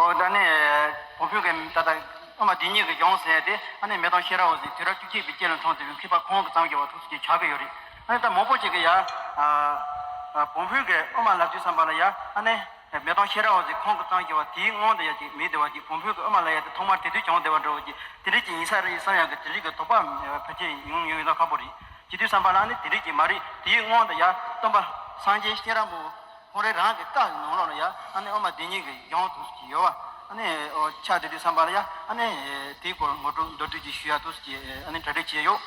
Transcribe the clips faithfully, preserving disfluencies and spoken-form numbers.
ཨོ་ད་ནི་བོང་བུ་གི་ད་ལྟ་དབུ་མ་སྡེ་གཉིས་ཀྱི་གཞུང་ཟེར་ཏེ་ཨ་ནི་མེ་ཏོག་ཤེས་རབ་འོད་ཟེར་དུས་རབས་བཅུ་གཅིག་པའི་སྐྱེས་ལ་འཁྲུངས་ཏེ་མཁས་པ་ཁོང་གི་གཙང་རྒྱལ་བ་ཐུགས་སུ་ཆགས་ཀྱི་ཡོད་རེད། ཨ་ནི་ད་མང་པོ་ཅིག་གི་ཡ་ཨ་བོང་བུ་གི་དབུ་མ་ལབ་དུས་ཙམ་པ་ལ་ཡ་ཨ་ནི་མེ་ཏོག་ཤེས་རབ་འོད་ཟེར་ཁོང་གི་གཙང་རྒྱལ་བ་དེའི་སྔོན་དུ་ཡ་ཅིག་མེད་བསྡད་པ་ཅིག་བོང་བུ་གི་དབུ་མ་ལབ་ཡ་དེ་ཐོག་མར་དེ་དུས་བྱུང་བསྡད་པ་འདྲ་བོ་ཅིག་དེ་འདྲ་ཅིག་ཡིན་ས་རེད་བསམ་ཡ་གི་དེ་འདྲ་གི་དོགས་པ་ཕལ་ཆེར་ཡོང་ཡོང་ཡོད་ན་ཁག་པོ་རེད། བྱེད་དུས་ཙམ་པ་ལ་ཨ་ནི་དེ་འདྲ་ཅིག་མ་རེད། དེའི་སྔོན་དུ་ཡ་སྟོན་པ་སངས་རྒྱས་ཤེས་རབ་མོ། ཁོང་རང་རང་གི་བཀའ་ནང་ལོགས་ལ་ཡ་ཨ་ནི་དབུ་མ་སྡེ་གཉིས་ཀྱི་གཞུང་དུ་ཅིག་ཡོད་བ། ཨ་ནི་ཨོ་ཆ་དེ་དུས་བསམ་པ་ལ་ཡ་ཨ་ནི་དེའི་སྐོར་ངོ་སྤྲོད་མདོར་བསྡུས་ཅིག་ཞུ་ཡ་དུ་ཅིག་ཨ་ནི་གྲ་སྒྲིག་བྱས་ཡོད།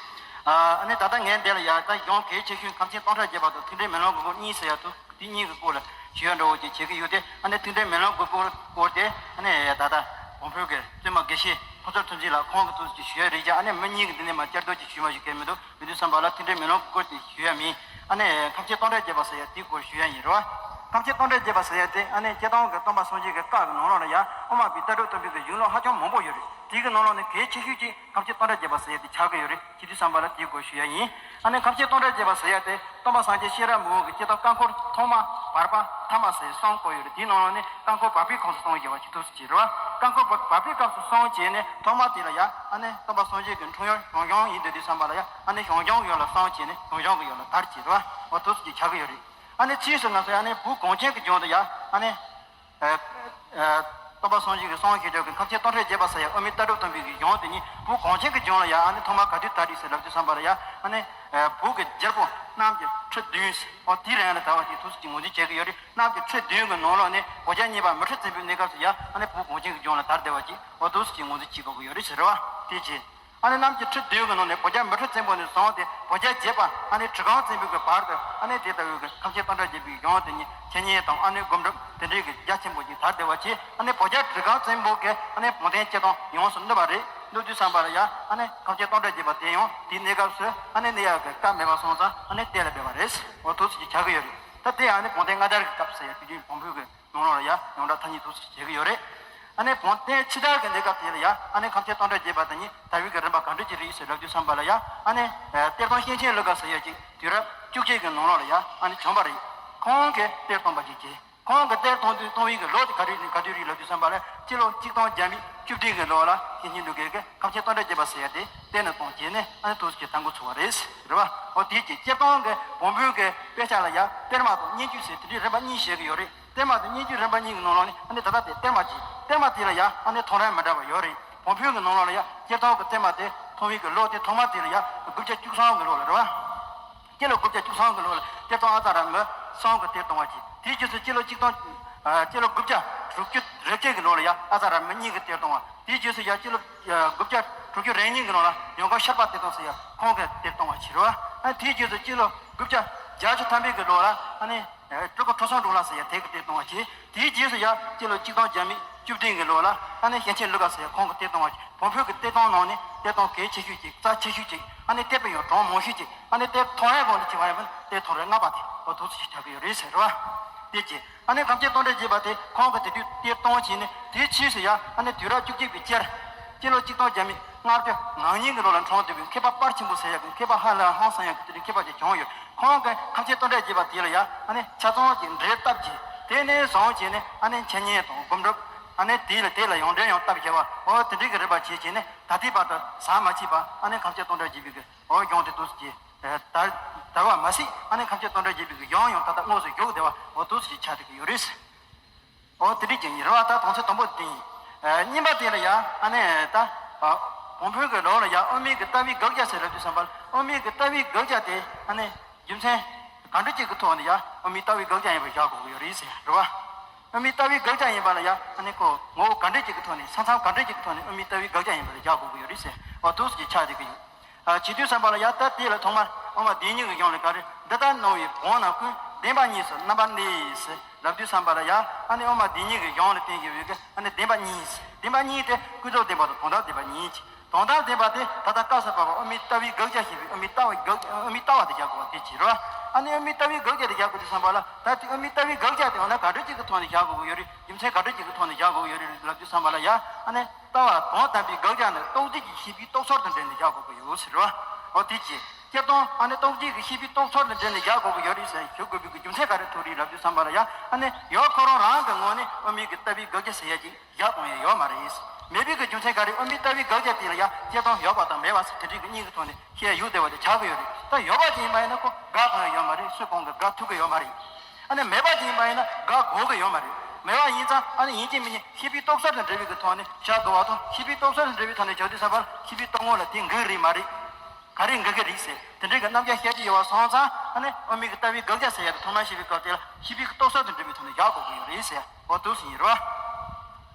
ཨ་ནི་ད་ལྟ་ངས་འདི་ལ་ཡ་ད་གཞུང་གལ་ཆེ་ཤོས་ཁམས་ཆེན་སྟོང་ཕྲག་བརྒྱད་པ་དང་ཐེག་ཆེན་མེ་ལོང་གི་སྐོར་གཉིས་ཟེར་ཡ་དུ་དེ་གཉིས་ཀྱི་སྐོར་ལ་ཞུ་ཡ་འདྲ་བོ་ཅིག་བྱེད་ཀྱི་ཡོད་དེ། ཨ་ནི་ཐེག་ཆེན་མེ་ལོང་གི་སྐོར་སྐོར་དེ་ཨ་ནི་ད་ལྟ་བོང་བུ་གི་བཙུན་མ་དགེ་བཤེས་ཕུན་ཚོགས་ཐུགས་རྗེ་ལགས་ཁོང་གི་དུ་ཅིག་ཞུ་ཡ་རེད་ཀྱང་ཨ་ནི་མི་གཉིས་ཀྱི་འདི་ནས་མ་བསྐྱར་ཟློས་ཅིག་ཞུས་མ་ཞུ་གལ་མི་འདུག་མི་འདུག་བསམ་པ་ལ་ཐེག་ཆེན་མེ་ལོང་གི་སྐོར་དེ་ཞུ་ཡ་མིན། ཨ་ནི་ཁམས་ཆེན་སྟོང་ཕྲག་བརྒྱད་པ་ཟེར་ཡ་དེའི་སྐོར་ཞུ་ཡ་ཡིན་རེད་བ། ཁམས་ཆེན་སྟོང་ཕྲག་བརྒྱད་པ་ཟེར་ཡ་དེ་ཨ་ནི་སྤྱིར་བཏང་གི་སྟོན་པ་སངས་རྒྱས་ཀྱི་བཀའ་གི་ནང་ལོགས་ལ་ཡ་དབུ་མ་པའི་ལྟ་གྲུབ་སྟོན་པའི་གི་གཞུང་ལུགས་ཧ་ཅང་མང་པོ་ཡོད་རེད། དེའི་གི་ནང་ལོགས་ནས་གལ་ཆེ་ཤོས་ཅིག་ཁམས་ཆེན་སྟོང་ཕྲག་བརྒྱད་པ་ཟེར་ཡ་དེ་ཆགས་ཀྱི་ཡོད་རེད། བྱེད་དུས་བསམ་པ་ལ་དེའི་སྐོར་ཞུ་ཡ་ཡིན། ཨ་ནི་ཁམས་ཆེན་སྟོང་ཕྲག་བརྒྱད་པ་ཟེར་ཡ་དེ་སྟོན་པ་སངས་རྒྱས་ཤེས་རབ་མི་བོ་གི་སྐྱེ་སྟོན་སྐབས་འཁོར་ཐོག་མ་བར་པ་ཐ་མ་ཟེར་གསུམ་བཀོད་ཡོད་རེད། དེའི་ནང་ལོགས་ནས་སྐབས་འཁོར་བར་པའི་སྐབས་སུ་གསུམ་བརྗོད་པ་ཞིག་ཐུགས་སུ་ཆེ་རེད་བ། སྐབས་འཁོར་བར་པའི་སྐབས་སུ་གསུམ་བྱས་ནས་ཐོག་མ་དེ་ལ་ཡ་ཨ་ནི་སྟོན་པ་སངས་རྒྱས་ཀྱི་འཁྲུངས་ཡུལ་ཞང་ཞུང་ཡིན་དུས་དུས་བསམ་པ་ལ་ཡ་ཨ་ནི་ཞང་ཞུང་གི་ཡུལ་ལ་གསུམ་བྱས་ནས་ཞང་ཞུང་གི་ཡུལ་ལ་དར་བྱེད་རེད་བ། འོ་ཐུགས་སུ་ཆེ་ཆགས་ཀྱི་ཡོད་རེད། ཨ་ནི་ཕྱིས་སུ་ང་ཚོ་ཡ་ཨ་ནི་བོད་གངས་ཅན་གྱི་ལྗོངས་དུ་ཡ་ཨ་ནི། ཨ་ཨ་སྟོན་པ་སངས་རྒྱས་ཀྱི་གསུང་ཞེས་བརྗོད་ཀྱི་ཁམས་ཆེན་སྟོང་ཕྲག་བརྒྱད་པ་ཟེར་ཡ་དབུ་མའི་ལྟ་གྲུབ་སྟོན་པའི་གི་གཞུང་དེ་ཉིད་བོད་གངས་ཅན་གྱི་ལྗོངས་ལ་ཡ་ཨ་ནི་ཐོག་མར་ག་དུས་དར་རེད་ཟེར་ལབ་དུས་བསམ་པ་ལ་ཡ་ཨ་ནི་ཨ་བོད་ཀྱི་རྒྱལ་པོ་རྣམས་ཀྱི་ཁྲི་བདུན་ཟེར་འོ་དེའི་རིང་ལ་དར་བ་ཞིག་ཐུགས་སུ་ཅིག་ངོས་འཛིན་བྱེད་ཀྱི་ཡོད་རེད། རྣམས་ཀྱི་ཁྲི་བདུན་གྱི་ནང་ལོགས་ནས་བོད་རྒྱལ་གཉིས་པ་མུ་ཁྲི་བཙན་པོའི་གནས་སྐབས་སུ་ཡ་ཨ་ནི་བོད་གངས་ཅན་གྱི་ལྗོངས་ལ་དར་བསྡད་པ་ཅིག་འོ་ཐུགས་སུ་ཅིག་ངོས་འཛིན་བྱེད་དགོས་ཀྱི་ཡོད་རེད་ཟེར་རེད་བ། དེ་རྗེས། ཨ་ནི་རྣམས་ཀྱི་ཁྲི་བདུན་གྱི་ནང་ནས་བོད་རྒྱལ་མུ་ཁྲི་བཙན་པོ་ནས་བཟུང་སྟེ་བོད་རྒྱལ་བརྒྱད་པ་ཨ་ནི་གྲི་གུམ་བཙན་པོའི་གི་བར་དུ་ཨ་ནི་དེ་ལྟ་བུའི་གི་ཁམས་ཆེན་སྟོང་ཕྲག་བརྒྱད་པའི་གཞུང་དེ་ཉིད་འཆད་ཉན་དང་ཨ་ནི་སྒོམ་སྒྲུབ་དེ་འདྲའི་གི་རྒྱ་ཆེན་པོ་ཅིག་དར་བསྡད་པ་བྱས། ཨ་ནི་བོད་རྒྱལ་གྲི་གུམ་བཙན་པོ་གི་ཨ་ནི་བོན་བསྟན་སྤྱི་དང་ཡོངས་སུ་བསྣུབས་པ་རེད། བསྣུབས་དུས་བསམ་པ་ལ་ཡ་ཨ་ནི་ཁམས་ཆེན་སྟོང་ཕྲག་བརྒྱད་པ་དེ་ཡང་དེའི་གནས་སྐབས་སུ་ཨ་ནི་གནས་ཡག་གི་བཀའ་མེད་པ་སོང་ཙང་ཨ་ནི་གཏན་ལ་འབེབས་པ་རེད། འོ་ཐུགས་སུ་ཅིག་ཆགས་ཀྱི་ཡོད་རེད། ད་དེ་ཨ་ནི་བོན་བསྟན་སྔ་དར་གྱི་སྐབས་ཟེར་ཡ་དུས་རྒྱུན་བོན་པོའི་གི་ནང་ལོགས་ལ་ཡ་ཡོངས་གྲགས་ཐ་སྙད་དུ་བྱེད་ཀྱི་ཡོད་རེད། ཨ་ནི་བོན་བསྟན་ཕྱི་དར་གྱི་གནས་སྐབས་དེ་ལ་ཡ་ཨ་ནི་ཁམས་ཆེན་སྟོང་ཕྲག་བརྒྱད་པ་དེ་ཉིད་དར་བའི་གི་རིམ་པ་ག་འདྲ་ཅིག་རེད་ཟེར་ལབ་དུས་བསམ་པ་ལ་ཡ་ཨ་ནི་གཏེར་སྟོན་གཤེན་ཆེན་ཀླུ་དགའ་ཟེར་ཡ་ཅིག་དུས་རབས་བཅུ་གཅིག་གི་ནང་ལོགས་ལ་ཡ་ཨ་ནི་བྱོན་པ་རེད། ཁོང་གིས་གཏེར་བཏོན་པ་ཅིག་བྱས། ཁོང་གིས་གཏེར་བཏོན་དུས་བཏོན་པའི་གི་ལོ་དེ་ག་དུས་ག་དུས་རེད་ལབ་དུས་བསམ་པ་ལ་སྤྱི་ལོ་གཅིག་སྟོང་བརྒྱ་མེད་བཅུ་བདུན་གི་ལོ་ལ་གཤེན་ཆེན་ཀླུ་དགའ་གིས་ཁམས་ཆེན་སྟོང་ཕྲག་བརྒྱད་པ་ཟེར་ཡ་དེ་གཏེར་ནས་བཏོན་བྱས་ནས་ཨ་ནི་ཐུགས་སུ་ཆེ་དར་འགོ་ཚུགས་པ་རེད་ཟེར་བ། འོ་དེའི་རྗེས་སྤྱིར་བཏང་གི་བོན་པོའི་གི་དཔེ་ཆ་ལ་ཡ་གཏེར་མ་དང་སྙན་བརྒྱུད་ཟེར་དེ་འདྲའི་རིམ་པ་གཉིས་བཞག་གི་ཡོད་རེད། གཏེར་མ་དང་སྙན་བརྒྱུད་རིམ་པ་གཉིས་ཀྱི་ནང་ལོགས་ནས་ཨ་ནི་ད་ལྟ་དེ་གཏེར་མ་གཅིག་གཏེར་མ་དེ་ལ་ཡ་ཨ་ནི་ཐོ་རངས་མི་འདྲ་བ་ཡོད་རེད། བོན་པོའི་གི་ནང་ལོགས་ལ་ཡ་སྤྱིར་བཏང་གི་གཏེར་མ་དེ་ཐོན་པའི་གི་ལོ་དེ་ཐོག་མ་དེ་ལ་ཡ་དགུ་བརྒྱ་བཅུ་གསུམ་གི་ལོ་ལ་རེད་བ། སྤྱི་ལོ་དགུ་བརྒྱ་བཅུ་གསུམ་གི་ལོ་ལ་གཏེར་སྟོན་ཨ་ཙ་ར་མི་གསུམ་གི་གཏེར་བཏོན་པ་གཅིག་དེའི་རྗེས་སུ་སྤྱི་ལོ་གཅིག་སྟོང་ཨ་སྤྱི་ལོ་དགུ་བརྒྱ་དྲུག་ཅུ་རེ་གཅིག་གི་ལོ་ལ་ཡ་ཨ་ཙ་ར་མི་གཉིས་ཀྱི་གཏེར་བཏོན་པ། དེའི་རྗེས་སུ་ཡ་སྤྱི་ལོ་ཨ་དགུ་བརྒྱ་དྲུག་ཅུ་རེ་གཉིས་ཀྱི་ལོ་ལ་ཡང་སྒོ་ཤར་པ་གཏེར་སྟོན་ཟེར་ཡ་ཁོང་གི་གཏེར་བཏོན་པ་ཞིག་རེད་བ། ཨ་དེའི་རྗེས་སུ་སྤྱི་ལོ་དགུ་བརྒྱ་བརྒྱད་ཅུ་ཐམ་པའི་གི་ལོ་ལ་ཨ་ནི་ཨ་སྤྲུལ་སྐུ་ཁྲི་སྲོང་ལྡོང་ལ་ཟེར་ཡ་དེ་གི་གཏེར་བཏོན་པ་ཞིག་དེའི་རྗེས་སུ་ཡ་སྤྱི་ལོ་གཅིག་སྟོང་བརྒྱ་མེད་བཅུ་བདུན་གི་ལོ་ལ་ཨ་ནི་གཤེན་ཆེན་ཀླུ་དགའ་ཟེར་ཡ་ཁོང་གི་གཏེར་བཏོན་པ་ཞིག་བོན་པོའི་གི་གཏེར་སྟོན་ནང་ནས་གཏེར་སྟོན་གལ་ཆེ་ཤོས་ཅིག་རྩ་ཆེ་ཤོས་ཅིག་ཨ་ནི་གཏེར་དཔེ་ཡང་གྲངས་མང་ཤོས་ཅིག་ཨ་ནི་གཏེར་ཐོ་རངས་གོང་དུ་བྱས་པ་ཡིན་པ་གཏེར་ཐོ་རངས་ལྔ་པ་དེ་འོ་ཐུགས་སུ་ཆེ་ཆགས་ཀྱི་ཡོད་རེད་ཟེར་བ། དེ་རྗེས་ཨ་ནི་ཁམས་ཆེན་སྟོང་ཕྲག་བརྒྱད་པ་དེ་ཁོང་གིས་དེ་དུས་གཏེར་བཏོན་བྱས་ནས་དེའི་ཕྱིས་སུ་ཡང་ཨ་ནི་དུས་རབས་བཅུ་གཅིག་པའི་སྤྱིར་སྤྱི་ལོ་གཅིག་སྟོང་བརྒྱ་མེད་ལྔ་བཅུ་ང་གཉིས་ཀྱི་ལོ་ལ་འཁྲུངས་བསྡད་པའི་མཁས་པ་དཔལ་ཆེན་པོ་ཟེར་ཡག་གི་མཁས་པ་ཧ་ལས་ཧང་སང་ཡག་གི་དེ་འདྲའི་མཁས་པ་ཅིག་བྱུང་ཡོད། ཁོང་གིས་ཁམས་ཆེན་སྟོང་ཕྲག་བརྒྱད་པ་དེ་ལ་ཡང་ཨ་ནི་ཆ་ཚང་གི་འགྲེལ་བཏབ་བྱས་དེ་ནས་བཟུང་བྱས་ནས་ཨ་ནི་འཆད་ཉན་དང་སྒོམ་སྒྲུབ་ཨ་ནི་དེ་ལ་དེ་ལ་ཡང་འགྲེལ་ཡང་བཏབ་བྱས་པ་འོ་དེ་འདྲའི་གི་རིམ་པ་བྱས་བྱས་ནས་ད་ལྟའི་བར་དུ་ཟམ་མ་ཆད་པ་ཨ་ནི་ཁམས་ཆེན་སྟོང་ཕྲག་བརྒྱད་པའི་གི་འོ་གཞུང་དེ་འདུག་སེ་ད་ད་བ་མ་ཟད་ཨ་ནི་ཁམས་ཆེན་སྟོང་ཕྲག་བརྒྱད་པའི་གི་གཞུང་ཡང་ད་ལྟ་དངོས་སུ་བཞུགས་བསྡད་པ་འོ་འདུག་སེ་ཆགས་བསྡད་ཀྱི་ཡོད་རེད། འོ་དེ་འདྲ་ཅིག་ཡིན་རེད་བ། ད་དོན་ཚན་དང་པོ་དེ་ཡིན། ཨ་གཉིས་པ་དེ་ལ་ཡ་ཨ་ནི་ད་ཨ་བོན་པོའི་གི་ལུགས་ལ་ཡ་དབུ་མའི་གི་ལྟ་བའི་དགག་བྱ་ཟེར་ལབ་དུས་ཙམ་པ་ལ་དབུ་མའི་གི་ལྟ་བའི་དགག་བྱ་དེ་ཨ་ནི་རྒྱུ་མཚན་ག་འདྲ་ཅིག་གི་ཐོག་ནས་ཡ་དབུ་མའི་ལྟ་བའི་དགག་བྱ་ཡིན་པར་བཞག་དགོས་ཀྱི་ཡོད་རེད་ཟེར་རེད་བ། དབུ་མའི་ལྟ་བའི་དགག་བྱ་ཡིན་པ་ལ་ཡ་ཨ་ནི་ཁོ་ངོ་བོ་ག་འདྲ་ཅིག་གི་ཐོག་ནས་ས་མཚམས་ག་འདྲ་ཅིག་གི་ཐོག་ནས་དབུ་མའི་ལྟ་བའི་དགག་བྱ་ཡིན་པར་བཞག་དགོས་ཀྱི་ཡོད་རེད་ཟེར་བ་འདུག་སེ་ཆགས་བསྡད་ཀྱི་ཡོད། ཨ་བྱེད་དུས་ཙམ་པ་ལ་ཡ་ད་དེ་ལ་ཐོག་མར་དབུ་མ་སྡེ་གཉིས་ཀྱི་གཞུང་ལ་ག་རེ་འདི་ལྟར་སྣང་བའི་བོན་རྣམས་ཀུན་བདེན་པ་གཉིས་སུ་རྣམ་པར་གནས་ཟེར་ལབ་དུས་ཙམ་པ་ལ་ཡ་ཨ་ནི་དབུ་མ་སྡེ་གཉིས་ཀྱི་གཞུང་ལ་བརྟེན་གྱི་ཡོད་ཀྱི་ཨ་ནི་བདེན་པ་གཉིས་ཟེར་བདེན་པ་གཉིས་དེ་ཀུན་རྫོབ་བདེན་པ་དང་དོན་དམ་བདེན་པ་གཉིས་ཀྱི་དོན་དམ་བདེན་པ་དེ་ད་ལྟ་སྐབས་སུ་བབ་པ་དབུ་མའི་ལྟ་བའི་དགག་བྱ་ཞེས་པའི་དབུ་མའི་ལྟ་བའི་དགག་དབུ་མའི་ལྟ་བ་དེ་བཞག་དགོས་པ་དེ་བྱེད་རོགས། ཨ་ནི་དབུ་མའི་ལྟ་བའི་དགག་བྱ་དེ་བཞག་དགོས་དུས་ཙམ་པ་ལ་ད་དེ་དབུ་མའི་ལྟ་བའི་དགག་བྱ་དེ་འོ་ན་ག་འདྲ་ཅིག་གི་ཐོག་ནས་བཞག་དགོས་ཀྱི་ཡོད་རེད། རྒྱུ་མཚན་ག་འདྲ་ཅིག་གི་ཐོག་ནས་བཞག་དགོས་ཀྱི་ཡོད་རེད་ལབ་དུས་ཙམ་པ་ལ་ཡ་ཨ་ནི། ལྟ་བ་དོན་དམ་པའི་དགག་བྱ་ནི་རྟོགས་ལྡན་གྱི་ཤེས་པའི་རྟོགས་ཚུལ་དང་འབྲེལ་ནས་བཞག་དགོས་ཀྱི་ཡོད་ཟེར་བ། འོ་དེ་ཅི། སྤྱིར་བཏང་ཨ་ནི་རྟོག་བཅས་ཀྱི་ཤེས་པའི་རྟོག་ཚོགས་དང་འབྲེལ་ནས་བཞག་དགོས་ཀྱི་ཡོད་རེད་ཟེར་ཞུ་དགོས་པའི་རྒྱུ་མཚན་ག་རེ་ཐུག་རེད་ལབ་དུས་ཙམ་པ་ལ་ཡ། ཨ་ནི་ཡོད་ཁོ་རང་རང་གི་ངོས་ནས་དབུ་མའི་གི་ལྟ་བའི་དགག་བྱ་ཟེར་ཡ་ཅིག་བཞག་གཏོང་ཡ་ཡོད་མ་རེད། མེད་པའི་གི་རྒྱུ་མཚན་ག་རེ། དབུ་མའི་ལྟ་བའི་དགག་བྱ་དེ་ལ་ཡ་སྤྱིར་བཏང་ཡོད་པ་དང་མེད་པ་ཟེར་དེ་འདྲའི་གི་གཉིས་ཀྱི་ཐོག་ནས་བཤད་ཡ་ཡོད་བསྡད་པ་དེ་ཆགས་ཀྱི་ཡོད་རེད། ད་ཡོད་པ་ཅིག་ཡིན་པ་ཡིན་ན་ཁོ་དགག་གཏོང་ཡ་ཡོད་མ་རེད། སུས་གང་གི་དགག་ཐུབ་ཀྱི་ཡོད་མ་རེད། ཨ་ནི་མེད་པ་ཅིག་ཡིན་པ་ཡིན་ན་དགག་དགོས་ཀྱི་ཡོད་མ་རེད། མེད་པ་ཡིན་ཙང་ཨ་ནི་ཡིན་གཅིག་མིན་གཅིག་ཤེས་པའི་རྟོག་ཚོགས་དང་འབྲེལ་བའི་གི་ཐོག་ནས་བཞག་དགོས་པ་དང་། ཤེས་པའི་རྟོག་ཚོགས་དང་འབྲེལ་བའི་ཐོག་ནས་བཞག་དུས་ཙམ་པར་ཤེས་པའི་རྟོག་ངོ་ལ་དེ་འགལ་རེད་མ་རེད། ག་རེ་འགལ་གི་རེད་ཟེར་དེ་འདྲའི་གི་རྣམ་གཞག་བཤད་ཀྱི་ཡོད་པ་སོང་ཙང་། ཨ་ནི་དབུ་མའི་གི་ལྟ་བའི་དགག་བྱ་ཟེར་ཡ་དེ་ཐོག་མར་བཤད་པའི་སྐབས་དེ་ལ་ཤེས་པའི་གི་རྟོག་ཚོགས་དང་འབྲེལ་བའི་ཐོག་ནས་བཞག་དགོས་ཀྱི་ཡོད་རེད་ཟེར། འོ་འདུག་སེ་ཡིན་རེད་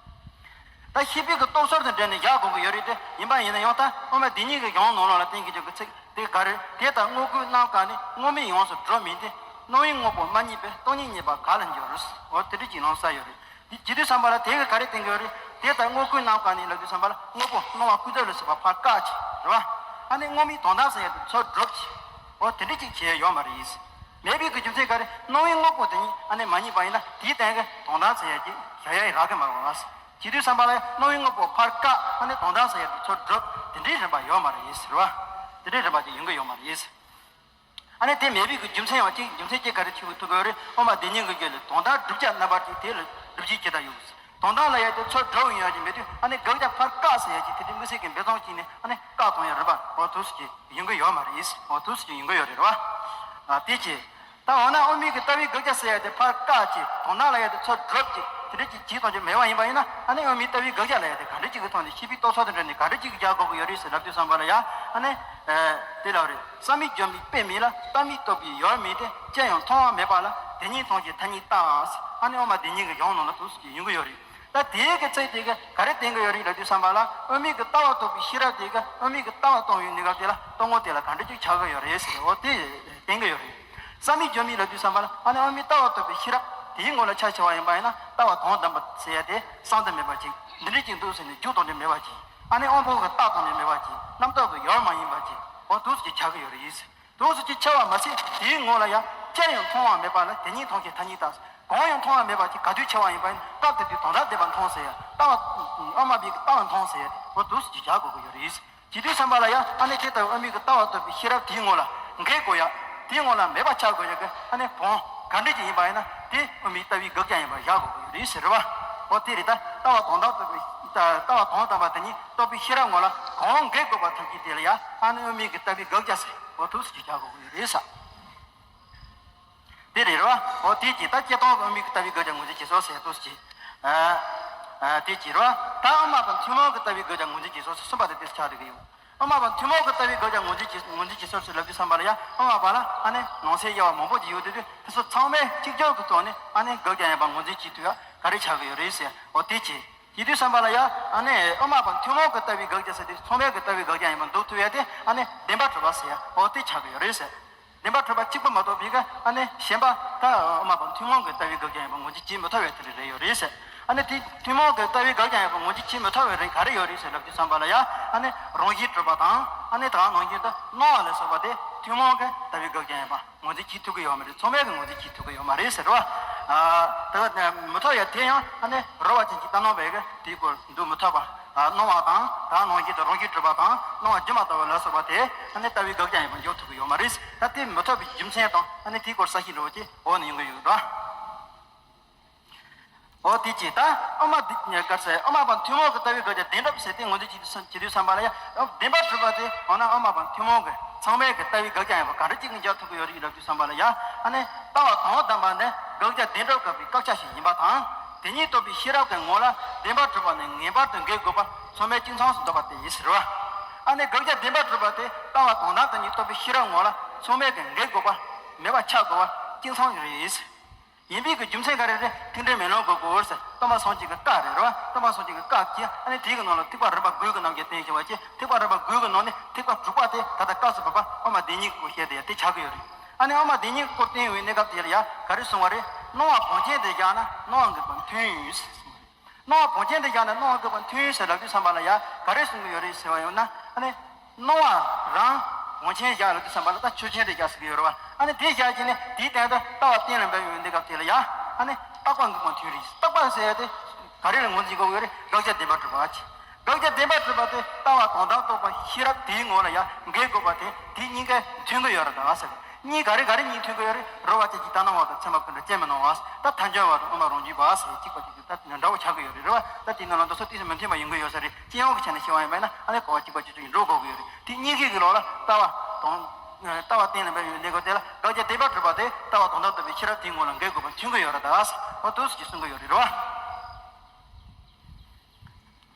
བ། ད་ཤེས་པའི་གི་རྟོག་ཚོགས་དང་འབྲེལ་ནས་བཞག་དགོས་ཀྱི་ཡོད་རེད་དེ། ཡིན་པ་ཡིན་ན་ཡང་ད་དབུ་མ་སྡེ་གཉིས་ཀྱི་གཞུང་ནང་ལོགས་ལ་བསྟན་གྱི་འཇུག་གི་ཚིག་དེ་ག་རེ། དེ་ལྟར་དངོས་ཀུན་རྣམ་དཀར་ནི། དངོས་མེད་ཡོངས་སུ་སྒྲུབ་མིན་ཏེ། སྣང་བའི་དངོས་པོ་མ་རྙེད་པས། སྟོང་ཉིད་རྙེད་པ་ག་ལ་འགྱུར། འོ་དེ་འདྲ་ཅིག་ལམ་སང་ཡོད་རེད། དེ་བྱེད་དུས་ཙམ་པ་ལ་དེ་གི་ག་རེ་བསྟན་གྱི་ཡོད་རེད། དེ་ལྟར་དངོས་ཀུན་རྣམ་དཀར་ནི་ལབ་དུས་ཙམ་པ་ལ་དངོས་པོ་སྣང་བ་ཀུན་རྫོབ་ལ་སོགས་པ་ཕར་བཀག་ཅིག་རེད་བ། ཨ་ནི་དངོས་མེད་དོན་དམ་ཟེར་ཡ་དེ་ཚུར་སྒྲུབ་ཅིག་འོ་དེ་འདྲ་ཅིག་བྱེད་ཡ་ཡོད་མ་རེད། མེད་པའི་གི་རྒྱུ་མཚན་ག་རེ། སྣང་བའི་དངོས་པོ་དེ་ཉིད་ཨ་ནི་མ་རྙེད་པ་ཡིན་ན་དེའི་སྟེང་གི་དོན་དམ་ཟེར་ཡ་ཅིག་བཞག་ཡ་ཡི་རག་གི་མ་རེད་བ། བྱེད་དུས་ཙམ་པ་ལ་ཡང་སྣང་བའི་དངོས་པོ་ཕར་བཀག་ཨ་ནི་དོན་དམ་ཟེར་ཡ་དེ་ཚུར་སྒྲུབ་དེ་འདྲའི་རིམ་པ་ཡོད་མ་རེད་ཟེར་བ། དེ་འདྲའི་རིམ་པ་ཅིག་ཡོང་གི་ཡོད་མ་རེད། ཨ་ནི་དེ་མེད་པའི་གི་རྒྱུ་མཚན་ཡང་གཅིག་རྒྱུ་མཚན་གཅིག་ག་རེ་ཆེ་བོ་ཐུག་གི་ཡོད་རེད། དབུ་མ་སྡེ་གཉིས་ཀྱི་རྒྱུད་ལ་དོན་དམ་བསྒྲུབ་བྱ་རྣམ་པ་གཅིག་དེ་ལ་སྒྲུབ་བྱེད་ཇི་ལྟར་ཡོད། དོན་དམ་ལ་ཡ་དེ་ཚུར་སྒྲུབ་ཡོང་ཡ་ཅིག་མེད་དུས་ཨ་ནི་དགག་བྱ་ཕར་བཀག་ཟེར་ཡ་ཅིག་དེ་འདྲའི་དམིགས་བསལ་གྱི་འབད་བརྩོན་བྱས་ནས་ཨ་ནི་བཀག་གཏོང་ཡ་རིམ་པ་འོ་འདུག་སེ་ཅིག་ཡོང་གི་ཡོད་མ་རེད། འོ་འདུག་སེ་ཅིག་ཡོང་གི་ཡོད་རེད་བ། ཨ་དེ་ཅི། ད་འོ་ན་དབུ་མའི་གི་ལྟ་བའི་དགག་བྱ་ཟེར་ཡ་དེ་ཕར་བཀག་ཅིག་དོན་དམ་ལ་ཡ་དེ་ཚུར་སྒྲུབ་ཅིག་དེ་འདྲ་ཅིག་བྱེད་གཏོང་རྒྱུ་མེད་པ་ཡིན་པ་ཡིན་ན། ཨ་ནི་དབུ་མའི་ལྟ་བའི་དགག་བྱ་ལ་ཡ་དེ་ག་འདྲ་ཅིག་གི་ཐོག་ནས་ཤེས་པའི་རྟོག་ཚོགས་དང་འབྲེལ་ནས་ག་འདྲ་ཅིག་གི་རྒྱག་དགོས་ཀྱི་ཡོད་རེད་ཟེར་ལབ་དུས་ཙམ་པ་ལ་ཡ། ཨ་ནི་དེ་ལབ་རེད། བསམ་མེད་སྦྱོར་མེད་དཔེ་མེད་ལ། བལྟ་མེད་རྟོག་པའི་ཡུལ་མེད་དེ། དཔྱད་ཡང་མཐོང་བ་མེད་པ་ལ། དེ་ཉིད་མཐོང་ཞེས་ཐ་སྙད་བལྟ། ཨ་ནི་དབུ་མ་སྡེ་གཉིས་ཀྱི་གཞུང་ནང་ལ་འདུག་སེ་ཅིག་ཡོང་གི་ཡོད་རེད། ད་དེའི་གི་ཚིག་དེ་གི་ག་རེ་བསྟན་གི་ཡོད་རེད་ལབ་དུས་ཙམ་པ་ལ། དབུ་མའི་གི་ལྟ་བ་རྟོགས་པའི་ཤེས་རབ་དེ་གི་དབུ་མའི་གི་ལྟ་བ་རྟོགས་པའི་གནས་སྐབས་དེ་ལ་རྟོག་ངོ་དེ་ལ་ག་འདྲ་ཅིག་ཆགས་གི་ཡོད་རེད་ཟེར། འོ་དེ་བསྟན་གི་ཡོད་རེད། བསམ་མེད་སྦྱོར་མེད་ལབ་དུས་ཙམ་པ་ལ། ཨ་ནི་དབུ་མའི་ལྟ་བ་རྟོགས་པའི་ཤེས་རབ་དེའི་ངོ་ལ་ཆ་བཞག་པ་ཡིན་པ་ཡིན་ན། ལྟ་བ་དོན་དམ་པ་ཟེར་ཡ་དེ་བསམ་དུ་མེད་པ་ཅིག་འདི་འདྲ་ཅིག་འདུག་ཟེར་ནས་རྒྱུ་དང་འབྲས་མེད་པ་ཅིག་ཨ་ནི་དབང་པོ་གི་རྟགས་དང་ནི་མེད་པ་ཅིག་རྣམ་རྟོག་གི་ཡུལ་མ་ཡིན་པ་ཅིག་འོ་འདུག་སེ་ཆགས་གི་ཡོད་རེད། འདུག་སེ་ཅིག་ཆགས་པ་མ་ཟད་དེའི་ངོ་ལ་ཡང་བལྟ་ཡང་མཐོང་བ་མེད་པ་ལ། དེ་ཉིད་མཐོང་ཞེས་ཐ་སྙད་བལྟ། གང་ཡང་མཐོང་བ་མེད་པ་ཅིག་ག་དུས་ཆགས་པ་ཡིན་པ་ཡིན་ན། སྐབས་དེ་དུས་དོན་དམ་བདེན་པ་མཐོང་ཟེར་ཡ། ལྟ་བ་དབུ་མ་པའི་ལྟ་བ་མཐོང་ཟེར་ཡ། འོ་འདུག་སེ་ཅིག་བཞག་དགོས་ཀྱི་ཡོད་རེད། བྱེད་དུས་ཙམ་པ་ལ་ཡང་ཨ་ནི་དེ་ལྟ་བུའི་དབུ་མའི་གི་ལྟ་བ་རྟོགས་པའི་ཤེས་རབ་དེའི་ངོ་ལ་འགལ་དགོས་ཡ། དེའི་ངོ་ལ་མེད་པ་ཆགས་དགོས་ཡ་གི་ཨ་ནི་བོང་ག་འདྲ་ཅིག་ཡིན་པ་ཡིན་ན། དེ་དབུ་མའི་ལྟ་བའི་དགག་བྱ་ཡིན་པ་བཞག་དགོས་ཀྱི་ཡོད་རེད་ཟེར་བ། འོ་དེ་རེད། ད་ལྟ་བ་དོན་དམ་རྟོགས་པའི་ལྟ་བ་དོན་དམ་པ་དེ་ཉིད་རྟོགས་པའི་ཤེས་རབ་ངོ་ལ་གང་འགལ་དགོས་པ་ཐམས་ཅད་དེ་ལ་ཡང་ཨ་ནི་དབུ་མའི་གི་ལྟ་བའི་དགག་བྱ་ཟེར། འོ་འདུག་སེ་ཅིག་བཞག་དགོས་ཀྱི་ཡོད་རེད་ཟེར། དེ་རེད་རོ། འོ་དེ་ཅི། ད་སྤྱིར་བཏང་གི་དབུ་མའི་གི་ལྟ་བའི་དགག་བྱ་ངོས་འཛིན་བྱེད་ཕྱོགས་ཟེར་འདུག་སེ་ཅིག་ཨ་ཨ་དེ་ཅི་རོ། ད་དབུ་མ་པ་ཐུན་མོང་གི་ལྟ་བའི་དགག་བྱ་ངོས་འཛིན་བྱེད་ཕྱོགས་ཟེར་གསུམ་པ་དེ་དེ་ཆགས་བསྡད་ཀྱི་ཡོད། དབུ་མ་པ་ཐུན་མོང་གི་ལྟ་བའི་དགག་བྱ་ངོས་འཛིན་བྱེད་ངོས་འཛིན་བྱེད་ཕྱོགས་ཟེར་ལབ་དུས་ཙམ་པ་ལ་ཡང་། དབུ་མ་པ་ལ་ཨ་ནི་ནང་གསེས་དབྱེ་བ་མང་པོ་ཅིག་ཡོད་དེ། དེ་ཚོ་ཚང་མས་གཅིག་གྱུར་གྱི་ཐོག་ནས་ཨ་ནི་དགག་བྱ་ཡིན་པ་ངོས་འཛིན་བྱེད་ཐུབ་ཡ་ག་རེ་ཆགས་ཀྱི་ཡོད་རེད་ཟེར། འོ་དེ་ཅི། དེ་དུས་ཙམ་པ་ལ་ཡ། ཨ་ནི་དབུ་མ་པ་ཐུན་མོང་གི་ལྟ་བའི་དགག་བྱ་ཟེར་དུས་ཚང་མའི་གི་ལྟ་བའི་དགག་བྱ་ཡིན་པ་འདོགས་ཐུབ་ཡ་དེ་ཨ་ནི་བདེན་པར་གྲུབ་པ་ཟེར་ཡ། འོ་དེ་ཆགས་ཀྱི་ཡོད་རེད་ཟེར། བདེན་པར་གྲུབ་པ་གཅིག་པུ་མ་གཏོགས་པའི་གི་ཨ་ནི་གཞན་པ་ད་དབུ་མ་པ་ཐུན་མོང་གི་ལྟ་བའི་དགག་བྱ་ཡིན་པ་ངོས་འཛིན་བྱེད་མི་ཐུབ་པའི་དེ་རེ་རེ་ཡོད་རེད་ཟེར། ཨ་ནི་དེ་ཐུན་མོང་གི་ལྟ་བའི་དགག་བྱ་ཡིན་པ་ངོས་འཛིན་བྱེད་མི་ཐུབ་པའི་རིགས་ག་རེ་ཡོད་རེད་ཟེར་ལབ་དུས་ཙམ་པ་ལ་ཡ། ཨ་ནི་རང་བཞིན་གྲུབ་པ་དང་། ཨ་ནི་ད་ག་ནང་བཞིན་དུ་སྣང་བ་ལ་སོགས་པ་དེ་ཐུན་མོང་གི་ལྟ་བའི་དགག་བྱ་ཡིན་པ། ངོས་འཛིན་བྱེད་ཐུབ་ཀྱི་ཡོད་མ་རེད། ཚང་མས་ཀྱི་ངོས་འཛིན་བྱེད་ཐུབ་ཀྱི་ཡོད་མ་རེད་ཟེར་བ། ཨ་དེ་མི་ཐུབ་ཡ་དེ་ཡང་ཨ་ནི་རོལ་པ་ཅན་གྱི་ལྟ་སྣང་བས་ཀྱི་དེའི་སྐོར་འདུག་མི་ཐུབ་པ། ཨ་སྣང་བ་དང་ད་ནང་བཞིན་དུ་རང་བཞིན་གྲུབ་པ་དང་སྣང་བ་སྒྱུ་མ་ལྟ་བུ་ལ་སོགས་པ་དེ་ཨ་ནི་ལྟ་བའི་དགག་བྱ་ཡིན་པར་འཇོག་ཐུབ་ཀྱི་ཡོད་མ་རེད། ད་དེ་མི་ཐུབ་པའི་རྒྱུ་མཚན་དང་ཨ་ནི་དེའི་སྐོར་གསལ་བཤད་འདྲ་བོ་ཅིག་འོག་ནས་ཡོང་གི་ཡོད་འདུག་འོ་དེ་ཅི། ད་དབུ་མ་འདི་ག་ཟེར། དབུ་མ་པ་ཐུན་མོང་གི་ལྟ་བའི་དགག་བྱ་བདེན་གྲུབ་ཟེར་དེ་ངོས་འཛིན་བྱེད་དུས་བྱེད་དུས་ཙམ་པ་ལ་ཡང་བདེན་པར་གྲུབ་པ་དེ་འོ་ན་དབུ་མ་པ་ཐུན་མོང་གི་ཚང་མས་ཀྱི་ལྟ་བའི་དགག་བྱ་ཡིན་པ་ག་འདྲ་ཅིག་འཇོག་ཐུབ་ཀྱི་ཡོད་རེད་ལབ་དུས་ཙམ་པ་ལ་ཡང་། ཨ་ནི་ལྟ་བ་དོན་དམ་པ་ནི་དགག་བྱ་བདེན་གྲུབ་དགག་པའི་བཀག་ཆ་ཞིག་ཡིན་པ་དང་། དེ་ཉིད་རྟོགས་པའི་ཤེས་རབ་ཀྱི་ངོ་ལ་བདེན་པར་གྲུབ་པ་ནི་ངེས་པར་དུ་འགལ་དགོས་པ་ཚང་མས་གཅིག་མཚུངས་སུ་འདོད་པ་དེ་ཡིན་ཟེར་བ། ཨ་ནི་དགག་བྱ་བདེན་པར་གྲུབ་པ་དེ་ལྟ་བ་དོན་དམ་དེ་ཉིད་རྟོགས་པའི་ཤེས་རབ་ངོ་ལ་ཚང་མས་ཀྱི་འགལ་དགོས་པ་མེད་པ་ཆགས་དགོས་པ་གཅིག་མཚུངས་རེད། ཡིན་པའི་གི་རྒྱུ་མཚན་ག་རེ་རེད། ཐེག་འགྲེལ་མེ་ལོང་གི་སྐོར་ཟེར། སྟོང་པ་སངས་རྒྱས་ཀྱི་བཀའ་རེད་རོ། སྟོང་པ་སངས་རྒྱས་ཀྱི་བཀའ་ཀྱི་ཨ་ནི་དེའི་གི་ནང་ལ་ཐེག་པ་རིམ་པ་དགུ་གི་རྣམ་འགྱུར་བསྟན་བཞག་པ་ཅིག་ཐེག་པ་རིམ་པ་དགུ་གི་ནང་ནས་ཐེག་པ་དྲུག་པ་དེ་ད་ལྟ་སྐབས་སུ་བབ་པ་དབུ་མ་སྡེ་གཉིས་ཀྱི་སྐོར་བཤད་དེ་ཡ་དེ་ཆགས་ཀྱི་ཡོད་རེད། ཨ་ནི་དབུ་མ་སྡེ་གཉིས་ཀྱི་སྐོར་བསྟན་ཡོད་པའི་གནས་སྐབས་དེ་ལ་ཡ་ག་རེ་གསུངས་པ་རེད། སྣང་བ་བོགས་ཆེན་དེ་བཞག་ན་སྣང་བ་འགགས་པ་མཐུན་ཟེར། སྣང་བ་བོགས་ཆེན་དེ་བཞག་ན་སྣང་བ་འགགས་པ་མཐུན་ཟེར་ལབ་དུས་ཙམ་པ་ལ་ཡ་ག་རེ་གསུང་གི་ཡོད་རེད་ཟེར་བ་ཡོང་ན། ཨ་ནི་སྣང་བ་རང་བོགས་ཆེན་བཞག་ལབ་དུས་ཙམ་པ་ལ་ད་ཆོས་ཅན་དེ་བཞག་ཟེར་གི་ཡོད་རེད་བ། ཨ་ནི་དེ་བཞག་བྱས་ནས་དེའི་སྟེང་དུ་ལྟ་བ་གཏན་ལ་འབེབས་ཡོང་དུས་སྐབས་དེ་ལ་ཡ། ཨ་ནི་རྟག་པ་འགགས་པ་མཐུན་རེད། རྟག་པ་ཟེར་ཡ་དེ་ག་རེ་ལ་ངོས་འཛིན་དགོས་ཀྱི་ཡོད་རེད། དགག་བྱ་བདེན་པར་གྲུབ་པ་ཅིག་དགག་བྱ་བདེན་པར་གྲུབ་པ་དེ་ལྟ་བ་དོན་དམ་རྟོགས་པ་ཤེས་རབ་དེའི་ངོ་ལ་ཡང་འགལ་དགོས་པ་དེ་དེ་གཉིས་ཀ་མཐུན་གྱི་ཡོད་རེད་ད་ཟེར། གཉིས་ག་རེ་ག་རེ་གཉིས་མཐུན་གྱི་ཡོད་རེད། རོ་བ་ཅན་གྱི་ལྟར་སྣང་བ་དང་ཚད་མ་ཀུན་བྲལ་ཅན་མི་སྣང་བ། ད་ཐལ་འགྱུར་བ་དང་དབུ་མ་རང་རྒྱུད་པ་ཟེར་གཅིག་པ་གཅིག་ཏུ་ད་འདྲ་བོ་ཆགས་ཀྱི་ཡོད་རེད། རེད་བ། ད་དེའི་ནང་ལ་འདུག་སེ་ཏོག་ཙམ་མི་མཐུན་པ་ཡོང་གི་ཡོད་ས་རེད། སྤྱི་ཡོངས་ཀྱི་ཆ་ནས་བཤད་པ་ཡིན་པ་ཡིན་ན་ཨ་ནི་གོ་བ་གཅིག་པ་གཅིག་ཏུ་འགྲོ་དགོས་ཀྱི་ཡོད་རེད། དེ་གཉིས་ཀའི་གི་ལོགས་ལ་ལྟ་བ་དང་། ལྟ་བ་གཏན་ལ་འབེབས་ཡོད་གནས་སྐབས་དེ་ལ་དགག་བྱ་བདེན་པར་གྲུབ་པ་དེ་ལྟ་བ་དོན་དམ་རྟོགས་པའི་ཤེས་རབ་དེའི་ངོ་ལ་འགལ་དགོས་པ་མཐུན་གྱི་ཡོད་རེད་ད། འོ་འདུག་སེ་གསུང་གི་ཡོད་རེད། རེད་བ།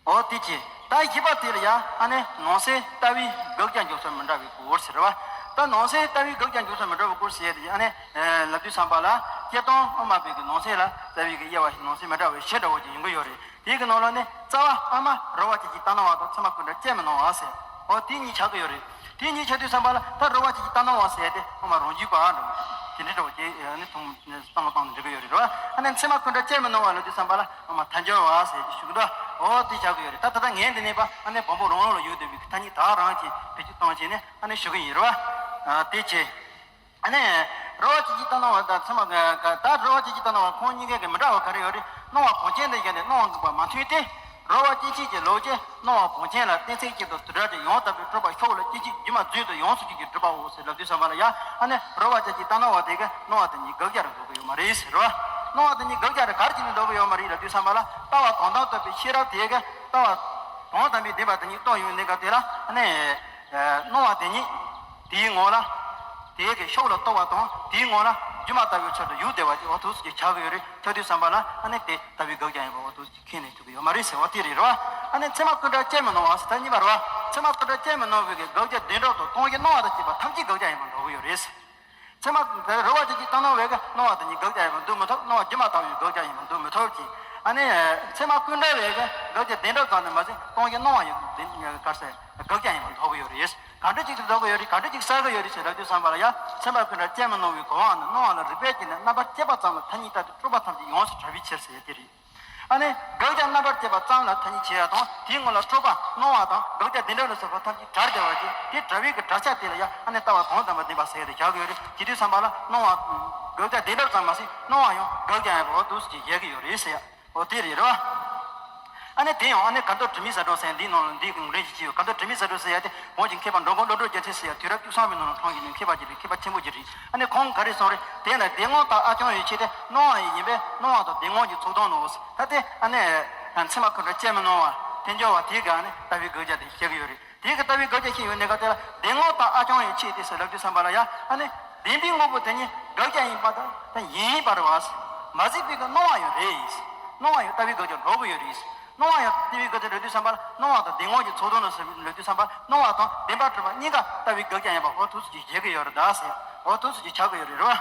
འོ་དེ་ཅི། ད་བཞི་པ་དེ་ལ་ཡང་ཨ་ནི་ནང་གསེས་ལྟ་བའི་དགག་བྱ་འཇོག་ས་མི་འདྲ་བའི་སྐོར་ཟེར་བ། ད་ནང་གསེས་ལྟ་བའི་དགག་བྱ་འཇོག་ས་མི་འདྲ་བའི་སྐོར་ཟེར་ཡ་དེ་ཨ་ནི་ལབ་དུས་ཙམ་པ་ལ་སྤྱིར་བཏང་དབུ་མ་པའི་གི་ནང་གསེས་ལ་རྩ་བའི་གི་དབྱེ་བ་ནང་གསེས་མི་འདྲ་བའི་བཞི་འདྲ་བོ་ཅིག་ཡོང་གི་ཡོད་རེད། དེའི་གི་ནང་ལོགས་ནས་རྩ་བ་ཨ་མ་རོ་བ་ཅན་གྱི་ལྟར་སྣང་བ་དང་ཚད་མ་ཀུན་བྲལ་ཅན་མི་སྣང་བ་ཟེར། འོ་དེ་གཉིས་ཆགས་ཀྱི་ཡོད་རེད། དེ་གཉིས་ཆགས་དུས་ཙམ་པ་ལ་ད་རོ་བ་ཅན་གྱི་ལྟར་སྣང་བ་ཟེར་ཡ་དེ་དབུ་མ་རང་རྒྱུད་པ་འདྲ་བོ་དེ་འདྲ་འདྲ་བོ་ཅིག་ཨ་ནི་མཐོང་བསམ་བློ་བཏང་ནས་འགྲིག་གི་ཡོད་རེད། རེད་བ། ཨ་ནི་ཚད་མ་ཀུན་བྲལ་ཅན་མི་སྣང་བ་ལབ་དུས་ཙམ་པ་ལ་ཨ་མ་ཐལ་འགྱུར་བ་ཟེར་གྱི་ཞུ་གི་འདུག་འོ་དེ་ཆགས་ཀྱི་ཡོད་རེད། ད་ད་ལྟ་ངས་འདི་ནས་པ་ཨ་ནི་བམ་པོ་རང་རང་ལ་ཡོད་བསྡད་པའི་ཐ་སྙད་ད་རང་གི་བེད་སྤྱོད་བཏང་བྱས་ནས་ཨ་ནི་ཞུ་གི་ཡིན། རེད་བ། ཨ་དེ་བྱས། ཨ་ནི། རོ་བ་ཅན་གྱི་ལྟར་སྣང་བ་དང་ཚད་མ་ད་རོ་བ་ཅན་གྱི་ལྟར་སྣང་བ་ཁོང་གཉིས་ཀའི་མི་འདྲ་བ་ག་རེ་ཡོད་རེད། སྣང་བ་བོགས་ཅན་དང་གཞན་དུ་སྣང་བ་འགོག་པ་མ་མཐུན་ཏེ། རོ་བ་ཅན་ཤེས་ཀྱི་ལོག་ཅན་སྣང་བ་བོགས་ཅན་ལ་གཏན་ཚིགས་གཅིག་ཏུ་དུ་སྒྲ་ཅན་ཡང་དག་པའི་གྲུབ་པ་ཤོག་ལ་སྐྱེ་མཆེད་སྒྱུ་མ་རྫུན་དུ་ཡོངས་སུ་གྱུར་གྱི་སྒྲུབ་པའོ་ཟེར་ལབ་དུས་ཙམ་པ་ལ་ཡང་ཨ་ནི་རོ་བ་ཅན་གྱི་ལྟར་སྣང་བ་དེ་ག་སྣང་བ་དེ་གཉིས་དགག་བྱ་རུ་འགྲོ་གི་ཡོད་མ་རེད་ཟེར་བ། སྣང་བ་དེ་གཉིས་དགག་བྱ་རུ་ག་རེ་བྱས་ནས་འགྲོ་གི་ཡོད་མ་རེད་ལབ་དུས་ཙམ་པ་ལ་ལྟ་བ་དོན་དམ་རྟོགས་པའི་ཤེས་རབ་དེ་ག་ལྟ་བ་དོན་དམ་པའི་བདེན་པ་དེ་གཉིས་རྟོགས་ཡོང་གནས་སྐབས་དེ་ལ་ཨ་ནི། སྣང་བ་དེ་ཉིད་དེའི་ངོ་ལ། དེའི་གི་ཤོག་ལ་གཏོགས་པ་དང་དེའི་ངོ་ལ་སྒྱུ་མ་ལྟ་བུའི་ཚུལ་དུ་ཡུལ་བདེ་བ་ཅིག་འོ་ཐུགས་སུ་ཅིག་ཆགས་ཀྱི་ཡོད་རེད། ཆགས་དུས་ཙམ་པ་ལ་ཨ་ནི་དེ་ལྟ་བུའི་དགག་བྱ་ཡིན་པ་འོ་ཐུགས་སུ་ཅིག་ཁས་ལེན་ཐུབ་ཀྱི་ཡོད་མ་རེད་ཟེར་བ་དེ་རེད། རེད་བ། ཨ་ནི་ཚད་མ་ཀུན་བྲལ་ཅན་མི་སྣང་བ་ཟེར་ད་གཉིས་པ་རེད་བ། ཚད་མ་ཀུན་བྲལ་ཅན་མི་སྣང་བའི་གི་དགག་བྱ་བདེན་གྲུབ་དང་སྟོང་ཉིད་སྣང་བ་དང་བཅས་པ་ཐམས་ཅད་དགག་བྱ་ཡིན་པར་འགྲོ་གི་ཡོད་རེད། ཚད་མ་རོ་བ་ཅན་གྱི་ལྟར་སྣང་བའི་གི་སྣང་བ་དེ་ཉིད་དགག་བྱ་ཡིན་པར་འདོད་མི་ཐུབ། སྣང་བ་སྒྱུ་མ་ལྟ་བུའི་དགག་བྱ་ཡིན་པར་འདོད་མི་ཐུབ་ཀྱི། ཨ་ནི། ཚད་མ་ཀུན་བྲལ་བའི་གི་དགག་བྱ་བདེན་གྲུབ་ཙམ་དུ་མ་ཟད་སྟོང་ཉིད་སྣང་བ་ཡང་དེ་གར་ཟེར་དགག་བྱ་ཡིན་པར་འདོད་ཀྱི་ཡོད་རེད། གང་འདྲ་ཅིག་ཏུ་འདོད་ཀྱི་ཡོད་རེད། གང་འདྲ་ཅིག་བསལ་གྱི་ཡོད་རེད་ཟེར་ལབ་དུས་ཙམ་པ་ལ་ཡང་ཚད་མ་ཀུན་བྲལ་ཅན་མི་སྣང་བའི་གོ་འོང་ནི་སྣང་བ་ལ་རིགས་པས་བསྐྱེད་ནས་རྣམ་པར་དཔྱད་པ་ཙམ་ལ་ཐ་སྙད་བཏགས་ཏེ་གྲུབ་པ་ཐམས་ཅད་ཡོངས་སུ་བྲལ་བའི་ཕྱིར་ཟེར་ཡ་དེ་རེད། ཨ་ནི་དགག་བྱ་རྣམ་པར་དཔྱད་པ་ཙམ་ལ་ཐ་སྙད་བྱེད་ཡ་དང་དེའི་སྔོན་ལ་གྲུབ་པ་སྣང་བ་དང་དགག་བྱ་བདེན་གྲུབ་ལ་སོགས་པ་ཐམས་ཅད་བྲལ་བསྡད་པ་ཅིག་དེ་བྲལ་བའི་གི་བྲལ་བྱ་དེ་ལ་ཡང་ཨ་ནི་ལྟ་བ་དོན་དམ་པར་བདེན་པ་ཟེར་ཡ་དེ་བཞག་གི་ཡོད་རེད། དེ་དུས་ཙམ་པ་ལ་སྣང་བ། དགག་བྱ་བདེན་གྲུབ་ཙམ་མ་ཟད་སྣང་བ་ཡང་དགག་བྱ་ཡིན་པ་འོ་འདུག་སེ་བཞག་གི་ཡོད་རེད་ཟེར་ཡ། འོ་དེ་རེད། རེད་བ། ཨ་ནི་དེ་ཡང་ཨ་ནི་གར་མདོ་དྲི་མེད་བཟའ་གྲོགས་ཟེར་འདིའི་ནང་ལ་འདིའི་གི་ངོས་འཛིན་ཅིག་ཡོད། གར་མདོ་དྲི་མེད་བཟའ་གྲོགས་ཟེར་ཡ་དེ་བོད་ཀྱི་མཁས་པ་འགྲོ་མགོན་བློ་གྲོས་རྒྱལ་མཚན་ཟེར་ཡ་དུས་རབས་བཅུ་གསུམ་པའི་ནང་ལ་འཁྲུངས་ཡོད་མཁས་པ་ཅིག་རེད། མཁས་པ་ཆེན་པོ་ཅིག་རེད། ཨ་ནི་ཁོང་ག་རེ་གསུངས་རེད། དེ་ལ་བདེན་དངོས་དང་ཨ་ཀྱང་ཡོད་ཆོས་དེ་སྣང་བ་ཡིན་པས་སྣང་བ་དང་བདེན་དངོས་ཀྱི་ཚུལ་མཐོང་ནོ། ད་དེ་ཨ་ནི་ཚད་མ་ཁོ་འདྲ་ཅན་མི་སྣང་བ་ཐལ་འགྱུར་བ་དེའི་ག་ནི་ལྟ་བའི་དགག་བྱ་དེ་བཤད་ཀྱི་ཡོད་རེད། དེའི་གི་ལྟ་བའི་དགག་བྱ་བཤད་ཡོད་གནས་སྐབས་དེ་ལ་བདེན་དངོས་དང་ཨ་ཀྱང་ཡོད་ཆོས་དེ་ཟེར་ལབ་དུས་ཙམ་པ་ལ་ཡང་ཨ་ནི་བདེན་པའི་དངོས་པོ་དེ་ཉིད་དགག་བྱ་ཡིན་པ་དང་ད་ཡིན་པར་བ། མ་གཟིགས་པའི་གི་སྣང་བ་ཡང་རེད། སྣང་བ་ཡང་ལྟ་བའི་དགག་བྱ་འགྲོ་གི་ཡོད་རེད། སྣང་བ་ཡང་ལྟ་བའི་དགག་བྱ་འགྲོ་དུས་ཙམ་པ་ལ་སྣང་བ་དང་བདེན་དངོས་ཀྱི་ཚུལ་མཐོང་ནོ་ཟེར་ལབ་དུས་ཙམ་པ་སྣང་བ་དང་བདེན་པར་གྲུབ་པ་གཉིས་ཀ་ལྟ་བའི་དགག་བྱ་ཡིན་པ་འོ་ཐུགས་སུ་ཅིག་བཞེད་ཀྱི་ཡོད་རེད་ད་ཟེར། འོ་ཐུགས་སུ་ཅིག་ཆགས་ཀྱི་ཡོད་རེད། རེད་བ།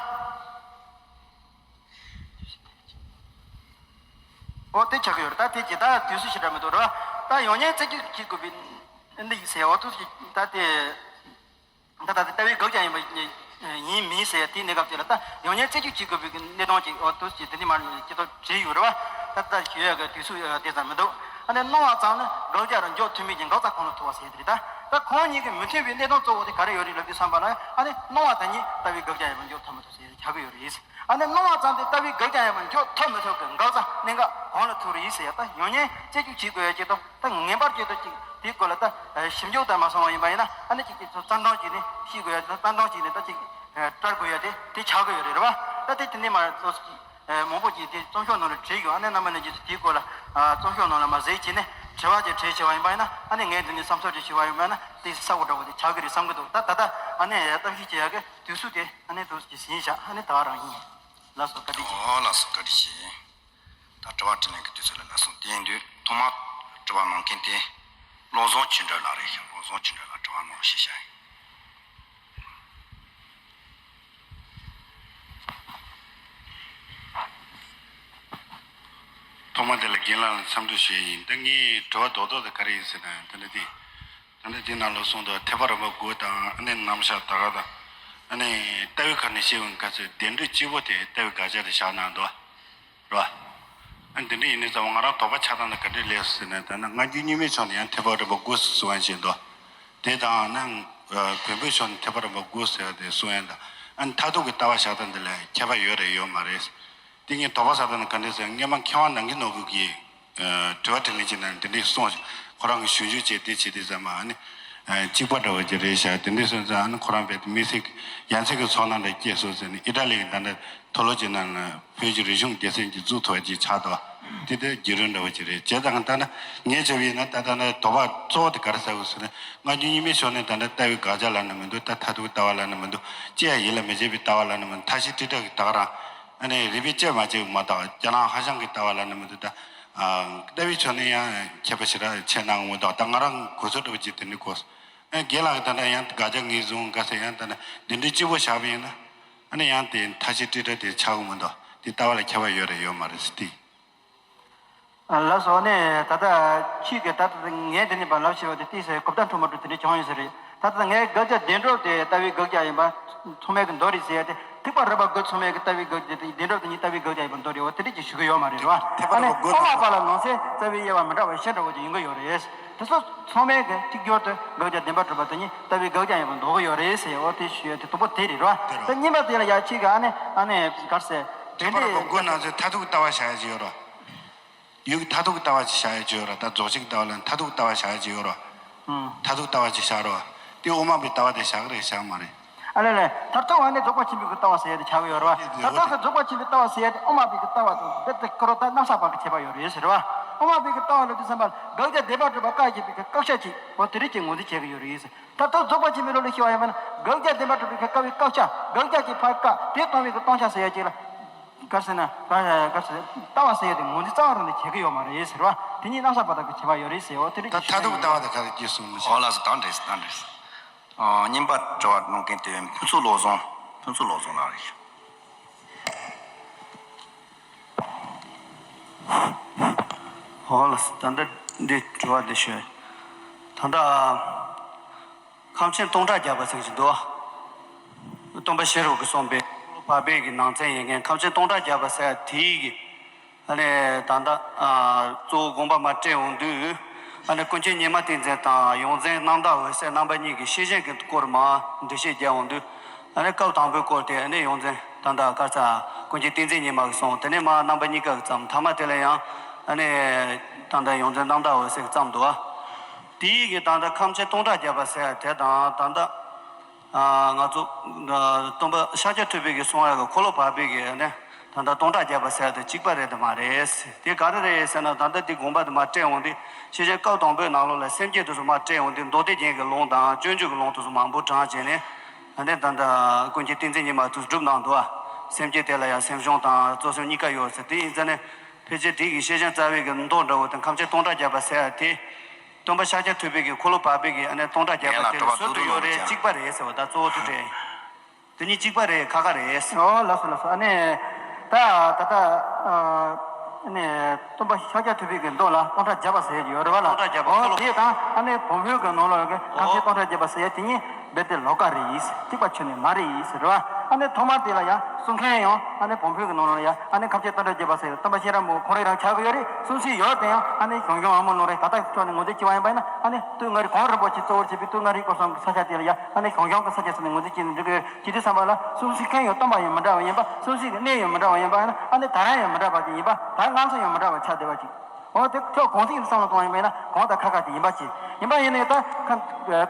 འོ་དེ་ཆགས་ཀྱི་ཡོད་རེད། ད་དེ་ཇི་ལྟར་དུས་སུ་ཞེ་དྲག་མི་འདུག་རེད་བ། ད་ཡོང་ཉེན་རྩད་གཅོད་བྱེད་དགོས་པའི་འདི་ཡིན་ཟེར། འོ་ཐུགས་སུ་ཅིག་ད་དེ། ད་ལྟ་དེ་ལྟ་བའི་དགག་བྱ་ཡིན་པ་ཡིན་མིན་ཟེར་དེའི་གནས་སྐབས་དེ་ལ་ད་ཡོང་ཉེན་རྩད་གཅོད་བྱེད་དགོས་པའི་གནས་སྟངས་ཅིག་འོ་དུ་ཅིག་དེ་འདྲ་མར་སྐྱེ་ཐོག་བྲིས་ཡོད་རེད་བ། ད་ལྟ་ཞུ་ཡག་གི་དུས་ཚོད་དེ་ཙམ་མི་འདུག་ཨ་ནི་སྣང་བ་ཙམ་ནི་དགག་བྱ་རུ་འཇོག་ཐུབ་མིན་གྱི་འགག་རྩ་གང་ལ་ཐུག་པ་ཟེར་དེ་རེད། ད་ད་ཁོང་གཉིས་ཀྱི་མི་མཐུན་པའི་གནས་སྟངས་གཙོ་བོ་དེ་ག་རེ་ཡོད་རེད་ལབ་དུས་ཙམ་པ་ལ་ཨ་ནི་སྣང་བ་དེ་ཉིད་ལྟ་བའི་དགག་བྱ་ཡིན་པ་འཇོག་ཐུབ་མི་ཐུབ་ཟེར་ཆགས་ཀྱི་ཡོད་རེད། ཨ་ནི་སྣང་བ་ཙམ་དེ་ལྟ་བའི་དགག་བྱ་ཡིན་པ་འཇོག་ཐུབ་མི་ཐུབ་ཀྱི་འགག་རྩ་གནད་འགག་གང་ལ་ཐུག་རེད་ཟེར་ཡ། ད་ཡོང་ཉེན་རྩད་གཅོད་བྱེད་དགོས་ཡ་ཅིག་དང་། ད་ངེས་པར་དུ་ཅིག་དེའི་སྐོར་ལ་ད་ཞིབ་འཇུག་ལྟར་མ་སོང་བ་ཡིན་པ་ཡིན་ན་ཨ་ནི་ཅིག་ཅིག་ཙམ་ཙམ་ཅིག་ནས་ཤེས་དགོས་ཡ། ཙམ་ཙམ་ཅིག་ནས་ད་ཅིག་བཀྲལ་དགོས་ཡ་དེ་དེ་ཆགས་ཀྱི་ཡོད་རེད་བ། ད་དེ་དེ་ནས་མ་ཚོ་ཅིག་མང་པོ་ཅིག་དེ་རྩོམ་ཤོག་ནང་ལ་བྲིས་ཡོད། ཨ་ནི་རྣམ་པ་རྣམས་ཀྱིས་དེའི་སྐོར་ལ་རྩོམ་ཤོག་ནང་ལ་མ་གཟིགས་བྱས་ནས་དྲི་བ་ཅིག་དྲིས་བྱས་པ་ཡིན་ན་ཨ་ནི་ངས་འདི་ནས་བསམ་ཚུལ་ཅིག་ཞུས་པ་ཡིན་པ་ཡིན་ན་དེ་གསལ་པོ་འདྲ་བོ་དེ་ཆགས་ཀྱི་རེད་བསམ་གྱི་འདུག་ད་ད་ལྟ་ཨ་ནི་གཏམ་བཤད་བྱེད་ཡ་གི་དུས་ཚོད་དེ་ཨ་ནི་འདུག་ཅིག་ཟིན་བཞག་ཨ་ནི་ད་ག་རང་ཡིན། ལགས་སོ། བཀའ་དྲིན་ཆེ། ཨོ་ལགས་སོ། བཀའ་དྲིན་ཆེ། ད་དྲི་བ་དྲིས་ལན་གྱི་དུས་ཚོད་ལ་སླེབས་སོང་། དེ་ཡིན་དུས་ཐོག་མར་དྲི་བ་གནང་མཁན་དེ་བློ་བཟང་ཆོས་སྒྲོན་ལགས་རེད་ཤག་བློ་བཟང་ཆོས་སྒྲོན་ལགས་དྲི་བ་གནང་རོགས་ཞེས་བྱ་ཡིན། ཐོག་མ་དེ་ལ་རྒན་ལགས་ལ་འཚམས་འདྲི་ཞུ་ཡ་ཡིན། ད་ངའི་དྲི་བ་རྡོག་རྡོག་དེ་ག་རེ་ཡིན་ཟེར་ན་དེ་འདྲ་དེ། ད་ནི་དེའི་ནང་ལ་གསུངས་འདུག་ཐེག་པ་རིམ་པ་དགུ་དང་ཨ་ནི་རྣམ་གཞག་ད་ག་དང་། ཨ་ནི་ལྟ་བའི་ཁ་ནས་བཤད་འོང་ག་ཚོད་བདེན་གྲུབ་གཅིག་པོ་དེ་ལྟ་བའི་དགག་བྱ་དེ་བཞག་གནང་འདུག་རེད་བ། ཨ་ནི་དེ་འདྲ་ཡིན་ནའི་ཙམ་ང་རང་དོགས་པ་ཆགས་སྟངས་དེ་ག་འདྲས་ལས་སོ་ཟེར་ན། ད་ནི་སྔ་འགྱུར་རྙིང་མའི་ཕྱོགས་ནས་ཡང་ཐེག་པ་རིམ་པ་དགུ་ཟེར་གསུང་ཡ་བྱས་འདུག་དེ་དང་ནི་བོན་པོའི་ཕྱོགས་ནས་ཐེག་པ་རིམ་པ་དགུ་ཟེར་བ་དེ་གསུང་ཡ་དང་ཨ་ནི་མཐར་ཐུག་གི་ལྟ་བ་བཞག་སྟངས་དེ་ལ་ཁྱད་པར་ཡོད་རེད་ཡོད་མ་རེད། དེ་ངས་དོགས་པ་ཟ་ད་ནི་ག་འདྲས་ཟེར་སྔོན་མ་མཁས་དབང་ནམ་མཁའི་ནོར་བུ་གིས་དྲི་བ་དྲིས་ལན་བྱེད་ན་འདི་འདྲས་གསུངས། ཁོ་རང་གི་ཞུ་རྒྱུ་བྱས་དེ་བྱས་དེ་ཙམ་མ་ནི་གཅིག་པ་འདྲ་བོ་ཅིག་རེད་ཤག་དེ་འདྲ་སོང་ཙང་ཨ་ནི་ཁོ་རང་རྦད་དེ་མི་ཚེ་ཡ་མཚན་གྱི་ཚོར་སྣང་འདྲ་སྐྱེས་སོང་ཟེར་ནས་ཨི་ཊ་ལི་གི་ད་ལྟ་མཐོ་སློབ་ཀྱི་ནང་ལ་བོད་ཀྱི་རིག་གཞུང་སྡེ་ཚན་གྱི་འཛུགས་ཐུབ་པ་ཅིག་ཆགས་འདུག་དེ་ལྟར་བརྒྱུད་རིམ་འདྲ་བོ་ཅིག་རེད། བྱས་ཙང་ད་ནི་ངས་བྱས་པ་ཡིན་ན་ད་ལྟ་ནི་དོགས་པ་གཙོ་བོ་དེ་ག་རེ་ཟེར་དགོས་ཟེར་ན། སྔ་འགྱུར་རྙིང་མའི་ཕྱོགས་ནས་ད་ལྟ་ལྟ་བའི་དགག་བྱ་ལབ་ན་མི་འདུག་ད་མཐར་ཐུག་ལྟ་བ་ལབ་ན་མི་འདུག་སྐྱེ་ཡ་ཡིད་ལ་མི་བྱེད་པའི་ལྟ་བ་ལབ་ན་མི་འདུག་མཐའ་བཞི་དྲིལ་བསྒྲགས་ཀྱི་ད་ག་རང་ཨ་ནི་རིག་པས་དཔྱད་མ་བྱས་མ་གཏོགས་རྒྱ་ནག་ཧྭ་ཤང་གི་ལྟ་བ་ལབ་ན་མི་འདུག་ད་ལྟ་བའི་ཕྱོགས་ནས་ཡང་མཁས་པ་ཞེ་དྲག་བྱས་གནང་གི་མི་འདུག་ད་ང་རང་གོ་ཚོད་འདྲ་བོ་ཅིག་དེ་འདྲ་གོ་སོང་། ཨ་རྒན་ལགས་ཀྱིས་ད་ལྟ་ཡང་དགག་བྱ་ངོས་བཟུང་དགའ་ས་ཡང་ད་ལྟ་འདི་འདྲའི་སྤྱི་བོ་བཞག་པ་ཡིན་ན། ཨ་ནི་ཡང་དེ་མཐའ་བཞི་དྲིལ་བསྒྲགས་དེ་ཆགས་ཀྱི་མི་འདུག་དེ་ལྟ་བ་ལ་ཁྱད་པར་ཡོད་རེད་ཡོད་མ་རེད་ཟེར་ཏེ། ལགས་སོ། ཨ་ནི་ད་ལྟ་ཁྱེད་ཀྱིས་ད་ལྟ་ངས་འདི་ནས་ཕར་ལབ་ཤེས་པ་དེ་ཏོག་ཙམ་གོ་བརྡ་འཕྲོད་མ་འཕྲོད་དེ་འདྲ་བྱུང་ཡོད་ས་རེད། ད་ལྟ་ངས་དགག་བྱ་བདེན་གྲུབ་དེ་ལྟ་བའི་དགག་བྱ་ཡིན་པ་ཚང་མས་ཀྱི་མདོ་རེད་ཟེར་ཡ་དེ། ཐེག་པ་རིམ་པ་དགུ་ཚང་མས་ཀྱི་ལྟ་བའི་དགག་བྱ་དེ་བདེན་གྲུབ་དེ་ཉིད་ལྟ་བའི་དགག་བྱ་ཡིན་པ་མདོ་རེད་བ། དེ་འདྲ་ཅིག་ཞུ་གི་ཡོད་མ་རེད་བ། ཐེག་པ་ཨ་རིམ་ནི་པ་དགུ་ཨོ་མ་ནང་པ་ལ་ནང་གསེས་རྩ་བའི་དབྱེ་བ་མི་འདྲ་བ་ཤེས་འདྲ་བོ་ཅིག་ཡིན་གྱི་ཡོད་རེད། དེ་ཚོ་ཚང་མས་ཀྱི་གཅིག་གྱུར་དུ་དགག་བྱ་བདེན་པར་གྲུབ་པ་དེ་ཉིད་ལྟ་བའི་དགག་བྱ་ཡིན་པ་མདོ་གི་ཡོད་རེད་ཟེར། འོ་དེ་ཞུ་ཡ་དེ་དང་པོ་དེ་རེད་བ། དེ་རེད། གཉིས་པ་དེ་ལ་ཡ་ཁྱེད་ཀྱིས་ཨ་ནི་ཨ་ནི་ག་རེ་ཟེར། དེ་ཐེག་པ་འདི་རིམ་པ་དགུ་ནང་ཚན་མཐར་ཐུག་ལྟ་བ་བཞག་ཡ་ཅིག་ཡོད་རེད། ཡུལ་གྱི་མཐར་ཐུག་ལྟ་བ་ཅིག་བཞག་ཡ་ཅིག་ཡོད་རེད། ད་རྫོགས་ཆེན་གྱི་ལྟ་བ་ལ་མཐར་ཐུག་ལྟ་བ་བཞག་ཡ་ཅིག་ཡོད་རེད། ཨང་། མཐར་ཐུག་ལྟ་བ་ཅིག་བཞག་རེད་བ། དེ་དབུ་མ་པའི་ལྟ་བ་དེ་བཞག་གི་རེད་བཞག་མ་རེད། ཨ་ལས་ལས། མཐར་ཐུག་ཨ་ནི་རྫོགས་པ་ཆེན་པོའི་གི་ལྟ་བ་ཟེར་ཡ་དེ་ཆགས་ཀྱི་ཡོད་རེད་བ། དེ་མཐར་ཐུག་གི་རྫོགས་པ་ཆེན་པོའི་ལྟ་བ་ཟེར་ཡ་དེ་དབུ་མ་པའི་གི་ལྟ་བ་དང་རྦད་དེ་ཀ་རོ་ད་རྣམ་གསར་བ་གི་ཁྱད་པར་ཡོད་རེད་ཟེར་བ། དབུ་མ་པའི་གི་ལྟ་བ་ལ་དུས་ཙམ་པ་ལ་དགག་བྱ་བདེན་པར་གྲུབ་པ་བཀག་བྱེད་པའི་གི་བཀག་ཆ་ཅིག་འོ་དེ་རིགས་ཀྱི་ངོས་འཛིན་བྱེད་ཀྱི་ཡོད་རེད་ཟེར། མཐར་ཐུག་རྫོགས་པ་ཆེན་པོའི་ལུགས་ལ་ཤེས་པ་ཡིན་པ་ན་དགག་བྱ་བདེན་པར་གྲུབ་པའི་གི་བཀག་པའི་བཀག་ཆ། དགག་བྱ་གི་ཕར་བཀག་དེ་སྟོང་པའི་གི་སྟོང་ཆ་ཟེར་ཡ་ཅིག་ལ། ག་རེ་ཟེར་ན། ག་རེ་ཟེར། ལྟ་བ་ཟེར་ཡ་དེ་ངོས་འཛིན་རྩ་བ་རང་ནས་བྱེད་ཀྱི་ཡོད་མ་རེད་ཟེར་བ། དེ་གཉིས་རྣམ་གསར་བ་དག་གི་ཁྱད་པར་ཡོད་རེད་ཟེར། འོ་དེ་རིགས་ད་ཀྱི་མཐར་ཐུག་ལྟ་བ་དེ་ག་རེ་སྐྱེས་སོང་མི་ཤེས། ཨོ་ལགས་སོ། ད་འགྲིག་སོང་། ད་འགྲིག་སོང་། ཨོ། གཉིས་པ་དྲི་བ་གནང་མཁན་དེ་ཕུན་ཚོགས་བློ་བཟང་། ཕུན་ཚོགས་བློ་བཟང་ལགས་རེད། ཨོ་ལགས་སོ། ད་ལྟ་འདི་དྲི་བ་འདི་ཞུ། ད་ལྟ། ཁམས་ཆེན་སྟོང་ཕྲག་བརྒྱ་པ་ཟེར་གྱི་འདུག་སྟོན་པ་ཤེས་རབ་ཀྱིས་གསུངས་པའི་འཕགས་པའི་གི་ནང་ཚན་ཡིན་མཁན་ཁམས་ཆེན་སྟོང་ཕྲག་བརྒྱ་པ་ཟེར་དེའི་གི་ཨ་ནི་ད་ལྟ་གཙོ་བོ་དགོངས་པ་མར་བཀྲལ་འོང་དུས། ཨ་ནི་ཀུན་མཁྱེན་ཉི་མ་ཏིང་འཛིན་དང་ཡོངས་འཛིན་རྣམ་དག་འོད་གསལ་རྣམ་པ་གཉིས་ཀྱི་ཤེས་བཞིན་གྱི་སྐོར་མར་འགྲེལ་བཤད་རྒྱག་འོང་དུས། ཨ་ནི་སྐབས་དང་པོའི་སྐོར་དེ་ཨ་ནི་ཡོངས་འཛིན་ད་ལྟ་དཀར་ཚ་ཀུན་མཁྱེན་ཏིང་འཛིན་ཉི་མ་གིས་གསུངས། དེ་ནས་མར་རྣམ་པ་གཉིས་ཀ་གིས་བརྩམས། ཐ་མ་དེ་ལ་ཡང་ཨ་ནི་ད་ལྟ་ཡོངས་འཛིན་རྣམ་དག་འོད་གསལ་གྱིས་བརྩམས་འདུག་བ། དེའི་གི་ད་ལྟ་ཁམས་ཆེན་སྟོང་ཕྲག་བརྒྱ་པ་ཟེར་ཡ་དེ་དང་ད་ལྟ་ང་ཚོ་སྟོན་པ་ཤཱཀྱ་ཐུབ་པའི་གི་གསུང་ཡ་གི་འཁོར་ལོ་བར་པའི་གི་ནི་ད་ལྟ་སྟོང་ཕྲག་བརྒྱ་པ་ཟེར་ཡ་དེ་གཅིག་པ་རེད་དམ་མ་རེད། དེ་ག་རེ་རེད་ཟེར་ན། ད་ལྟ་དེ་དགོངས་པ་དེ་མར་བཀྲལ་འོང་དུས་ཤེས་བཞིན་སྐབས་དང་པོའི་ནང་ལོགས་ལ་སེམས་བསྐྱེད་དེ་ཚོ་མར་བཀྲལ་འོང་དུས་མདོ་སྡེ་རྒྱན་གྱི་ལུང་དང་སྤྱོད་འཇུག་གི་ལུང་དེ་ཚོ་མང་པོ་དྲངས་བྱས་ནས། ཨ་ནི་ད་ལྟ་ཀུན་མཁྱེན་ཏིང་འཛིན་ཉི་མ་དེ་ཚོ་སྒྲུབ་གནང་འདུག་བ། སེམས་བསྐྱེད་དེ་ལ་ཡང་སེམས་བྱུང་དང་གཙོ་སེམས་གཉིས་ཀ་ཡོད་ཟེར། དེ་ཡིན་ཙང་ནི། ཕལ་ཆེར་དེ་གི་ཤེས་བཞིན་རྩ་བའི་གི་མདོ་འདྲ་བོ་དང་ཁམས་ཆེན་སྟོང་ཕྲག་བརྒྱ་པ་ཟེར་ཡ་དེ། སྟོན་པ་ཤཱཀྱ་ཐུབ་པའི་གི་འཁོར་ལོ་བར་པའི་གི་ཨ་ནི་སྟོང་ཕྲག་བརྒྱ་པ་དེ་ལ་ཟུར་དུ་ཡོད་རེད། གཅིག་པ་རེད་ཟེར་བ་ད་གཙོ་བོ་དེ་རེད། དེ་གཉིས་གཅིག་པ་རེད། ཁ་ཁ་རེད། ཨོ་ལགས་སོ་ལགས་སོ། ཨ་ནི་ད་ད་ལྟ་ཨ་ནི་སྟོན་པ་ཤཱཀྱ་ཐུབ་པའི་གི་མདོ་ལ་སྟོང་ཕྲག་བརྒྱ་པ་ཟེར་ཡ་ཡོད་རེད་བ་ལ། སྟོང་ཕྲག་བརྒྱ་པ། ཨོ་འཁོར་ལོ། དེ་དང་ཨ་ནི་བོད་བོད་གི་ནང་ལོགས་ཀྱི་ཁམས་ཆེན་སྟོང་ཕྲག་བརྒྱ་པ་ཟེར་ཡ་དེ་གཉིས་རྦད་དེ་ལོགས་ཀ་རེད། གཅིག་པ་ཁྱོན་ནས་མ་རེད་ཟེར་བ། ཨ་ནི་ཐོག་མར་དེ་ལ་ཡང་གསུང་མཁན་ཡང་ཨ་ནི་བོད་བོད་ཀྱི་ནང་ལ་ཡང་ཨ་ནི་ཁམས་ཆེན་སྟོང་ཕྲག་བརྒྱ་པ་ཟེར་སྟོན་པ་ཤེས་རབ་མོ་ཁོང་རང་རང་ཆགས་ཀྱི་ཡོད་རེད། གསུང་སྲོལ་ཡོད་དེ་ཡང་ཨ་ནི་གཞུང་གཞུང་ཨ་མོ་ནོར་རེད། ད་ལྟ་ཁྱོན་ནས་ངོས་འཛིན་བྱེད་པ་ཡིན་པ་ཡིན་ན་ཨ་ནི་སྟོད་མངའ་རིས་གངས་རིན་པོ་ཆེ་གཙོ་བོར་བྱས་པའི་སྟོད་མངའ་རིས་སྐོར་གསུམ་གྱི་ས་ཆ་དེ་ལ་ཡང་ཨ་ནི་གཞུང་གཞུང་གི་ས་ཆ་ཟེར་ནས་ངོས་འཛིན་བྱས་ནས་འགྲིག་གི་ཡོད། བྱེད་དུས་ཙམ་པ་ལ་གསུང་སྲོལ་མཁན་ཡང་སྟོན་པ་ཡང་མི་འདྲ་བ་ཡིན་པ། གསུང་སྲོལ་གྱི་གནས་ཡང་མི་འདྲ་བ་ཡིན་པ་ཡིན་ན་ཨ་ནི་ད་རང་ཡང་མི་འདྲ་བ་ཅིག་ཡིན་པ། ད་སྔ་ཚོད་ཡང་མི་འདྲ་བ་ཆགས་བསྡད་པ་ཅིག་འོ་དེ་ཁྱོད་གང་ཟག་གི་བསམ་བློ་གཏོང་བ་ཡིན་པ་ཡིན་ན་གང་དང་ཁ་ཁ་དེ་ཡིན་པ་ཅིག་ཡིན་པ་ཡིན་ནའི་ད་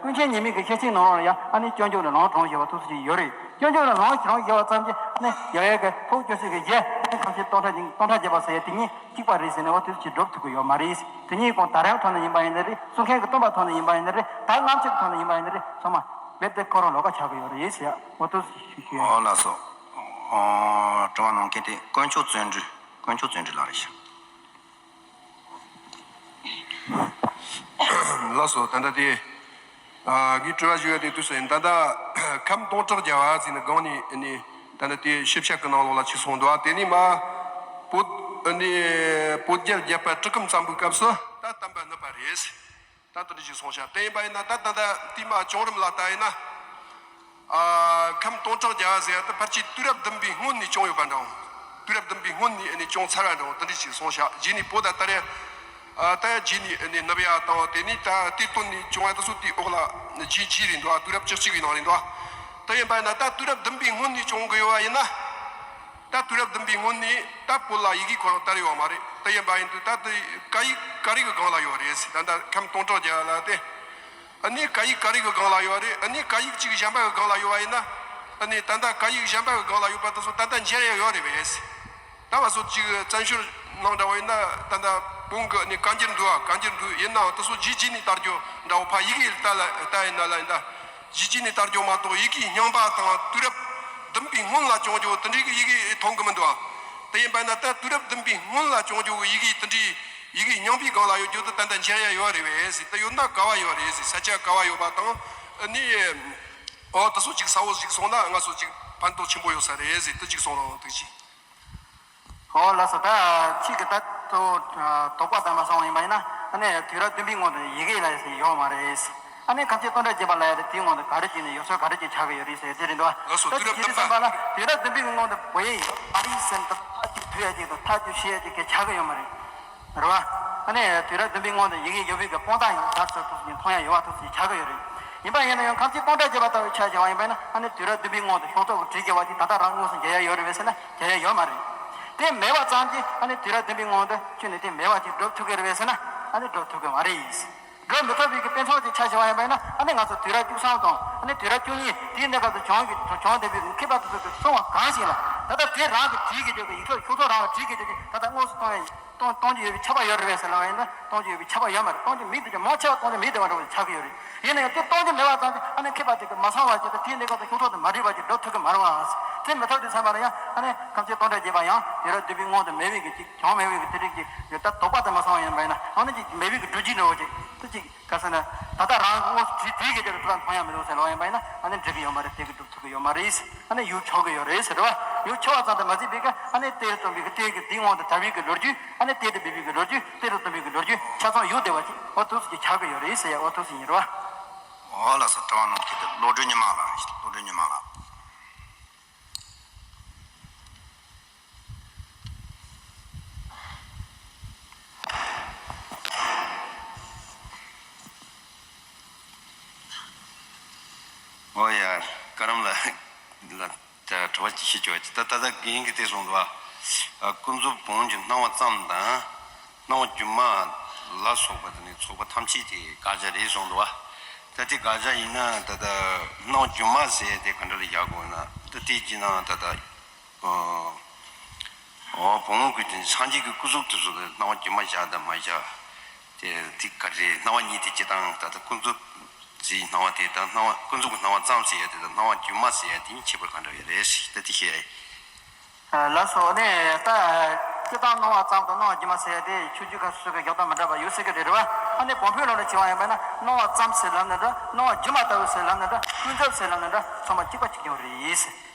ཀུན་མཁྱེན་ཉི་མའི་གི་ཤེར་ཕྱིན་ནང་ལོགས་ལ་ཡང་ཨ་ནི་སྤྱོད་འཇུག་ལ་ལུང་དྲངས་བཞག་པ་ཐུགས་སུ་ཡོད་རེད། སྤྱོད་འཇུག་ལ་ལུང་དྲངས་བཞག་པ་ཙམ་གྱིས་ཨ་ནི་ཡ་ཡ་གི་ཕུགས་སྐྱོ་ཤོས་ཀྱི་གཞི་ཨ་ནི་ཁམས་ཆེན་སྟོང་ཕྲག་ཉིན་སྟོང་ཕྲག་བརྒྱ་པ་ཟེར་ཡ་དེ་གཉིས་གཅིག་པ་རེད་ཟེར་ནས་འོ་དེ་ཚོ་ཅིག་སྒྲུབ་ཐུབ་ཀྱི་ཡོད་མ་རེད། དེ་གཉིས་ཀོང་ད་རེང་ཐོག་ནས་ཡིན་པ་ཡིན་ན་རེད། གསུང་མཁན་གྱི་སྟོན་པ་ཐོག་ནས་ཡིན་པ་ཡིན་ན་རེད། ད་སྔ་ཕྱི་གི་ཐོག་ནས་ཡིན་པ་ཡིན་ན་རེད། ཚང་མ་རྦད་དེ་ཁོ་རང་ལོགས་ཀ་ཆགས་ཀྱི་ཡོད་རེད་ཟེར་ཡ་འོ་དེ་ཚོ་ཞུ་ཞུ་ཡ། ཨོ་ལགས་སོ། ཨོ། དྲི་བ་གནང་མཁན་དེ་དཀོན་མཆོག་བརྩོན་འགྲུས། དཀོན་མཆོག་བརྩོན་འགྲུས་ལགས་རེད་ཤག་ལགས་སོ། ད་ལྟ་དེ། ཨ། ངས་དྲི་བ་ཞུ་ཡ་དེ་དུས་སུ་ཡིན། ད་ལྟ་ཁམས་སྟོང་ཕྲག་བརྒྱ་པ་ཟེར་ནས་སྒང་ནས་ནི་ད་ལྟ་དེ་ཞིབ་ཆ་གི་ནང་ལོགས་ལ་ཅིག་གསུངས་འདུག་དེ་ནས་མ་བོད་ནི་བོད་རྒྱལ་བརྒྱད་པ་གྲི་གུམ་བརྩམས་པའི་སྐབས་སུ་ད་བསྟན་པ་ནུབ་པ་རེད། ད་དེ་འདྲ་ཞིག་སོང་ཤག་དེ་ཡིན་པ་ཡིན་ན་ད་ད་ལྟ་དེ་མ་བྱུང་རིམ་ལ་ལྟ་ཡིན་ན། ཨ། ཁམས་སྟོང་ཕྲག་བརྒྱ་ཟེར་ཡ་དེ་ཕལ་ཆེར་དུས་རབས་བདུན་པའི་སྔོན་ནས་བྱུང་ཡོད་པ་འདྲ་འོང་། དུས་རབས་བདུན་པའི་སྔོན་ནས་ཨ་ནི་བྱུང་ཚར་བ་འདྲ་འོང་། དེ་འདྲ་ཞིག་སོང་ཤག་རྗེས་ནས་བོད་ད་ལྟ་རེ། ཨ། ད་ཡ་རྗེས་ནས་ཨ་ནི་ནུབ་ཡ་དང་དེ་ནས་ད་གཏེར་སྟོན་ནས་བྱུང་བ་དེ་ཚོ་དེའི་འོག་ལ་རྗེས་རྗེས་རེད་འདུག་དུས་རབས་བཅུ་གཅིག་པའི་ནང་རེད་འདུག་དེ་ཡིན་པ་ཡིན་ན་ད་དུས་རབས་བདུན་པའི་སྔོན་ནས་བྱུང་གི་ཡོད་པ་ཡིན་ན། ད་དུས་རབས་བདུན་པའི་སྔོན་ནས་ད་བོད་ལ་ཡི་གེ་ཁོ་རང་དར་ཡོད་མ་རེད། དེ་ཡིན་པ་ཡིན་དུས་ད་དེ་སྐད་ཡིག་ག་རེ་གི་སྒང་ལ་ཡོད་རེད་ཟེར། ད་ལྟ་ཁམས་སྟོང་ཕྲག་བརྒྱ་ལ་དེ། ཨ་ནི་སྐད་ཡིག་ག་རེ་གི་སྒང་ལ་ཡོད་རེད། ཨ་ནི་སྐད་ཡིག་གཅིག་གཞན་པ་གི་སྒང་ལ་ཡོད་པ་ཡིན་ན། ཨ་ནི་ད་ལྟ་སྐད་ཡིག་གཞན་པ་གི་སྒང་ལ་ཡོད་པ་དེ་ཚོ་ད་ལྟ་འཇལ་ཡ་ཡོད་རེད་པས་ཟེར། ད་བ་སོ་གཅིག་བཙན་བྱོལ་ནང་འདྲ་བ་ཡིན་ན་ད་ལྟ་བོང་གི་ནི་བཀའ་འགྱུར་འདུག་བ། བཀའ་འགྱུར་འདུག་ཡིན་ནའང་དེ་ཚོ་རྗེས་བརྗེས་ནས་དར་རྒྱུ་འདྲ་བོ། ཕ་ཡི་གེ་ལ་ལྟ་ལ་ལྟ་ཡིན་ན་ལ་ཡིན་ད། རྗེས་བརྗེས་ནས་དར་རྒྱུ་མ་གཏོགས་ཡི་གེ་རྙིང་པ་དང་དུས་རབས་བདུན་པའི་སྔོན་ལ་བྱུང་རྒྱུ་དེ་འདྲའི་གི་ཡི་གེ་མཐོང་གི་མི་འདུག་བ། དེ་ཡིན་པ་ན་ད་དུས་རབས་བདུན་པའི་སྔོན་ལ་བྱུང་རྒྱུ་གི་ཡི་གེ་དེ་འདྲའི་ཡི་གེ་རྙིང་པའི་སྒང་ལ་ཡོད་རྒྱུ་དེ་ད་ལྟ་འཇལ་ཡ་ཡོད་རེད་པས་ཟེར། དེ་ཡོད་ན་ག་བ་ཡོད་རེད་ཟེར། ས་ཆ་ག་བ་ཡོད་པ་དང་། ཨ་ནི་ཨོ་དེ་ཚོ་ཅིག་གསལ་བོ་ཞིག་སོང་ན་ང་ཚོ་ཅིག་ཕན་ཐོགས་ཆེན་པོ་ཡོད་ས་རེད་ཟེར། དེ་ཅིག་གསུང་རོགས། ཐུགས་རྗེ་ཆེ། ཨོ་ལགས་སོ། ད་ཁྱེད་ཀྱི་ད་དོ་དོགས་པ་དམ་པ་སོང་བ་ཡིན་པ་ཡིན་ན། ཨ་ནི་དུས་རབས་བདུན་པའི་སྔོན་དུ་ཡི་གེ་ལ་ཡོད་མ་རེད། ཨ་ནི་ཁམས་སྐྱེས་སྟོང་ཕྲག་བརྒྱད་པ་ལ་ཡ་དེ་དེའི་སྔོན་དུ་ག་རེ་བྱས་ནས་ཡོད་ཚད་ག་རེ་ཅིག་ཆགས་ཀྱི་ཡོད་རེད་ཟེར་དེ་རེད་འདུག་བ། ལགས་སོ། ད་དུས་རབས་ཁྱེད་ཀྱིས་བསམ་པ་ལ་དུས་རབས་བདུན་པའི་སྔོན་དུ་བོད་ཡིག་ཨ་རིའི་ཟེར་ནས་ད་ཐག་གཅོད་ཐུབ་ཡ་ཅིག་དང་ཐག་གཅོད་བྱེད་ཡ་ཅིག་གི་ཆགས་ཀྱི་ཡོད་མ་རེད། རེད་བ། ཨ་ནི་དུས་རབས་བདུན་པའི་སྔོན་དུ་ཡི་གེ་ཡོད་པའི་གི་དཔང་རྟགས་ཡང་ད་ཚོད་ཐུག་ཅིག་མཐོང་ཡ་ཡོད་པ་ཐུག་ཅིག་ཆགས་ཀྱི་ཡོད་རེད། ཡིན་པ་ཡིན་ན་ཡང་ཁམས་སྐྱེས་སྟོང་ཕྲག་བརྒྱད་པ་ལྟ་བུའི་ཆ་བཞག་པ་ཡིན་པ་ཡིན་ན། ཨ་ནི་དུས་རབས་བདུན་པའི་སྔོན་དུ་ཤོག་ཐོག་གི་བྲིས་བརྒྱབ་པ་ཅིག་ད་ལྟ་རང་དངོས་སུ་མཇལ་ཡ་ཡོད་རེད་པས་ཟེར་ན་མཇལ་ཡ་ཡོད་མ་རེད། དེ་མེད་པ་ཙམ་གྱིས་ཨ་ནི་དུས་རབས་བདུན་པའི་སྔོན་དུ་ཁྱོན་ནས་དེ་མེད་པ་ཅིག་སྒྲུབ་ཐུབ་ཀྱི་རེད་པས་ཟེར་ན་ཨ་ནི་སྒྲུབ་ཐུབ་ཀྱི་མ་རེད། སྒྲུབ་མི་ཐུབ་པའི་གི་དཔེ་མཚོན་ཅིག་ཆ་བཞག་པ་ཡིན་པ་ཡིན་ན། ཨ་ནི་ང་ཚོ་དུས་རབས་བཅུ་གསུམ་དང་ཨ་ནི་དུས་རབས་བཅུ་གཉིས་དེའི་གནས་སྐབས་སུ་བྱུང་གི་བྱུང་བསྡད་པའི་མཁས་པ་དེ་ཚོ་གིས་གསུངས་པ་གང་ཞིག་ལ། ད་ལྟ་དེ་རང་གི་བྲིས་ཀྱི་ཡོད་ཀྱི་ཡིག་ཐོག་ཤོག་ཐོག་རང་ལ་བྲིས་ཀྱི་ཡོད་ཀྱི་ད་ལྟ་དངོས་སུ་གཏོང་ཡ་གཏོང་གཏོང་རྒྱུ་ཡོད་པའི་ཁྱབ་པ་ཡོད་རེད་པས་ཟེར་ལབ་པ་ཡིན་ན་གཏོང་རྒྱུ་ཡོད་པའི་ཁྱབ་པ་ཡོད་མ་རེད། གཏོང་རྒྱུ་མེད་དུས་ཀྱང་མང་ཆེ་བ་གཏོང་རྒྱུ་མེད་བསྡད་པ་འདྲ་བོ་ཆགས་ཀྱི་ཡོད་རེད། ཡིན་ན་ཡང་དེ་གཏོང་རྒྱུ་མེད་པ་ཙམ་གྱིས་ཨ་ནི་མཁས་པ་དེ་གིས་མ་གསང་བ་བྱས་ཏེ་དེའི་གནས་སྐབས་སུ་ཤོག་ཐོག་ཏུ་མ་བྲིས་པ་ཅིག་སྒྲུབ་ཐུབ་ཀྱི་མ་རེད་བ། དེ་མི་ཐུབ་དུས་ཙམ་པ་ལ་ཡང་ཨ་ནི་ཁམས་སྐྱེས་སྟོང་ཕྲག་བརྒྱད་པ་ཡང་དུས་རབས་བདུན་པའི་སྔོན་དུ་མེད་པའི་གི་ཅིག་བྱུང་མེད་པའི་གི་དེ་རིགས་ཀྱི་ཡོད་ད་དོགས་པ་དེ་མ་སོང་བ་ཡིན་པ་ཡིན་ན་ཨ་ནི་ཅིག་མེད་པའི་གི་སྒྲུབ་བྱེད་འདྲ་བོ་ཅིག་དེ་ཅིག་ག་ཟེར་ན། ད་ལྟ་རང་དངོས་སུ་བྲིས་བྲིས་ཀྱི་དེ་ལ་ད་ལྟ་མཐོང་ཡ་མི་འདུག་ཟེར་ལབ་པ་ཡིན་པ་ཡིན་ན་ཨ་ནི་འགྲིག་གི་ཡོད་མ་རེད། དེ་གི་སྒྲུབ་ཐུབ་ཀྱི་ཡོད་མ་རེད། ཨ་ནི་ཡོད་ཆོག་གི་ཡོད་རེད་ཟེར་བ། ཡོད་ཆོག་པ་ཙམ་དུ་མ་ཟད་པའི་གི་ཨ་ནི་གཏེར་སྟོན་པའི་གི་གཏེར་གི་དེའི་དབང་དུ་དར་བའི་གི་ལོ་རྒྱུས། ཨ་ནི་གཏེར་དུ་སྦས་པའི་གི་ལོ་རྒྱུས། གཏེར་དུ་བཏོན་པའི་གི་ལོ་རྒྱུས་ཆ་ཚང་ཡོད་བསྡད་པ་ཅིག་འོ་ཐུགས་སུ་ཅིག་ཆགས་ཀྱི་ཡོད་རེད་ཟེར་ཡ་འོ་ཐུགས་སུ་ཡིན་རེད་བ། འོ་ལགས་སོ། དྲི་བ་གནང་མཁན་དེ་བློ་གྲོས་ཉི་མ་ལགས། བློ་གྲོས་ཉི་མ་ལགས། ཨོ་ཡ། ཀ་རམ་ལ་ལ་ད་དྲི་བ་ཅིག་ཞུ་ཆོག་ཅིག་ད་ད་ལྟ་རྒན་གྱིས་དེ་གསུངས་འདུག་བ། ཀུན་རྫོབ་བོན་གྱི་སྣང་བ་ཙམ་དང་། སྣང་བ་སྒྱུ་མ་ལ་སོགས་པ་དེ་ནི་ཚོགས་པ་ཐམས་ཅད་དེ་དགག་བྱ་རེད་གསུངས་འདུག་བ། ད་དེ་དགག་བྱ་ཡིན་ན་ད་ལྟ་སྣང་བ་སྒྱུ་མ་ཟེར་ཡ་དེ་ག་འདྲ་ལ་བཞག་དགོས་ན། ད་དེ་ཅི་ན་ད་ལྟ། ཨོ། བོན་གྱི་དེ་སངས་རྒྱས་ཀྱི་སྐུ་གཟུགས་དེ་ཚོ་ལ་སྣང་བ་སྒྱུ་མ་བཞག་དང་མ་བཞག་དེ་དེ་ག་རེ། སྣང་བ་གཉིས་དེ་སྤྱིར་བཏང་ད་ལྟ་ཀུན་རྫོབ་ཀྱི་སྣང་བ་དེ་དང་སྣང་བ་ཀུན་རྫོབ་ཀྱི་སྣང་བ་ཙམ་ཟེར་ཡ་དེ་དང་སྣང་བ་སྒྱུ་མ་ཟེར་ཡ་དེ་གཉིས་ཁྱད་པར་ག་འདྲ་ཡོད་རེད་ཟེར་ད་དེ་བཤད་ཡ་ཡིན། ལགས་སོ། ཨ་ནི་ད་སྤྱིར་བཏང་སྣང་བ་ཙམ་དང་སྣང་བ་སྒྱུ་མ་ཟེར་ཡ་དེ་ཆོས་བརྒྱུད་ཁག་སོ་སོ་གི་བཞག་སྟངས་མི་འདྲ་བ་ཡོད་སྲིད་ཀྱི་རེད་རེད་བ། ཨ་ནི་བོན་པོའི་ལུགས་ལ་བྱས་པ་ཡིན་པ་ན་སྣང་བ་ཙམ་ཟེར་ལབ་ན་འདྲ། སྣང་བ་སྒྱུ་མ་ལྟ་བུ་ཟེར་ལབ་ན་འདྲ། ཀུན་རྫོབ་ཟེར་ལབ་ན་འདྲ། ཚང་མ་གཅིག་པ་གཅིག་རྐྱང་རེད།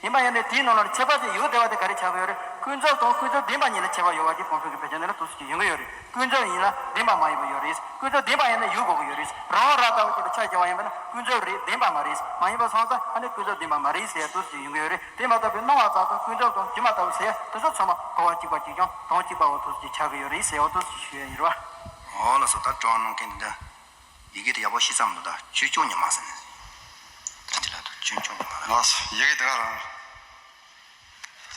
ཡིན་པ་ཡིན་ནའི་དེའི་ནང་ལ་ཁྱད་པར་ཅིག་ཡོད་བསྡད་པ་དེ་ག་རེ་ཆགས་ཀྱི་ཡོད་རེད། ཀུན་རྫོབ་དང་ཀུན་རྫོབ་བདེན་པ་གཉིས་ལ་ཁྱད་པར་ཡོད་པ་དེ་བོན་པོའི་གི་བོད་ཀྱི་ནང་ལ་འདུག་སེ་ཅིག་ཡོང་གི་ཡོད་རེད། ཀུན་རྫོབ་ཡིན་ལ་བདེན་པ་མ་ཡིན་པ་ཡོད་རེད། ཀུན་རྫོབ་བདེན་པ་ཡིན་ན་ཡོད་དགོས་ཀྱི་ཡོད་རེད། རང་དབང་ར་ལྟ་བུ་ཅིག་ལ་ཆ་བཞག་པ་ཡིན་པ་ན་ཀུན་རྫོབ་རེད། བདེན་པ་མ་རེད། མ་ཡིན་པ་སོང་ཙང་ཨ་ནི་ཀུན་རྫོབ་བདེན་པ་མ་རེད་ཟེར་ཡ་འདུག་སེ་ཅིག་ཡོང་གི་ཡོད་རེད། དེ་མ་གཏོགས་པའི་སྣང་བ་ཙམ་དང་ཀུན་རྫོབ་དང་སྒྱུ་མ་ལྟ་བུ་ཟེར་ཡ་དེ་ཚོ་ཚང་མ་གོ་བ་གཅིག་པ་གཅིག་རྐྱང་དོན་གཅིག་པ་འོ་འདུག་སེ་ཅིག་ཆགས་ཀྱི་ཡོད་རེད་ཟེར་ཡ་འོ་འདུག་སེ་ཞུ་ཡ་ཡིན་རེད་བ། འོ་ལགས་སོ། ད་དྲི་བ་གནང་མཁན་འདི་འདྲ། ཡི་གེ་དེ་ཡག་པོ་ཤེས་ཙམ་འདུག་ད་ཆོས་སྐྱོང་ཉི་མ་ཟེར་ནས། ད་དེ་ལ་ད་ཆོས་སྐྱོང་ཉི་མ་ལ། ལགས་སོ། ཡི་གེ་དེ་ག་རང་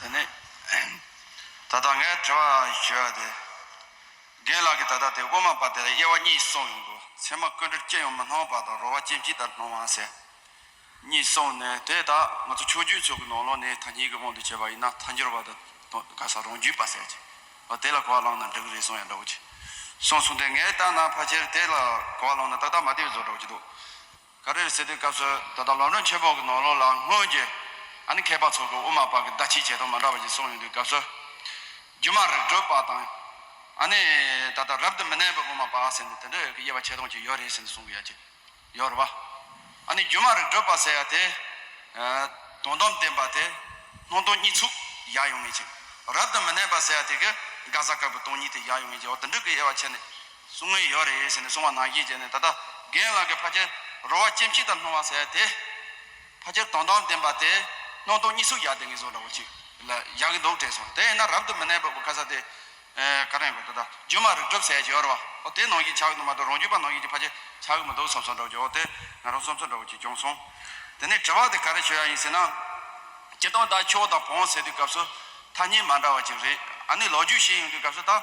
རེད། དེ་ནས་ད་ལྟ་ངས་དྲི་བ་ཞུ་ཡ་དེ། རྒན་ལགས་ཀྱིས་ད་ལྟ་དེ་དབུ་མ་པ་དེ་ལ་དབྱེ་བ་གཉིས་གསུངས་ཡོང་འདུག་ཚད་མ་ཀུན་བྲལ་ཅི་ཡང་མི་སྣང་བ་དང་རོལ་པ་ཅན་གཅིག་ལྟར་སྣང་བ་ཟེར། གཉིས་གསུངས་ནས་དེ་ད་ང་ཚོ་ཆོས་བརྒྱུད་ཚོ་གི་ནང་ལོགས་ནས་ཐ་སྙད་ཀྱི་དབང་དུ་བྱས་པ་ཡིན་ན་ཐལ་འགྱུར་བ་དང་ག་ས་རང་རྒྱུད་པ་ཟེར་གྱི། འོ་དེ་ལ་གོ་བ་བླངས་ན་འགྲིག་གི་རེད་གསུང་ཡ་འདྲ་བོ་ཅིག་གསུངས་སོང་སྟེ་ངས་ལྟ་ན་ཕལ་ཆེར་དེ་ལ་གོ་བ་བླངས་ན་ཏག་ཏག་མ་བདེ་བའི་བཟོ་འདྲ་བོ་ཅིག་འདུག་ག་རེ་རེད་ཟེར་དུས་སྐབས་སུ་ད་ལྟ་ལམ་རིམ་ཆེན་པོ་གི་ནང་ལོགས་ལ་སྔོན་གྱི་ཨ་ནི་མཁས་པ་ཚོ་གི་དབུ་མ་པ་གི་བརྡ་ཆད་བྱེད་སྟངས་མ་འདྲ་བ་ཅིག་གསུངས་ཡོང་དུས་སྐབས་སུ། སྒྱུ་མ་རིགས་གྲོལ་པ་དང་། ཨ་ནི་ད་ལྟ་རབ་ཏུ་མི་གནས་པའི་དབུ་མ་པ་ཟེར་ནས་དེ་འདྲ་གི་དབྱེ་བ་ཕྱེ་སྟངས་ཅིག་ཡོད་རེད་ཟེར་ནས་གསུང་གི་ཡ་ཅིག་ཡོད་རེད་བ། ཨ་ནི་སྒྱུ་མ་རིགས་གྲོལ་པ་ཟེར་ཡ་དེ། ཨ་དོན་དམ་བདེན་པ་དེ་སྣང་སྟོང་གཉིས་ཚུགས་ཡར་ཡོང་ངེས་ཅིག་རབ་ཏུ་མི་གནས་པ་ཟེར་ཡ་དེ་གི་ག་ས་ག་གི་སྟོང་ཉིད་དེ་ཡར་ཡོང་ངེས་ཅིག་འོ་དེ་འདྲ་གི་དབྱེ་བ་ཕྱེ་ནས་གསུང་ངེས་ཡོད་རེད་ཟེར་ནས་གསུང་བ་ནང་བཞིན་བྱས་ནས་ད་ལྟ་རྒན་ལགས་ཀྱི་ཕལ་ཆེར་རོལ་པ་ཅན་གཅིག་ལྟར་སྣང་བ་ཟེར་ཡ་དེ། ཕལ་ཆེར་དོན་དམ་བདེན་པ་དེ་སྣང་སྟོང་གཉིས་ཚུགས་ཡར་དེ་ངེས་བཟོ་འདྲ་བོ་ཅིག་ལ་བཞག་གི་འདུག་དྲན་སོང་། དེ་ཡིན་ན་རབ་ཏུ་མི་གནས་པའི་ག་ས་དེ། ཨེ་ག་རེ་ཡིན་པ་དེ་དང་སྒྱུ་མ་རིགས་གྲོལ་ཟེར་ཡ་ཅིག་ཡོད་རེད་བ། འོ་དེ་ནང་བཞིན་ཆགས་ཀྱི་འདུག་མ་གཏོགས་རང་རྒྱུད་པ་ནང་བཞིན་གྱི་ཕལ་ཆེར་ཆགས་ཀྱི་མི་འདུག་བསམ་བསམ་འདྲ་བོ་ཅིག་འོ་དེ་ང་རང་བསམ་ཚུལ་འདྲ་བོ་ཅིག་བྱུང་སོང་། དེ་ནས་དྲི་བ་དེ་ག་རེ་ཞུ་ཡ་ཡིན་ཟེར་ན། སྤྱིར་བཏང་ད་ཆོས་དང་བོན་ཟེར་དུས་སྐབས་སུ་ཐ་སྙད་མ་འདྲ་བ་ཅིག་རེད། ཨ་ནི་ལོ་རྒྱུས་ཤེས་ཡོང་དུས་སྐབས་སུ་ད་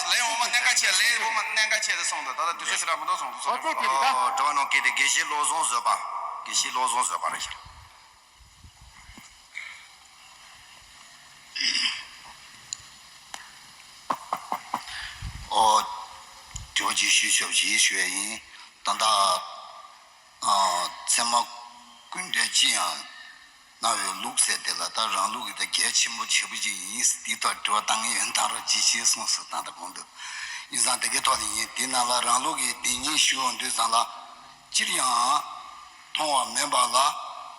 ལས་འོ་མ་གནད་འགག་ཆེ། ལས་འོ་མ་གནད་འགག་ཆེ་རེད་གསུངས་འདུག་ད་ལྟ་དུས་ཚོད་ཞེ་དྲག་མི་འདུག་གསུངས་འདུག་ཨོ་ཙེ་དེ་རེད་ད། ཨོ་དྲི་བ་གནང་མཁན་དེ་དགེ་བཤེས་བློ་བཟང་བཟོད་པ། དགེ་བཤེས་བློ་བཟང་བཟོད་པ་རེད་ཤག་ཨོ། དྲི་བ་ཅིག་ཞུས་ཆོག་ཅིག་ཞུ་ཡ་ཡིན། ད་ལྟ་ཨ་ཚད་མ་ཀུན་བྲལ་ཅི་ཡང་སྣང་བའི་ལུགས་ཟེར་དེ་ལ་ད་རང་ལུགས་ཀྱི་ད་གལ་ཆེན་པོ་ཆེ་པོ་ཅིག་ཡིན། འདི་ཐོག་དྲི་བ་བཏང་ངེས་ཡོད་ད་རོགས་ཅིག་ཞེས་གསུངས་སོང་ད་ལྟ་གོང་དུ། ཡིན་ཙང་དེ་གའི་ཐོག་ལ་ཡིན། དེ་ནང་ལ་རང་ལུགས་ཀྱི་དེ་ཉིད་ཞུ་འོང་དུས་ཙང་ལ། སྤྱིར་ཡང་མཐོང་བ་མིན་པ་ལ་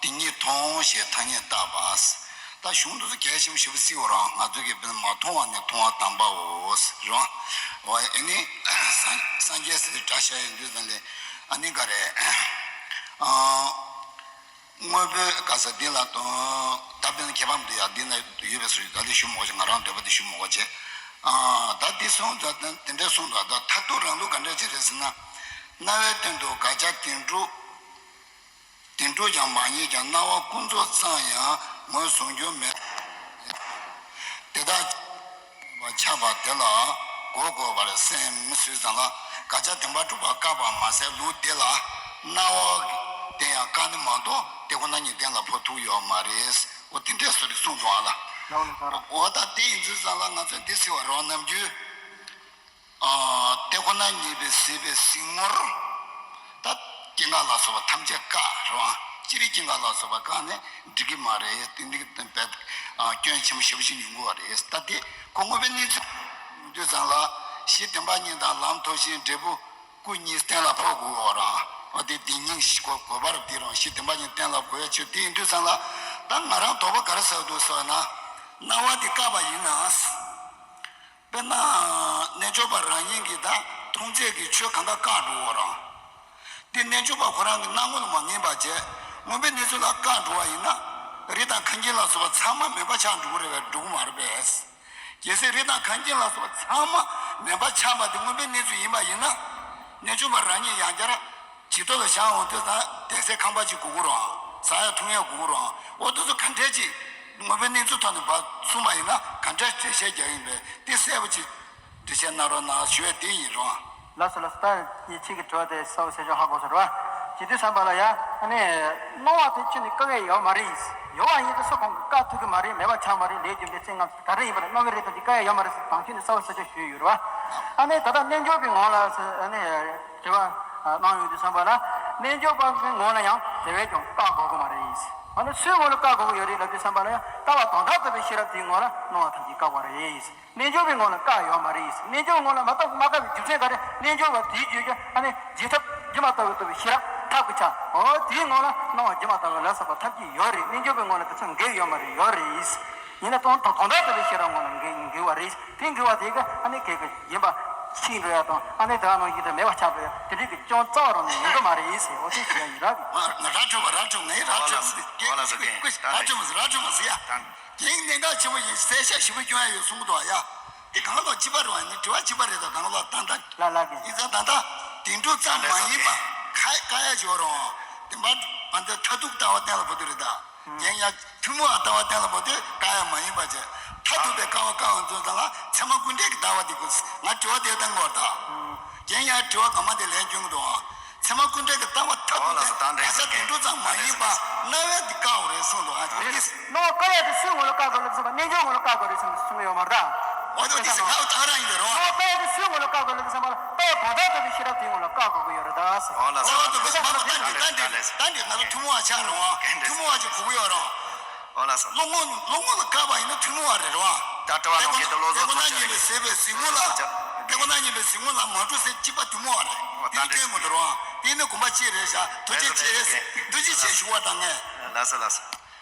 དེ་ཉིད་མཐོང་ཞེས་ཐ་སྙད་བཏགས་པ། ད་གཞུང་དུ་གལ་ཆེན་པོ་ཞེ་པོ་བརྩི་བ་རང་ང་ཚོ་གི་དཔེར་ན་མ་མཐོང་བ་ནི་མཐོང་བ་དམ་པའོ་རང་། འོ་ཨ་ནི་སངས་སངས་རྒྱས་ཟེར་དེ་གྲྭ་ཤག་ཡོད་དུས་ཙམ་ལས་ཨ་ནི་ག་རེ། ཨ་དངོས་པོའི་ག་ས་འདི་ལ་ད་དཔེར་ན་ཁྱད་པར་མི་འདུག་ཡ། འདི་ན་ཡོད་པའི་སུ་ཡོད་ད་འདི་ཞུ་མ་དགོས་ཆེ། ང་རང་འདོད་པ་འདི་ཞུ་མ་དགོས་ཆེ། ཨ་ད་འདི་གསུངས་ད་དེ་འདྲ་གསུངས་ད་ད་མཐར་ཐུག་རང་ལུགས་ག་འདྲ་ཅིག་རེད་ཟེར་ན། རྣ་བའི་སྟེང་དུ་དགག་བྱ་བདེན་གྲུབ། བདེན་གྲུབ་ཀྱང་མ་རྙེད་ཀྱང་རྣ་བ་ཀུན་རྫོབ་ཙམ་ཡང་ངོས་བཟུང་རྒྱུ་མེད། དེ་དག་ཆགས་པ་དེ་ལ་གོ་དགོས་པར་སེམས་ཟེར་ཙམ་ལ་དགག་བྱ་བདེན་པར་གྲུབ་པ་བཀག་པ་མ་ཟད་ལུགས་འདི་ལ་རྣ་བ་དེ་ཡང་བཀག་ནི་མ་གཏོགས་དེ་ཁོ་ན་ཉིད་གཏན་ལ་ཕབ་ཐུབ་ཡོད་མ་རེད། འོ་དེ་འདྲས་སོ་རེ་གསུངས་འདུག་ཨ་ལ། འོ་ད་དེ་ཡིན་ཙང་ལ་ང་ཚོས་འདི་ཟེར་བ་རང་ནམ་རྒྱུན། ཨ། དེ་ཁོ་ན་ཉིད་པའི་ཟད་པའི་གཟིགས་ངོར། ད་སྐྱེ་འགག་ལ་སོགས་པ་ཐམས་ཅད་བཀག་རེད་བ། སྤྱིར་སྐྱེ་འགག་ལ་སོགས་པ་བཀག་ནས་འགྲིག་གི་མ་རེད། དེ་འདི་གི་བས་སྐྱོན་ཆེན་པོ་ཞེ་པོ་ཅིག་ཡོང་གི་ཡོད་རེད། ད་དེ་ཁོ་དངོས་པོའི་གནས་ཚུལ་ཡོང་དུས་ཙམ་ལ། གཞི་བདེན་པ་གཉིས་དང་ལམ་མཐོ་ཞིང་འབྲས་བུ་སྐུ་གཉིས་གཏན་ལ་ཕབ་དགོས་ཡོད་རེད། འོ་དེ་དེ་གཉིས་ཤིག་གོ་དགོས་པ་རེད། དེ་རང་གཞི་བདེན་པ་གཉིས་གཏན་ལ་དགོས་ཡ་ཆེད་དུ། དེ་ཡིན་དུས་ཙམ་ལ་ད་ང་རང་དོགས་པ་ག་རེ་ཟ་འདུག་ཟེར་ན། སྣང་བ་དེ་བཀག་པ་ཡིན་ན། དཔེར་ན། རྣལ་འབྱོར་པ་རང་ཉིད་ཀྱིས་ད་མཐོང་ཚད་ཀྱི་ཆོས་གང་ག་བཀག་འགྲོ་བ་རང་། དེ་རྣལ་འབྱོར་པ་ཁོ་རང་གི་སྣང་ངོ་ལ་མ་ངེས་པ་བྱས། དངོས་པོའི་གནས་ཚུལ་ལ་བཀག་འགྲོ་བ་ཡིན་ན། རི་དང་ཁ་འགྱིང་ལ་སོགས་པ་ཚང་མ་མེད་པ་ཆགས་འགྲོ་གི་རེད་པས། འགྲོ་གི་མ་རེད་པས། གལ་སྲིད་རི་དང་ཁ་འགྱིང་ལ་སོགས་པ་ཚང་མ་མེད་པ་ཆགས་པ་དེ་དངོས་པོའི་གནས་ཚུལ་ཡིན་པ་ཡིན་ན། རྣལ་འབྱོར་པ་རང་ཉིད་ཡང་བསྐྱར་ཇི་ལྟར་ལ་བཞག་འོང་དུས་ཙང་བསྡད་སའི་ཁང་པ་ཅིག་དགོས་ཀྱི་རེད། ཟ་ཡ་འཐུང་ཡ་དགོས་ཀྱི་རེད། འོ་དེ་ཚོ་ག་འདྲས་ཅིག་དངོས་པོའི་གནས་ཚུལ་ཐོག་ནས་ཕར་གསུངས་པ་ཡིན་ན་ག་འདྲས་འགྲེལ་བཤད་རྒྱག་ཡིན་པས། དེ་གསལ་པོ་ཅིག་འགྲེལ་བཤད་གནང་རོགས་གནང་ཞུ་ཡ་དེ་ཡིན་རུང་། ལགས་སོ་ལགས་སོ། ད་ཁྱེད་ཀྱི་དྲི་བ་དེ་གསལ་པོ་གསལ་ཆོག་ཧ་གོ་སོང་རེད་བ། བྱེད་དུས་ཙམ་པ་ལ་ཡ། ཨ་ནི། སྣང་བ་དེ་ཁྱོན་ནས་བཀག་ཡས་ཡོད་མ་རེད། ཡོད་པ་ཡིན་ན་སུ་གང་གིས་བཀག་ཐུབ་ཀྱི་མ་རེད། མེད་པ་ཆགས་མ་རེད། ལས་རྒྱུ་འབྲས་སེམས་ཁམས་ག་རེ་ཡིན་པ་ལ་སྣང་བའི་རིགས་དང་དེ་བཀག་ཡས་ཡོད་མ་རེད་ཟེར་དང་ཁྱོན་ནས་གསལ་པོ་གསལ་ཆོག་ཞུས་ཡོད་རེད་བ། ཨ་ནི་ད་ལྟ་རྣལ་འབྱོར་པའི་ངོ་ལ་ཟེར། ཨ་ནི། དྲི་བ་གནང་ཡོང་དུས་ཙམ་པ་ལ། རྣལ་འབྱོར་པ་གི་ངོ་ལ་ཡང་དེ་བས་ཀྱང་བཀག་དགོས་ཀྱི་མ་རེད། ཨ་ནི་སུའི་ངོ་ལ་བཀག་དགོས་ཀྱི་ཡོད་རེད་ལབ་དུས་ཙམ་པ་ལ་ཡང་ལྟ་བ་དོན་དམ་དུ་བའི་ཤེས་རབ་དེའི་ངོ་ལ་སྣང་བ་ཐམས་ཅད་བཀག་པ་རེད། རྣལ་འབྱོར་པའི་ངོ་ལ་བཀག་ཡོད་མ་རེད། རྣལ་འབྱོར་ངོ་ལ་མ་བཀག་མ་བཀག་པའི་རྒྱུ་མཚན་ག་རེ། རྣལ་འབྱོར་པ་དེའི་རྒྱུད་ཀྱི་ཨ་ནི་བྱེད་ཐབས་སྒྱུ་མ་ལྟ་བུ་ལྟ་བུའི་ཤེས་རབ་ཐབས་ཀྱི་ཆ། འོ་དེའི་ངོ་ལ་སྣང་བ་སྒྱུ་མ་ལྟ་བུ་ལ་སོགས་པ་ཐམས་ཅད་ཡོད་རེད། རྣལ་འབྱོར་པའི་ངོ་ལ་དེ་ཚོ་འགལ་ཡོད་མ་རེད། ཡོད་རེད། ཡིན་ན་དོན་དམ་དོན་དམ་དུ་བའི་ཤེས་རབ་ངོ་ལ་འགལ་འགལ་བ་རེད། དེ་འགལ་བ་དེ་ག་ཨ་ནི་གལ་གལ་ཡིན་པ་ཤེས་འགྲོ་ཡ་དང་། ཨ་ནི་དེ་ནང་བཞིན་དུ་མེད་པ་ཆགས་འགྲོ་ཡ་དེ་འདྲའི་གི་སྐྱོན་རྩ་བ་རང་ནས་ཡོང་གི་མ་རེད་ཟེར། འོ་དེ་ཞུ་ཡ་ཡིན་ར། ང་ར་ཁྲོད་པ་ར་ཁྲོད་ངའི་ར་ཁྲོད་ཟེར། ཨོ་ལགས་སོ། ཨོ་ལགས་སོ། ར་ཁྲོད་མ་ཟེར། ར་ཁྲོད་མ་ཟེར་ཡ། རྒན་གནད་འགག་ཆེན་པོ་ཡིན། གསལ་བཤད་ཞིབ་པོ་སྐྱོན་ཡ་ཡོད་གསུང་གི་འདུག་ཨ་ཡ། དེ་གང་ལ་གཅིག་པ་རེད་བ། ནི་དྲི་བ་གཅིག་པ་རེད། ད་གང་ལ་ཏན་ཏན། ལ་ལ་གི། ཡིན་ཙང་ད་ལྟ་བདེན་གྲུབ་ཙམ་མ་ཡིན་པ་ཁ་བཀག་ཡ་ཅིག་ཡོད་རུང་། བདེན་པ་མ་འདི་མཐར་ཐུག་ལྟ་བ་གཏན་ལ་ཕབ་དུས་རེད་ད། ཡིན་ཡང་ཐུན་མོང་བ་ལྟ་བ་གཏན་ལ་ཕབ་དུས་བཀག་ཡ་མ་ཡིན་པ་བྱས། མཐར་ཐུག་པའི་བཀག་པ་བཀག་པ་ཚོ་ཚང་ལ་ཚད་མ་ཀུན་བྲལ་གྱི་ལྟ་བ་དེ་དགོས། ང་དྲི་བ་དེ་བཏང་དགོས་ད། ཡིན་ཡང་དྲི་བ་གང་མང་དེ་ལན་སྐྱོན་གྱི་འདུག་ཨང་། ཚད་མ་ཀུན་བྲལ་གྱི་ལྟ་བ་མཐར་ཐུག་ཨོ་ལགས་སོ། ད་འདྲ་ད་ལྟ་བདེན་གྲུབ་ཙམ་མ་ཡིན་པ་རྣ་བའི་འདི་བཀག་པ་རེད་གསུངས་འདུག་ཨང་། དེ་སྣང་བ་བཀག་ཡ་དེ་སུའི་ངོ་ལ་བཀག་དགོས་ལབ་ཟེར་བ། རྣལ་འབྱོར་ངོ་ལ་བཀག་དགོས་རེད་གསུངས་གསུངས་ཡོད་མ་རེད་ད། འོ་དེ་དེ་ཟེར་ང་ད་ག་རང་ཡིན་པས་རོ། སྣང་བ་བཀག་ཡ་དེ་སུའི་ངོ་ལ་བཀག་དགོས་ལབ་ཟེར་བ་ལ། ལྟ་བ་དོན་དམ་དུ་བའི་ཤེས་རབ་དེའི་ངོ་ལ་བཀག་དགོས་ཀྱི་ཡོད་རེད་ད་ཟེར། ཨོ་ལགས་སོ། ད་འདི་ད་འདི་ད་འདི་ད་འདི་ང་ཚོ་ཐུན་མོང་བ་ཆགས་རུང་། ཐུན་མོང་བ་ཅིག་གོ་གི་ཡོད་རུང་། ཨོ་ལགས་སོ། བློ་ངོ་བློ་ངོ་ལ་བཀག་པ་ཡིན་ན་ཐུན་མོང་བ་རེད་རོ། ད་ལྟ་བ་ནང་གི་ད་བློ་བཟོ་དེ་ཁོ་ན་ཉིད་པའི་ཟད་པའི་གཟིགས་ངོ་ལ། དེ་ཁོ་ན་ཉིད་པའི་གཟིགས་ངོ་ལ་མ་གྲུབ་ཟེར་གཅིག་པ་ཐུན་མོང་བ་རེད། དེ་ནི་སྐྱོན་མི་འདུག་རོ། དེ་ནི་དགོངས་པ་ཅི་རེད་བཞག་ཐུགས་རྗེ་ཆེ། ཐུགས་རྗེ་ཆེ་ཞུ་བ་དང་ངས། ལགས་སོ་ལགས་སོ།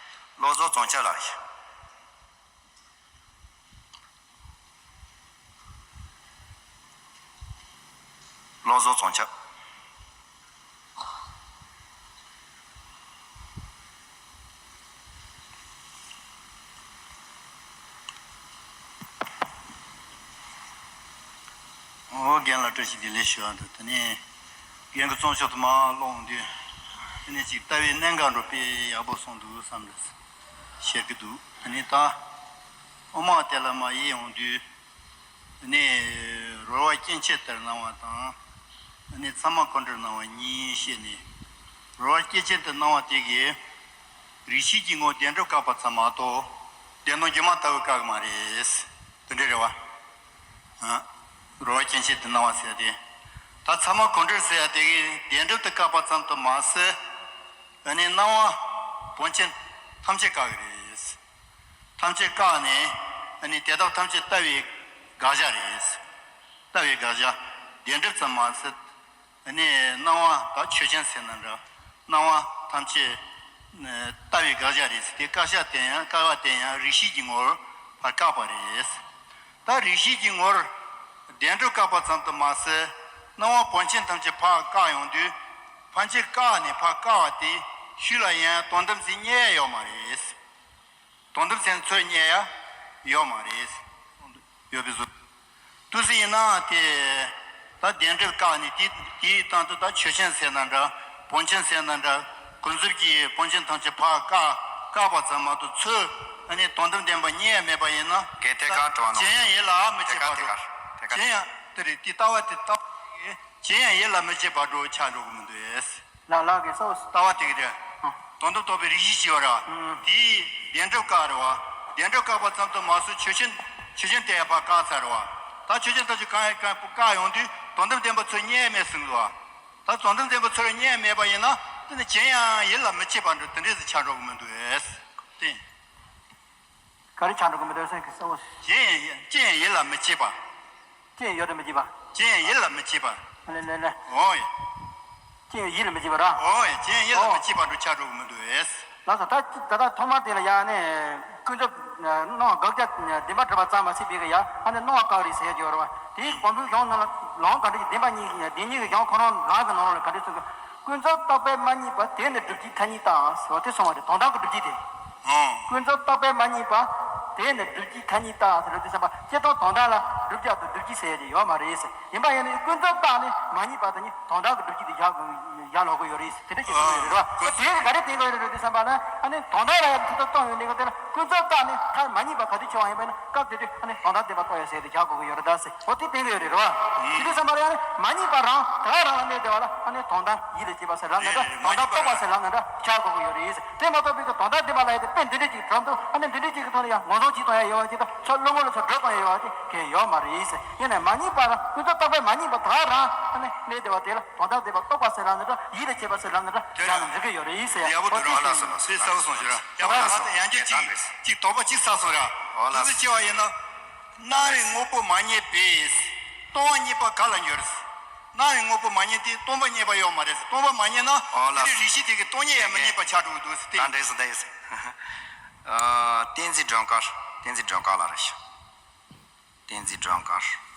བློ་བཟོ་བཙོང་ཆ་ལགས། བློ་བཟོ་བཙོང་ཆ། ཨོ་རྒན་ལགས་བཀྲ་ཤིས་བདེ་ལེགས་ཞུ་བ་འདུག་དེ་ནས་རྒན་གྱི་རྩོམ་ཤོག་དེ་མར་ཀློག་འོང་དུས། དེ་ནས་ཅིག་ལྟ་བའི་གནད་འགག་འགྲོ་དཔེ་ཡག་པོ་གསུངས་འདུག་བསམ་རེད། ཤེས་ཀྱི་འདུག་དེ་ནས་ད་དབུ་མ་དེ་ལ་མར་དབྱེ་འོང་དུས། དེ་ནས་རོལ་བ་སྐྱེ་མཆེད་ལྟར་སྣང་བ་དང་། དེ་ནས་ཚད་མ་ཀུན་བྲལ་སྣང་བ་གཉིས་བཤད་ནས། རོལ་བ་སྐྱེ་མཆེད་ལྟར་སྣང་བ་དེ་གིས་རིགས་ཤེས་ཀྱི་ངོར་བདེན་གྲུབ་བཀག་པ་ཙམ་མ་གཏོགས་བདེན་དོན་སྒྱུ་མ་ལྟ་བུ་བཀག་གི་མ་རེད། དེ་འདྲ་རེད་བ། ཨ། རོལ་བ་སྐྱེ་མཆེད་ལྟར་སྣང་བ་ཟེར་ཡ་དེ། ད་ཚད་མ་ཀུན་བྲལ་ཟེར་ཡ་དེ་གིས་བདེན་གྲུབ་དེ་བཀག་པ་ཙམ་དུ་མ་ཟད། ཨ་ནི་སྣང་བ་བོན་ཆེན་ཐམས་ཅད་བཀག་གི་རེད། ཐམས་ཅད་བཀག་ནས་ཨ་ནི་དེ་དག་ཐམས་ཅད་ལྟ་བའི་དགག་བྱ་རེད། ལྟ་བའི་དགག་བྱ། བདེན་གྲུབ་ཙམ་མ་ཟད། ཨ་ནི་སྣང་བ་དག་ཆོས་ཅན་ཟེར་ན་འདྲ། སྣང་བ་ཐམས་ཅད་ལྟ་བའི་དགག་བྱ་རེད་ཟེར་དེ། བཀག་བྱ་དེ་ཡང་བཀག་པ་དེ་ཡང་རིགས་ཤེས་ཀྱི་ངོར་ཕར་བཀག་པ་རེད། ད་རིགས་ཤེས་ཀྱི་ངོར་བདེན་གྲུབ་བཀག་པ་ཙམ་དུ་མ་ཟད། སྣང་བ་བོན་ཆེན་ཐམས་ཅད་ཕར་བཀག་ཡོང་དུས། ཕན་ཆད་བཀག་ནས་ཕར་བཀག་པ་དེ་ཤུལ་ལ་ཡང་དོན་དམ་ཟེར་རྙེད་ཡ་ཡོད་མ་རེད། དོན་དམ་ཟེར་ན་ཚུར་རྙེད་ཡ་ཡོད་མ་རེད། ཡོད་པའི་བཟོ་དུས་ཟིན་ཡིན་ན་དེ། ད་བདེན་གྲུབ་བཀག་ནས་དེ་དེའི་སྟེང་དུ་ད་ཆོས་ཅན་ཟེར་ན་འདྲ། བོན་ཆེན་ཟེར་ན་འདྲ། ཀུན་རྫོབ་ཀྱི་བོན་ཆེན་ཐམས་ཅད་ཕར་བཀག་བཀག་པ་ཙམ་མ་གཏོགས་ཚུར་ཨ་ནི་དོན་དམ་བདེན་པ་རྙེད་ཡ་མེད་པ་ཡིན་ན། གལ་ཏེ་བཀག་འགྲོ་བ་ན། གཞན་ཡང་ཡིད་ལ་མི་བྱེད་པར་འགྲོ། གཞན་ཡང་དེ་རེད། དེ་ལྟ་བ་དེ་ལྟ་བ་དེ་གཞན་ཡང་ཡིད་ལ་མི་བྱེད་པར་འགྲོ་ཆགས་འགྲོ་གི་མི་འདུག་ལ་ལ་གི་སོ། ལྟ་བ་དེ་གི་རེད། ཨ། དོན་དམ་རྟོགས་པའི་རིགས་ཤེས་བྱེད་པ་རེད་བ། ཨ། དེའི་བདེན་གྲུབ་བཀག་རེད་བ། བདེན་གྲུབ་བཀག་པ་ཙམ་དུ་མ་ཟད་ཆོས་ཅན། ཆོས་ཅན་དེ་ཡང་ཕར་བཀག་ཚར་རེད་བ། ད་ ད་ཆོས་ཅན་ཐམས་ཅད་བཀག་ཡ་བཀག་བཀག་ཡོང་དུས་དོན་དམ་བདེན་པ་ཚུར་རྙེད་མེད་གསུངས་འདུག་བ། ད་དོན་དམ་བདེན་པ་ཚུར་རྙེད་མེད་པ་ཡིན་ན་དེ་ནི་གཞན་ཡང་ཡིད་ལ་མི་བྱེད་པ་འདྲ་དེ་འདྲས་སུ་ཆགས་འགྲོ་གི་མི་འདུག་ཨེ། དེ། ག་རེ་ཆགས་འགྲོ་གི་མི་འདུག་ཟེར་གི་གསལ་བོ། གཞན་ཡང་ཅི་ཡང་ཡིད་ལ་མི་བྱེད་པ། ཅི་ཡང་ཡོད་དུ་མི་བྱེད་པ། ཅི་ཡང་ཡིད་ལ་མི་བྱེད་པ། ལེ་ལེ་ལེ། འོ་ཡ། ཅི་ཡང་ཡིད་ལ་མི་བྱེད་པ་ར། འོ་ཡ། ཅི་ཡང་ཡིད་ལ་ཨོ། མི་བྱེད་པ་འདྲ་ཆགས་འགྲོ་གི་མི་འདུག་ཨེ། ལགས་སོ། ད་ད་ལྟ་ཐོག་མར་དེ་ལ་ཡ་ནི་ཀུན་རྫོབ་སྣང་བ་དགག་བྱ་བདེན་པར་གྲུབ་པ་ཙམ་མ་ཟད་པའི་གི་ཡ་ཨ་ནི་སྣང་བ་བཀག་རེད་ཟེར་ཡ་ཅིག་ཡོད་རེད་བ། དེའི་གོང་བུའི་གཞུང་ནང་ལ་ལུང་ག་འདྲ་ཞིག་བདེན་པ་གཉིས་བདེན་གཉིས་ཀྱི་གཞུང་ཁོ་རང་རང་གི་ནང་ལ་ག་འདྲ་གསུངས་ཀྱི། ཀུན་རྫོབ་རྟོག་པས་མ་རྙེད་པ། དེ་ནི་སྒྲུབ་བྱེད་ཐ་སྙད་ལྟ་ཟེར་བ་དེ་སོང་བ་རེད། དོན་དམ་གྱི་སྒྲུབ་བྱེད་དེ། ཨང་། ཀུན་རྫོབ་རྟོག་པས་མ་རྙེད་པ། དེ་ནི་སྒྲུབ་བྱེད་ཐ་སྙད་ལྟ་ཟེར་བ་དེ་བསམ་པ་སྤྱིར་བཏང་དོན་དག་ལ་བསྒྲུབ་བྱ་དང་སྒྲུབ་བྱེད་ཟེར་ཡ་དེ་ཡོད་མ་རེད་ཟེར། ཡིན་པ་ཡིན་ན་ཀུན་རྫོབ་རྟོག་ནི་མ་རྙེད་པ་དེ་ནི་དོན་དམ་གྱི་སྒྲུབ་བྱེད་དེ་བཞག་དགོས་ཡ་ལོག་གི་ཡོད་རེད་ཟེར། དེ་འདྲ་ཞིག་གསུངས་ཡོད་རེད་བ། དེ་ག་རེ་བསྟན་དགོས་ཡོད་རེད་དེ་བསམ་པ་ན་ཨ་ནི་དོན་དག་ལ་ཡང་ཐུགས་ཐག་གཏོང་ཡོད་ནི་ག་དེ་ལ་ཀུན་རྫོབ་རྟོག་ནི་མཐར་མ་རྙེད་པ་ག་དུས་ཆེ་བ་ཡིན་པ་ན་སྐབས་དེ་དུས་ཨ་ནི་དོན་དམ་བདེན་པ་རྟོགས་ཡ་ཟེར་དེ་བཞག་དགོས་ཀྱི་ཡོད་རེད་ད་ཟེར། འོ་དེ་བསྟན་གྱི་ཡོད་རེད་རེད་བ། དེ་དུས་བསམ་པ་ལ་ཡང་ནི་མ་རྙེད་པ་རང་དེ་ག་རང་ལ་གནས་བསྡད་པ་ལ་ཨ་ནི་དོན་དམ་ཡིད་ལ་བྱེད་པ་ཟེར་ལབ་ན་འདྲ། དོན་དམ་རྟོགས་པ་ཟེར་ལབ་ན་འདྲ་བཞག་དགོས་ཀྱི་ཡོད་རེད་ཟེར། དེ་མ་གཏོགས་པའི་གི་དོན་དམ་བདེན་པ་ལ་ཡ་དེ་དཔེ་འདི་འདྲ་ཅིག་གྲུབ་འདུག་ཨ་ནི་འདི་འདྲ་ཅིག་གི་ཐོག་ནས་ཡང་ངོ་སྲུང་བྱེད་གཏོང་ཡ་ཡོད་བ་ཅིག་དང་ཕྱོགས་བློ་ངོ་ལ་ཕྱོགས་སྒྲོ་གཏོང་ཡ་ཡོད་བ་ཅིག་གང་ཡང་ཡོད་མ་རེད་ཟེར། ཡིན་ནའི་མ་རྙེད་པ་རང་ཀུན་རྫོབ་རྟོག་པས་མ་རྙེད་པ་དེ་ག་རང་ཨ་ནི་གནས་བསྡད་པ་དེ་ལ་དོན་དམ་བདེན་པ་རྟོགས་པ་ཟེར་ལབ་ན་འདྲ། ཡིད་ལ་བྱེད་པ་ཟེར་ལབ་ན་འདྲ། དེ་ཡག་ནས་འགྲིག་གི་ཡོད་རེད་ཟེར། ཡག་པོ་འདུག་ར། ལགས་སོ། ལགས་སོ། གསལ་པོ་སོང་ཞིག་ར། ཡག་པོ། ལགས་སོ། ཡང་བསྐྱར་གཅིག་གཅིག་དོགས་པ་གཅིག་ཟ་སོང་ར། འོ་ལགས་སོ། འདི་ཚོ་བྱས་པ་ཡིན་ན། སྣང་བའི་དངོས་པོ་མ་རྙེད་པས། སྟོང་པ་རྙེད་པ་ག་ལ་འགྱུར། སྣང་བའི་དངོས་པོ་མ་རྙེད་དུས་སྟོང་པ་རྙེད་པ་ཡོད་མ་རེད། སྟོང་པ་མ་རྙེད་ན། འོ་ལགས་སོ། དེ་ནི་རིགས་ཤེས་དེ་གི་སྟོང་ཉིད་ཡང་མི་རྙེད་པ་ཆགས་འགྲོ་གི་འདུག་ཟེར་ཏེ། ད་འགྲིག་སོང་། ད་ཡིན་སོང་། ཨ། བསྟན་འཛིན་སྒྲོལ་དཀར། བསྟན་འཛིན་སྒྲོལ་དཀར་ལགས་རེད་ཤག་བསྟན་འཛིན་སྒྲོལ་དཀར།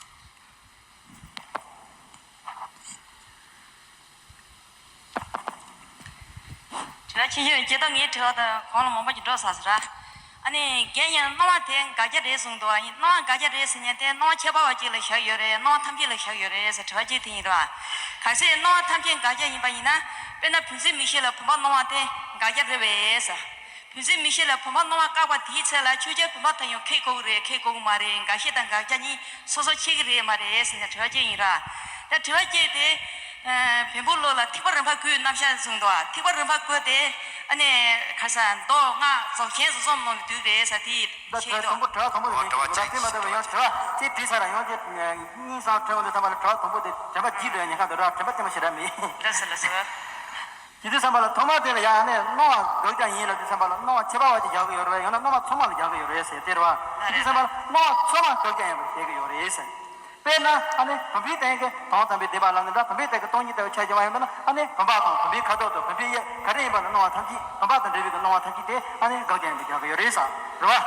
དྲི་བ་ཆེ་ཤོས་ཇི་ལྟར་ངའི་དྲི་བ་དང་གོང་ལ་མང་པོ་ཅིག་འགྲོ་ཚར་ཟེར་ར། ཨ་ནི་རྒན་ཡང་སྣང་བ་དེ་འགག་བྱ་རེད་གསུངས་འདུག་ཨ་ནི་སྣང་བ་འགག་བྱ་རེད་ཟེར་མཁན་དེ་སྣང་བ་ཁྱད་པར་བ་གཅིག་ལ་བཞག་ཡོད་རེད། སྣང་བ་ཐམས་ཅད་ལ་བཞག་ཡོད་རེད་ཟེར་དྲི་བ་གཅིག་དེ་ཡིན་ར། གལ་སྲིད་སྣང་བ་ཐམས་ཅད་འགག་བྱ་ཡིན་པ་ཡིན་ན། དཔེར་ན་བུམ་འཛིན་མིག་ཤེས་ལ་བུམ་པ་སྣང་བ་དེ་འགག་བྱ་རེད་པས་ཟེར། བུམ་འཛིན་མིག་ཤེས་ལ་བུམ་པ་སྣང་བ་བཀག་པ་དེའི་ཚེ་ལ་ཆོས་ཅན་བུམ་པ་དེ་ཡང་ཁེགས་དགོས་ཀྱི་རེད། ཁེགས་དགོས་ཀྱི་མ་རེད། འགག་ཤེས་དང་འགག་བྱ་གཉིས་སོ་སོར་ཕྱེ་གི་རེད་མ་རེད་ཟེར་ནས་དྲི་བ་གཅིག་ཡིན་ར། ད་དྲི་བ་གཅིག་དེ། ཨ། བེམ་པོ་བློ་ལ་ཐེག་པ་རིམ་པ་དགུའི་རྣམ་གཞག་གསུངས་འདུག་ཐེག་པ་རིམ་པ་དགུ་དེ་ཨ་ནི་ག་ས་མདོ་སྔགས་རྫོགས་ཆེན་བཟོ་རྩོམ་ནང་ལ་འདུས་རེད་ཟེར་དེ་ད་ཤེས་དྲི་དོ། དང་པོ་དྲི་བ་དང་པོ་དེ་ཨོ། ཞིག་དྲི་བ་གཅིག་དྲི་མ་ཐུབ་པ་ཡང་དྲི་བ་གཅིག་དྲིས་ཚར་ར། ཡང་གཅིག་གཉིས་གསུམ་དྲི་བ་འདི་ཚང་མ་ལ་དྲི་བ་དང་པོ་དེ་དྲན་པ་བརྗེད་འགྲོ་ཡ་ཉེན་ཁ་འདུག་ར། དྲན་པ་བརྟན་པོ་ཞེ་དྲག་མེད། ལགས་སོ་ལགས་སོ། དེ་དུས་ཙམ་པ་ལ་ཐོག་མར་དེ་ལ་ཡང་ནས་སྣང་བ་དགག་བྱ་ཡིན་ལབ་དུས་ཙམ་པ་ལ་སྣང་བ་ཁྱད་པར་བ་ཅིག་རྒྱག་གི་ཡོད་རེད། ཡང་ན་སྣང་བ་ཚང་མ་ལ་རྒྱག་གི་ཡོད་རེད་ཟེར་དེ་རེད་བ། དེ་དུས་ཙམ་པ་ལ་སྣང་བ་ཚང་མ་དགག་བྱ་ཡིན་པར་བཤད་ཀྱི་ཡོད་རེད་ཟེར། དཔེར་ན་ཨ་ནི་བུམ་པའི་སྟེང་གི་དོན་དམ་པའི་བདེན་པ་ལབ་ན་འདྲ། བུམ་པའི་སྟེང་གི་སྟོང་ཉིད་ལྟ་བུ་ཆ་བཞག་པ་ཡིན་པ་ན་ཨ་ནི་བུམ་པ་དང་བུམ་པའི་ཁ་དོག་དང་བུམ་པའི་དབྱིབས་ག་རེ་ཡིན་པ་ན་སྣང་བ་ཐམས་ཅད་བུམ་པ་དང་འབྲེལ་བའི་གི་སྣང་བ་ཐམས་ཅད་དེ་ཨ་ནི་དགག་བྱ་ཡིན་པར་རྒྱག་གི་ཡོད་རེད་ཟེར་རེད་བ།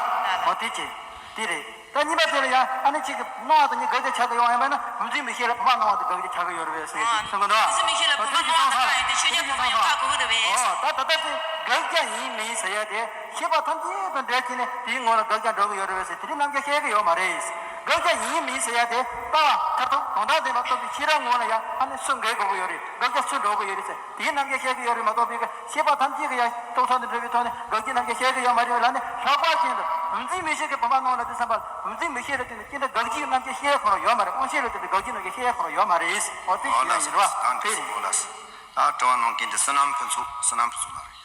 འོ་དེ་ཅི། དེ་རེད། ད་གཉིས་པ་དེ་ལ་ཡང་ཨ་ནི་གཅིག་གི་སྣང་བ་དང་གཉིས་དགག་བྱ་ཆགས་ཀྱི་ཡོད་ཡིན་པ་ན་བུམ་འཛིན་མིག་ཤེས་ལ་བུམ་པ་སྣང་བ་དེ་དགག་བྱ་ཆགས་ཀྱི་ཡོད་རེད་པས་ཟེར་གསུང་གི་འདུག་བུམ་འཛིན་མིག་ཤེས་ལ་བུམ་པ་སྣང་བ་དགག་ཡིན་ཏེ་ཆོས་ཅན་བུམ་པ་ཡང་བཀག་དགོས་ཀྱི་རེད་པས། ཨོ་ད་ད་ལྟ་དེ་དགག་བྱ་ཡིན་མིན་ཟེར་ཡ་དེ་ཤེས་པ་ཐམས་ཅད་དང་འབྲེལ་བྱས་ནས་དེའི་ངོ་ལ་དགག་བྱ་འགྲོ་གི་ཡོད་རེད་པས་ཟེར་དེ་རིང་རྣམ་རྒྱལ་བཤད་ཀྱི་ཡོད་མ་རེད། དགག་བྱ་ཡིན་མིན་ཟེར་ཡ་དེ་ལྟ་བ་མཐར་ཐུག་དོན་དམ་བདེན་པ་རྟོགས་པའི་ཤེས་རབ་ངོ་ལ་ཡང་ཨ་ནི་སུ་འགལ་དགོས་ཀྱི་ཡོད་རེད། དགག་བྱ་སུ་འགྲོ་གི་ཡོད་རེད་ཟེར་དེའི་རྣམ་རྒྱལ་བཤད་ཀྱི་ཡོད་རེད་མ་གཏོགས་པའི་ཤེས་པ་ཐམས་ཅད་ཀྱི་ཡང་རྟོགས་ཚོགས་དང་འབྲེལ་བའི་ཐོག་ནས་དགག་བྱའི་རྣམ་གཞག་བཤད་ཀྱི་ཡོད་མ་རེད་ལབ་ནས་ལྷག་པར་ཅན་དུ་བུམ་འཛིན་མིག་ཤེས་ཀྱི་བུམ་པ་སྣང་ལ་དེ་བསམ་པ་བུམ་འཛིན་མིག་ཤེས་ལ་བརྟེན་ནས་ཅི་འདྲ་དགག་བྱའི་རྣམ་གཞག་བཤད་ཁོ་རང་ཡོད་མ་རེད། དབང་ཤེས་ལ་བརྟེན་ནས་དགག་བྱའི་རྣམ་གཞག་བཤད་ཁོ་རང་ཡོད་མ་རེད། འོ་དེ་ཞིག་ཡང་ཡིན་རོགས་དེ་རེད། ད་དྲི་བ་གནང་མཁན་དེ་བསོད་ནམས་ཕུན་ཚོགས། བསོད་ནམས་ཕུན་ཚོགས་ལགས་རེད།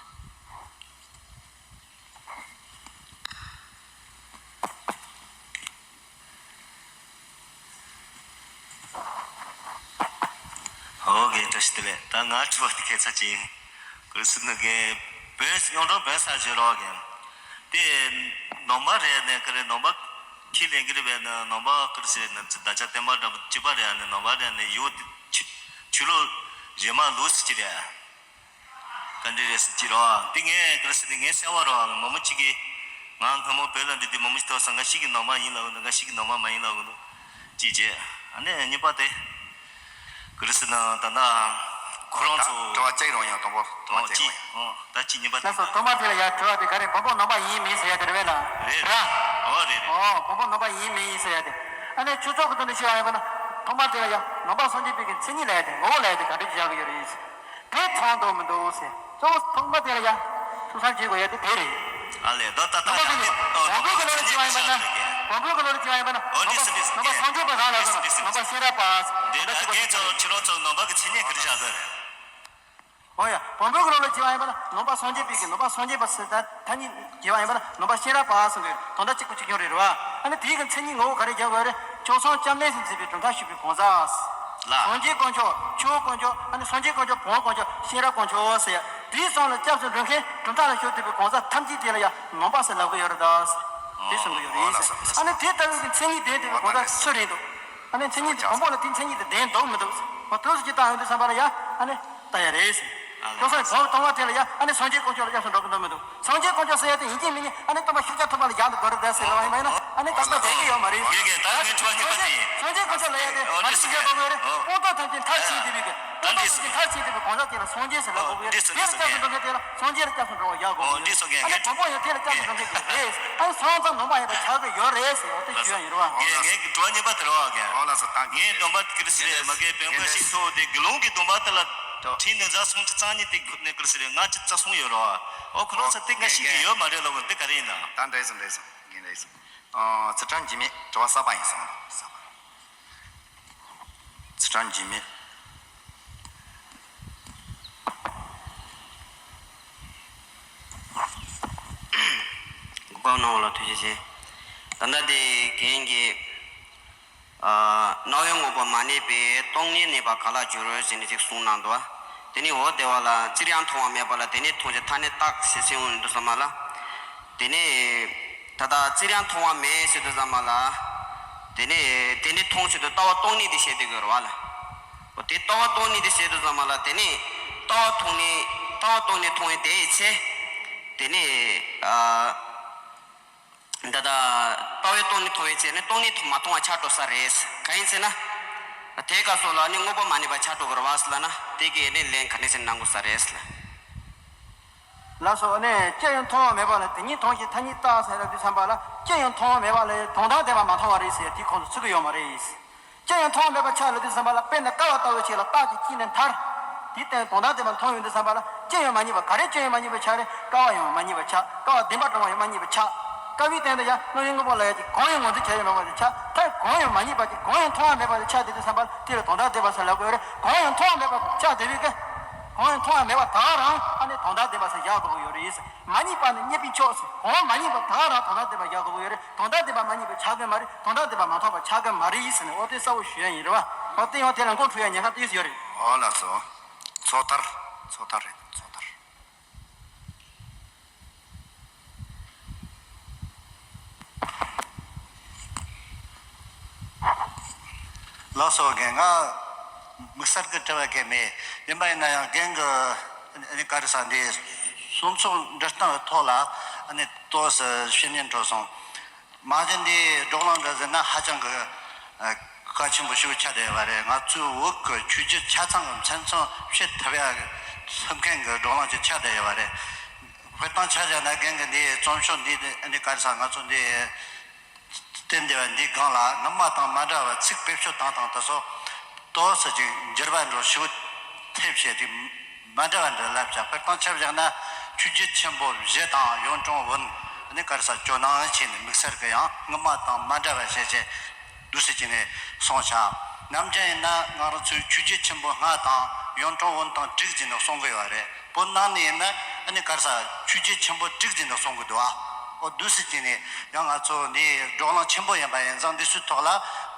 ཨོ་རྒན་བཀྲ་ཤིས་བདེ་ལེགས། ད་ང་དྲི་བ་དེ་ཁྱད་མཚར་ཅིག་ཡིན། ག་རེ་ཟེར་ན་རྒན་བོད་ཡོངས་གྲགས་བོད་ས་བརྗོད་རོགས་རྒན། དེ་ནང་པ་རེད་ནས་ག་རེ་ནང་པ་ཁས་ལེན་གི་རེད་པས་ན་ནང་པ་ག་རེ་ཟེར་ན་བདག་ཅག་བསྟན་པ་འདྲ་པོ་གཅིག་པ་རེད་ནས་ནང་པ་རེད་ནས་ཡོད་དེ་ཆོས་ཆོས་ལུགས་གཞན་མ་ལུགས་ཟེར་གྱི་རེད། ག་འདྲ་རེད་ཟེར་གྱི་རོགས། དེ་ངས་ག་རེ་ཟེར་ནས་ངས་གསལ་བ་རོགས་མོ་མོ་གཅིག་གིས་ང་སྔ་མོ་བོད་ལ་འདི་དུས་མོ་མོ་གཅིག་ཐོག་ས་འགའ་ཞིག་གི་ནང་པ་ཡིན་ལབ་འདུག་འགའ་ཞིག་གི་ནང་པ་མ་ཡིན་ལབ་འདུག་ཅེས་བྱས། ཨ་ནི་གཉིས་པ་དེ་ག་རེ་ཟེར་ན་ད་ལྟ་ཁོ་རང་ཚོ་དྲི་བ་གཅིག་རང་ཡང་དང་པོ་དང་པོ་གཅིག་རང་ཡང་། ཨོ་ད་གཅིག་གཉིས་པ་དེ། ལགས་སོ། ཐོག་མ་དེ་ལ་ཡ་དྲི་བ་དེ་ག་རེ་བོན་པོ་ནང་པ་ཡིན་མིན་ཟེར་ཡ་དེ་རེད་པས་ན། རེད་ར། ཨོ་རེད་རེད། ཨོ་བོན་པོ་ནང་པ་ཡིན་མིན་ཟེར་ཡ་དེ། ཨ་ནི་ཆོས་ཕྱོགས་ཀྱི་དོན་དུ་བཤད་པ་ཡིན་པ་ན་ཐོག་མ་དེ་ལ་ཡ་ནང་པ་སངས་རྒྱས་པའི་གི་མཚན་ཉིད་ལབ་ཡ་དེ་ངོ་བོ་ལབ་ཡ་དེ་ག་འདྲ་ཞིག་བཞག་གི་ཡོད་རེད། དེ་ཚང་འདུག་མི་འདུག་ཟེར། གཙོ་བོ་ཐོག་མ་དེ་ལ་ཡ་ཐུགས་བསམ་བཞེས་དགོས་ཡ་དེ་དེ་རེད། ཨ་ལས་ད་ད་ད་ད་ད་ད་ད་བོན་པོའི་གི་ལོ་རྒྱུས་བྱས་པ་ཡིན་པ་ན། བོན་པོའི་གི་ལོ་རྒྱུས་བྱས་པ་ཡིན་པ་ན་ནང་པ་ནང་པ་སངས་རྒྱས་པ་ག་ལ་ཟེར་ན་ནང་པ་ཤེས་རབ་པ་ཟེར། དེ་ད་ད་ཁྱེད་ཚོ་ཁྱེད་རང་ཚོ་ནང་པ་གི་མཚན་ཉིད་ག་རེ་བཞག་གི་རེད། འོ་ཡ། བོན་པོའི་གི་ལོ་རྒྱུས་བྱས་པ་ཡིན་པ་ན་ནང་པ་སངས་རྒྱས་པའི་གི་ནང་པ་སངས་རྒྱས་པ་ཟེར་ད་ཐ་སྙད་བྱས་པ་ཡིན་པ་ན་ནང་པ་ཤེས་རབ་པ་ཟེར་གི་དོན་དག་གཅིག་པ་གཅིག་རྐྱང་རེད་རེད་བ། ཨ་ནི་དེའི་གི་མཚན་ཉིད་ངོ་བོ་ག་རེ་རྒྱག་དགོས་རེད། ཕྱོགས་མཚུངས་སྐྱབས་གནས་སུ་འཛིན་པའི་གྲུབ་མཐའ་ཞུ་བའི་གང་ཟག་ལ། སངས་རྒྱས་དཀོན་མཆོག་ཆོས་དཀོན་མཆོག་ཨ་ནི་སངས་རྒྱས་དཀོན་མཆོག་བོན་དཀོན་མཆོག་ཤེས་རབ་དཀོན་མཆོག་ཟེར། དེའི་གསུང་ལ་སྐྱབས་སུ་འགྲོ་མཁན་གྲུབ་མཐའ་ལ་ཞུགས་བསྡད་པའི་གང་ཟག་ཐམས་ཅད་དེ་ལ་ཡང་ནང་པ་ཟེར་ལབ་ཀྱི་ཡོད་རེད་ད། དེ་གསུང་གི་ཡོད་རེད་ཟེར། ཨ་ནི་དེ་ལྟ་བུའི་མཚན་ཉིད་ལྡན་བསྡད་པའི་གང་ཟག་སུ་རེད་འདུག་ཨ་ནི་མཚན་ཉིད་དེ་བོན་པོ་ལ་དེ་མཚན་ཉིད་དེ་ལྡན་འདུག་མི་འདུག་མ་དུས་སུ་ཅི་བཏང་ཡོང་དུས་ཙམ་པ་ལ་ཡ། ཨ་ནི་ལྟ་ཡ་རེད་ཟེར། ཨ་ལེ། ཁྱོད་ཚོས་བོད་སྟོང་བ་དེ་ལ་ཡ་ཨ་ནི་སངས་རྒྱས་དཀོན་མཆོག་ལ་སྐྱབས་སུ་འགྲོ་གི་འདུག་མི་འདུག་སངས་རྒྱས་དཀོན་མཆོག་ཟེར་ཡ་དེ་ཡིན་གཅིག་མིན་གཉིས་ཨ་ནི་སྟོན་པ་ཤཱཀྱ་ཐུབ་པ་ལ་རྒྱག་ཏུ་དགོས་རེད་ཟེར་ལབ་པ་ཡིན་པ་ཡིན་ན་ཨ་ནི་དེ་ལྟ་བསྡད་ཀྱི་ཡོད་མ་རེད། ཡིན་གྱི་ད་ངས་དྲི་བ་ཉེས་པ་དེ། སངས་རྒྱས་དཀོན་མཆོག་ལབ་ཡ་དེ་ཨོ་མ་འདི་གཅིག་སུ་རྒྱག་དགོས་རེད། ཨོ། སྤངས་རྟོགས་ཐམས་ཅད་མཐར་ཕྱིན་བསྡད་པའི་གི་ད་སྤངས་འདི་རྟོགས་སུ་ཐམས་ཅད་མཐར་ཕྱིན་བསྡད་པའི་གང་ཟག་དེ་ལ་སངས་རྒྱས་ཟེར་ལབ་དགོས་ཀྱི་ཡོད་རེད། དེ་ལ་སྐྱབས་སུ་འགྲོ་མཁན་དེ་ལ་སངས་རྒྱས་ལ་སྐྱབས་སུ་འགྲོ་བ་ཡག་དགོས་ཀྱི་ཡོད་རེད། ཨ་ནི་བོན་པོ་ཡང་དེ་ལ་སྐྱབས་སུ་འགྲོ་མཁན་ཅིག་རེད། ཨ་ནི་སོང་ཙང་ནང་པ་ཡིན་པ་ཆགས་ཀྱི་ཡོད་རེད་ཟེར་བ་དེ་ཞུ་ཡ་ཡིན་རེད་བ། ངས་ངས་དྲི་བ་ཉེས་པ་དེ་རེད་བ་ངས། ཨོ་ལགས་སོ་ད་ངས་སྡོམ་པ་ཁྱེར་སྲིད་མ་གི་བོན་པོ་ཞིག་ཐོག་དེ་དགེ་སློང་གི་སྡོམ་པ་དེ་ལ། ཁྲིམས་ནི་ཟླ་སུམ་ཅུ་རྩ་གཉིས་དེ་ཁུར་ནས་ཁུར་སི་རེད། ང་ཅི་རྩ་གསུམ་ཡོད་རོ། ཨོ་ཁོ་རང་ཚོ་དེ་ང་ཤེས་ཀྱི་ཡོད་མ་རེད་ལབ་དགོས་དེ་ག་རེ་ཡིན་ན། ད་འདྲ་ཡིན་སོང་འདྲ་ཡིན་སོང་ངས་འདྲ་ཡིན་སོང་། ཨ་ཚུལ་ཁྲིམས་འཇིགས་མེད་དྲི་བ་གསར་པ་ཡིན་སོང་གསར་པ། ཚུལ་ཁྲིམས་འཇིགས་མེད། གོ་སྐབས་གནང་བ་ལ་ཐུགས་རྗེ་ཆེ། ད་ལྟ་དེ་རྒན་གྱིས། རྣ་བའི་དངོས་པོ་མ་གནས་པའི་སྟོང་ཉིད་གནས་པ་ག་ལ་འགྱུར་ཟེར་ནས་ཅིག་གསུངས་གནང་འདུག་དེ་ནས་འོ་དེ་བ་ལ་སྤྱིར་ཡང་མཐོང་བ་མེད་པ་ལ་དེ་ནས་མཐོང་ཞིང་ཐ་སྙད་བཏགས་ཞེས་གསུངས་འདུག་ཟེར་མ་ལ། དེ་ནས་ད་ལྟ་སྤྱིར་ཡང་མཐོང་བ་མེད་ཟེར་དུས་ཙམ་པ་ལ། དེ་ནས་དེ་ནས་མཐོང་ཟེར་དུས་ལྟ་བ་སྟོང་ཉིད་དེ་བཤད་དུས་དགོས་རེད་བ་ལ། འོ་དེ་ལྟ་བ་སྟོང་ཉིད་དེ་བཤད་དུས་ཙམ་པ་ལ་དེ་ནས་ལྟ་བ་མཐོང་ནས་ལྟ་བ་སྟོང་ཉིད་མཐོང་བའི་དེའི་ཚེ། དེ་ནས་ཨ། འདི་ལྟ་ལྟ་བའི་སྟོང་ཉིད་མཐོང་བའི་ཚེ་ནི་སྟོང་ཉིད་མ་མཐོང་བ་ཆགས་འགྲོ་ས་རེད། གང་ཡིན་ཟེར་ན། དེའི་སྐབས་སུ་ལ་ནི་དངོས་པོ་མ་གནས་པ་ཆགས་འགྲོ་གི་རེད་བ་ཟེར་ལ་ན་དེ་གའི་ནི་ལན་ག་ནས་ཟེར་གནང་དགོས་ས་རེད་ཟེར་ལ། ལགས་སོ་ནས་ཅི་ཡང་མཐོང་བ་མེད་པ་ལ་དེ་ཉིད་མཐོང་ཞིང་ཐ་སྙད་བཏགས་ཟེར་ལབ་དུས་ཙམ་པ་ལ་ཅི་ཡང་མཐོང་བ་མེད་པ་ལ་དོན་དམ་བདེན་པ་མ་མཐོང་བ་རེད་ཟེར་དེ་ཁོང་ཚོ་ཚུགས་ཀྱི་ཡོད་མ་རེད། ཅི་ཡང་མཐོང་བ་མེད་པ་ཆགས་ལ་དུས་ཙམ་པ་ལ་དཔེར་ན་ཀ་བ་ལྟ་བུ་ཞིག་ལ་རྟགས་ཀྱི་དཀྱིལ་ནས་མཐར། དེའི་སྟེང་དོན་དམ་བདེན་པ་མཐོང་ཡོང་དུས་ཙམ་པ་ལ་ཅི་ཡང་མ་རྙེད་པ་ག་རེ་ཅི་ཡང་མ་རྙེད་པ་ཆགས་རེད། ཀ་བ་ཡང་མ་རྙེད་པ་ཆགས། ཀ་བ་བདེན་པ་འདྲ་བ་ཡང་མ་རྙེད་པ་ཆགས། ཀ་བའི་སྟེང་དུ་ཡང་རྣམ་དབྱེ་དངོས་པོ་ལ་ཡང་ཅིག་གང་ཡང་ངོས་འཛིན་བྱ་ཡང་མེད་པ་ཆགས། མཐར་གང་ཡང་མ་རྙེད་པ་ཅིག་གང་ཡང་མཐོང་བ་མེད་པ་ཅིག་ཆགས་བསྡད་དུས་ཙམ་པ་ལ་དེ་ལ་དོན་དམ་བདེན་པ་ཟེར་ལབ་དགོས་རེད། གང་ཡང་མཐོང་བ་མེད་པ་ཆགས་བསྡད་པའི་སྐད། གང་ཡང་མཐོང་བ་མེད་པ་དག་རང་ཨ་ནི་དོན་དམ་བདེན་པ་ཟེར་བཞག་དགོས་ཀྱི་ཡོད་རེད། མ་རྙེད་པ་ནི་རྙེད་པའི་ཕྱོགས་སུ་གང་མ་རྙེད་པ་དག་རང་དོན་དམ་བདེན་པ་བཞག་དགོས་ཀྱི་ཡོད་རེད། དོན་དམ་བདེན་པ་མ་རྙེད་པ་ཆགས་ཀྱི་མ་རེད། དོན་དམ་བདེན་པ་མ་མཐོང་བ་ཆགས་ཀྱི་མ་རེད་ཟེར་ནས་འོ་དེ་གསལ་བོ་ཞུ་ཡ་ཡིན་རེད་བ། འོ་དེ་ཡང་དེ་ལ་མགོ་འཁྲུ་ཡ་ཉེན་ཁ་ཏོག་ཙམ་ཡོད་རེད། འོ་ལགས་སོ། ཚོགས་ཐར། ཚོགས་ཐར་རེད་ཚོགས་ཐར། ལགས་སོ་རྒན། ང་དམིགས་བསལ་གྱི་དྲི་བ་གལ་མེད། ཡིན་པ་ཡིན་ན་ཡང་རྒན་གྱི་ཨ་ནི་ག་རེ་ཟེར་འདི་གསུང་ཚོགས་འབྲི་སྟངས་ཐོག་ལ་ཨ་ནི་ཏོག་ཙམ་བཤད་ཉན་འགྲོ་སོང་། མ་གཞི་འདི་བགྲོ་གླེང་འདྲ་ཟེར་ན་ཧ་ཅང་གི་ཨ་གལ་ཆེན་པོ་ཞིག་ཆགས་བསྡད་ཡོད་པ་རེད། ང་ཚོའི་བོད་ཀྱི་ཆོས་བརྒྱུད་ཆ་ཚང་གི་མཚན་མཚོན་བྱེད་ཐུབ་ཡ་ཐུབ་མཁན་གྱི་བགྲོ་གླེང་ཅིག་ཆགས་བསྡད་ཡོད་པ་རེད། དཔེར་བཏང་ཆ་བཞག་ན་རྒན་གྱི་འདི་རྩོམ་ཤོག་འདི་ཨ་ནི་ག་རེ་ཟེར་ང་ཚོ་འདི། བསྟན་བདེ་བ་འདིའི་སྒང་ལ་སྔ་མ་དང་མ་འདྲ་བར་ཚིག་བེད་སྤྱོད་བཏང་སྟངས་དེ་ཚོ་ཏོག་ཙམ་ཅིག་འགྱུར་བ་འགྲོ་ཞིག་ཐེབས་བྱས་ཏེ་མ་འདྲ་བ་འདྲ་ལབ་ཀྱང་དཔེར་བཏང་ཆ་བཞག་ན་ཆོས་བརྒྱུད་ཆེན་པོ་བཞི་དང་གཡུང་དྲུང་བོན་ནི་ག་རེ་ཟེར་ཇོ་ནང་བྱས་ནས་དམིགས་བསལ་གྱི་ཡང་སྔ་མ་དང་མ་འདྲ་བ་བྱས་བྱས་འདུག་སེ་བྱས་ནས་གསུངས་ཤག་ནམ་རྒྱུན་ཡིན་ན་ང་རང་ཚོའི་ཆོས་བརྒྱུད་ཆེན་པོ་ལྔ་དང་གཡུང་དྲུང་བོན་དང་དྲུག་བྱས་ནས་གསུང་གི་ཡོད་རེད། བོད་ནང་ནས་ཡིན་ན་ཨ་ནི་ག་རེ་ཟེར་ཆོས་བརྒྱུད་ཆེན་པོ་དྲུག་ཟེར་ནས་གསུང་གི་འདུག་ཨ། འོ་འདུག་སེ་བྱས་ནས་ཡང་ང་ཚོ་འདི་བགྲོ་གླེང་ཆེན་པོ་ཡིན་པ་ཡིན་ཙང་འདི་ཚོའི་ཐོག་ལ་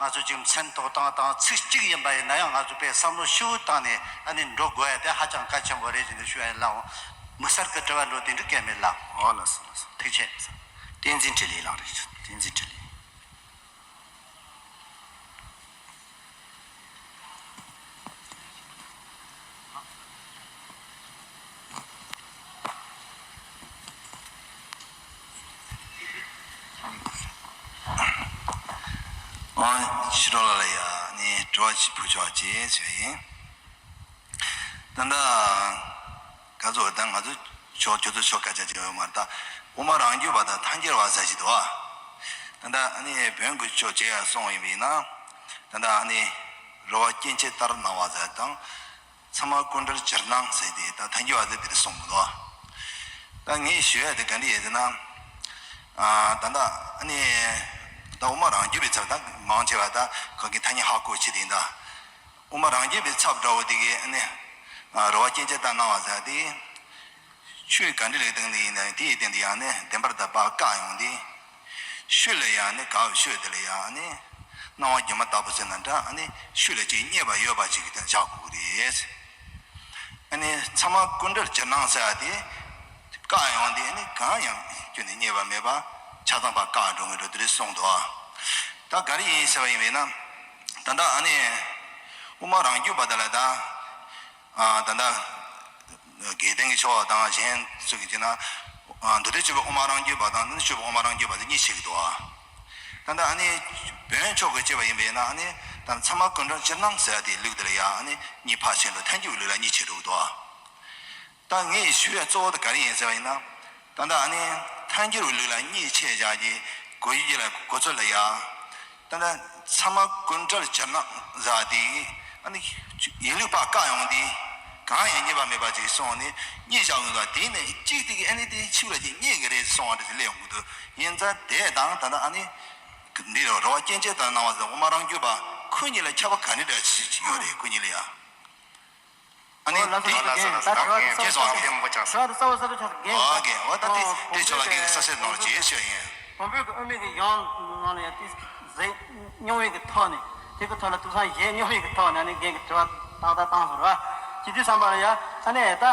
ང་ཚོ་ཅིག་མཚན་ཐོགས་སྟངས་དང་ཚིག་གཅིག་ཡིན་པ་ཡིན་ན་ཡང་ང་ཚོ་དཔེ་བསམ་བློ་ཞིབ་བཏང་ནས་ཨ་ནི་འགྲོ་དགོས་ཡ་དེ་ཧ་ཅང་གལ་ཆེན་པོ་རེད་ཅེས་འདི་ཞུ་ཡ་ཡིན་ལགས། འོང་དམིགས་བསལ་གྱི་དྲི་བ་འགྲོ་དེ་འདྲ་གལ་མེད་ལགས། འོ་ལགས་སོ་ལགས་སོ། ཐུགས་རྗེ་ཆེ། བསྟན་འཛིན་འཕྲིན་ལས་ལགས་རེད། བསྟན་འཛིན་འཕྲིན་ལས། ཨང་ཕྱི་དྲོ་ལ་ལ་ཡ་ནི་དྲི་བ་ཞིག་ཕུལ་ཆོག་ཅེས་ཞུ་ཡིན། ད་ལྟ་ག་ཚོད་ད་ང་ཚོ་ཕྱོགས་ཁྱོད་ཚོ་ཕྱོགས་སྐད་ཆ་བྱེད་ཡོད་མ་རེད་ད། དབུ་མ་རང་རྒྱུད་པ་དང་ཐལ་འགྱུར་བ་ཟེར་ཞིག་འདུག་ཨ། ད་ལྟ་ཨ་ནི་བོན་གྱི་ཕྱོགས་བྱེད་ཡ་སོང་ཡིན་པ་ཡིན་ན། ད་ལྟ་ཨ་ནི་རི་བ་སྐྱེ་མཆེད་ལྟར་སྣང་བ་ཟེར་དང་། ཚད་མ་ཀུན་བྲལ་ཇི་སྣང་ཟེར་ཏེ་ད་ཐལ་འགྱུར་བ་ཟེར་དེ་རེད་གསུངས་མི་འདུག་ཨ། ད་ངས་ཞུ་ཡ་དེ་ག་འདྲ་ཡིན་ཟེར་ན། ཨ་ད་ལྟ་ཨ་ནི་ད་དབུ་མ་རང་རྒྱུད་པའི་ཚབ་ད་མང་ཆེ་བ་ད་གང་གི་ཐ་སྙད་ཧ་གོ་ཆེ་དེ་ཡིན་ད། དབུ་མ་རང་རྒྱུད་པའི་ཚབ་འདྲ་བོ་དེ་གའི་ཨ་ནི་རི་བ་སྐྱེ་མཆེད་ལྟར་སྣང་བ་ཟེར་དེ། ཆོས་ག་འདྲ་ལེགས་དང་ལེགས་ཡིན་ན་དེའི་སྟེང་དུ་ཡང་ནི་བདེན་པར་གདགས་པ་བཀག་ཡོང་དེ། ཆོས་ལ་ཡང་ནི་དགག་པའི་ཆོས་དེ་ལ་ཡང་ནི་ སྣང་བ་སྒྱུ་མ་ལྟ་བུ་ཟེར་ན་འདྲ། ཨ་ནི་ཤུལ་ལ་ཅིག་རྙེད་པ་ཡོད་པ་ཅིག་གི་དོན་བཞག་དགོས་ཀྱི་རེད། ཨ་ནི་ཚད་མ་ཀུན་བྲལ་ཇི་སྣང་ཟེར་ཡ་དེ་བཀག་ཡོང་དེ། ཨ་ནི་གང་ཡང་ཁྱོན་ནས་རྙེད་པ་མེད་པ་ཆ་ཚང་པ་བཀག་འགྲོ་ངེས་འགྲོ་དེ་རེད་གསུངས་འདུག། ད་ག་རེ་ཡིན་ཟེར་བ་ཡིན་པས་ན། ད་ལྟ་ཨ་ནི་དབུ་མ་རང་རྒྱུད་པ་དེ་ལ་ད། ཨ་ད་ལྟ་དགེ་ལྡན་གྱི་ཆོས་དང་གཞན་ཚོ་གི་བྱས་ན། ཨ་མདོ་སྡེ་སྤྱོད་པ་དབུ་མ་རང་རྒྱུད་པ་དང་སྤྱོད་པ་དབུ་མ་རང་རྒྱུད་པ་དེ་གཉིས་ཕྱེ་གི་འདུག། ཨ་ད་ལྟ་ཨ་ནི་བོན་ཕྱོགས་ཀྱི་བྱས་པ་ཡིན་པས་ན། ཨ་ནི་ད་ཚད་མ་ཀུན་བྲལ་ཇི་སྣང་ཟེར་ཡ་དེའི་ལུགས་དེ་ལ་ཡ་ཨ་ནི་གཉིས་ཕར་ཕྱེ་འགྲོ། ཐལ་འགྱུར་བའི་ལུགས་ལ་གཉིས་ཕྱེ་འགྲོ་གི་འདུག། ཨ་ད་ངས་ཞུ་ཡ་གཙོ་བོ་དེ་ག་རེ་ཡིན་ཟེར་བ་ཡིན་ན། ད་ལྟ་ཨ་ནི་ཐལ་འགྱུར་བའི་ལུགས་ལ་གཉིས་ཕྱེ་བཞག་གི་གོ་ཡི་ལ་གོ་ཚོད་ལ་ཡ། ད་ལྟ་ཚད་མ་ཀུན་བྲལ་ཇི་སྣང་ཟེར་དེ། ཨ་ནི་ཡིན་ལུགས་ཕར་བཀག་ཡོང་དེ། གང་ཡང་རྙེད་པ་མེད་པ་ཅིག་སོང་ནས་གཉིས་བཞག་ཡོང་དུས། དེ་ནས་གཅིག་དེ་གི་ཨ་ནི་དེ་ཕྱི་ལ་ཅིག་རྙེད་ཀྱི་རེད་སོང་བ་དེ་སླེབས་ཡོང་གི་འདུག། ཡིན་ཙང་དེ་དང་ད་ལྟ་ཨ་ནི་འདི་རེད་བ། རོ་བ་སྐྱེ་མཆེད་དང་སྣང་བ་ཟེར་དབུ་མ་རང་རྒྱུད་པ་ཁོ་གཉིས་ལ་ཁྱད་པར་ག་ནས་འདྲ་ཞིག་ཡོད་རེད། ཁོ་གཉིས་ལ་ཡ། ཨ་ནི་ཨོ་ལགས་སོ། དེ་ལགས་སོ། ད་དྲི་བ་དེ་ཁྱེད་ཚོ་ཨ་ཕན་པོ་ཆགས་སོང་། དྲི་བ་དེ་གསལ་པོ་གསལ་པོ་ཆགས་སོང་། རྒན་ཨོ་ཁེ། འོ་ད་དེ་ཨོ་དེ་ཁྱེད་ལ་རྒན་གྱིས་གསལ་བཤད་གནང་རོགས་བྱེད་ཞུ་ཡིན། བོན་པོའི་གི་དབུ་མའི་གི་ཡང་ནང་ལ་ཡང་དེ་གཟིགས་མྱོང་བའི་གི་ཐོག་ནས། དེ་གི་ཐོག་ལ་ཐུགས་བསམ་བཞེས་མྱོང་བའི་གི་ཐོག་ནས་ནི་རྒན་གྱིས་དྲི་བ་ཏག་ཏག་བཏང་སོང་ར། བྱེད་དུས་ཙམ་པ་ལ་ཡ་ཨ་ནི་ད་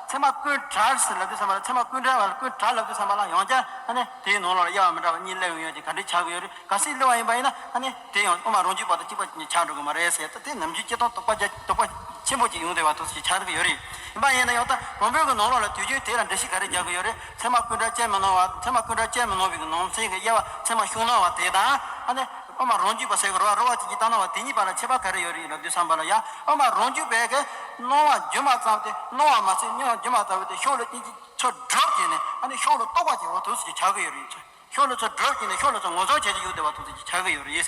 ཚད་མ་ཀུན་བྲལ་ཟེར་ལབ་དུས་ཙམ་པ་ལ། ཚད་མ་ཀུན་བྲལ་བ་ལ་ཀུན་བྲལ་ལབ་དུས་ཙམ་པ་ལ་ཡང་བསྐྱར་ཨ་ནི་དེའི་ནང་ལོགས་ལ་དབྱེ་བ་མི་འདྲ་བ་གཉིས་སླེབས་ཡོང་ཡ་ཅིག་ག་འདྲས་ཆགས་ཀྱི་ཡོད་རེད། གལ་སྲིད་སླེབས་པ་ཡིན་པ་ཡིན་ན། ཨ་ནི་དེ་ཡང་དབུ་མ་རང་རྒྱུད་པ་དང་གཅིག་པ་ཆགས་འགྲོ་གི་མ་རེད་ཟེར། ད་དེ་ནམ་རྒྱུན་སྤྱིར་བཏང་དོགས་པ་རྒྱ་དོགས་པ་ཆེན་པོ་ཅིག་ཡོང་བསྡད་པ་འདུག་ཟེར་ཆགས་ཀྱི་ཡོད་རེད། ཡིན་པ་ཡིན་ན་ཡང་ད་བོན་པོའི་གི་ནང་ལོགས་ལ་དུས་རྒྱུན་དེ་ལ་འགྲེལ་བཤད་ག་རེ་རྒྱག་གི་ཡོད་རེད། ཚད་མ་ཀུན་བྲལ་ཅན་མི་སྣང་བ། ཚད་མ་ཀུན་བྲལ་ཅན་མི་སྣང་བའི་གི་ནང་གསེས་ཀྱི་དབྱེ་བ་ཚད་མ་ཤུགས་སྣང་བ་དེ་དང་། ཨ་ནི་དབུ་མ་རང་རྒྱུད་པ་ཟེར་གི་རེད་བ། རེད་བ་ཅིག་གི་ལྟར་སྣང་བ་དེ་གཉིས་བར་ལ་ཁྱད་པར་ག་རེ་ཡོད་རེད་ལབ་དུས་ཙམ་པ་ལ་ཡ། དབུ་མ་རང་རྒྱུད་པའི་གི་སྣང་བ་སྒྱུ་མ་ཙམ་དེ། སྣང་བ་མ་ཟད་སྣང་བ་སྒྱུ་མ་ལྟ་བུ་དེ་ཤུགས་ལ་ཅིག་ཅིག་ཚུར་སྒྲུབ་བྱས་ནས། ཨ་ནི་ཤུགས་ལ་རྟོག་པ་ཅིག་འོ་འདུག་ཟེར་ཆགས་ཀྱི་ཡོད་རེད། ཤུགས་ལ་ཚུར་སྒྲུབ་བྱས་ནས་ཤུགས་ལ་ཚུར་ངོ་ཚ་བྱས་ཀྱི་ཡོད་བསྡད་པ་འདུག་ཟེར་ཆགས་ཀྱི་ཡོད་རེད།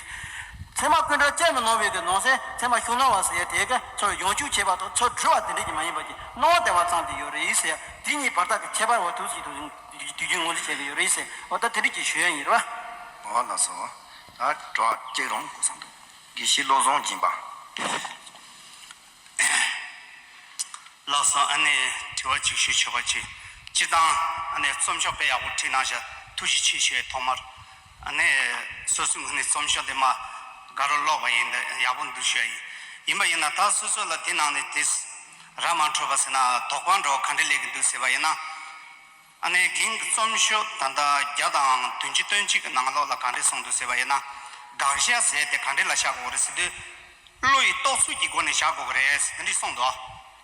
ཚད་མ་ཀུན་བྲལ་ཅན་མི་སྣང་བའི་གི་ནང་གསེས་ཚད་མ་ཤུགས་སྣང་བ་ཟེར་ཡ་དེ་གི་ཚུར་ཡང་འཇུག་བྱེད་པ་དང་ཚུར་སྒྲུབ་པ་དེ་འདྲ་ཅིག་མ་ཡིན་པ་ཅིག་སྣང་བ་བསྡད་པ་ཙམ་དེ་ཡོད་རེད་ཟེར། དེ་གཉིས་བར་ཐག་གི་ཁྱད་པར་འོ་འདུག་ཟེར་དུས་དུས་རྒྱུན་ངོས་འཛིན་བྱེད་ཀྱི་ཡོད་རེད་ཟེར། འོ་ད་དེ་འདྲ་ཅིག་ཞུ་ཡ་ཡིན་རེད་བ། འོ་ལགས་སོ། ད་དྲི་བ་གཅིག་རང་གོ་སོང་འདུག། དགེ་བཤེས་བློ་བཟང་སྦྱིན་པ། ལགས་སོ། ཨ་ནི་དྲི་བ་གཅིག་ཞུ་ཆོག་པ་ཅིག། སྤྱིར་བཏང་ཨ་ནི་རྩོམ་ཤོག་དཔེ་ཡག་པོ་བྲིས་གནང་ཤག། ཐུགས་རྗེ་ཆེ་ཞུ་ཡས། ཐོག་མར་ཨ་ནི་སོ་སོའི་ངོས་ནས་རྩོམ་ཤོག་དེ་མ་དགའ་རབ་ཀློག་པ་ཡིན། ད་ཡག་པོ་འདུག་ཞུ་ཡ་ཡིན། ཡིན་པ་ཡིན་ན་ད་སོ་སོ་ལ་དེ་ནང་ནས་དེ་ར་མ་འཕྲོད་པ་ཟེར་ན་དོགས་པ་འདྲ་བོ་ག་འདྲ་སླེབས་ཀྱི་འདུག་ཟེར་བ་ཡིན་ན། ཨ་ནི་རྒན་གྱི་རྩོམ་ཤོག་ད་ལྟ་བརྒྱ་དང་བདུན་ཅུ་དོན་གཅིག་གི་ནང་ལོགས་ལ་ག་འདྲས་གསུངས་འདུག་ཟེར་བ་ཡིན་ན། དགག་བཞག་ཟེར་དེ་ག་འདྲས་ལ་བཞག་དགོས་རེད་ཟེར་དུས། བློ་ཡི་རྟོག་ཚུལ་གྱི་སྒོ་ནས་བཞག་དགོས་ཀྱི་རེད་དེ་འདྲས་གསུངས་འདུག།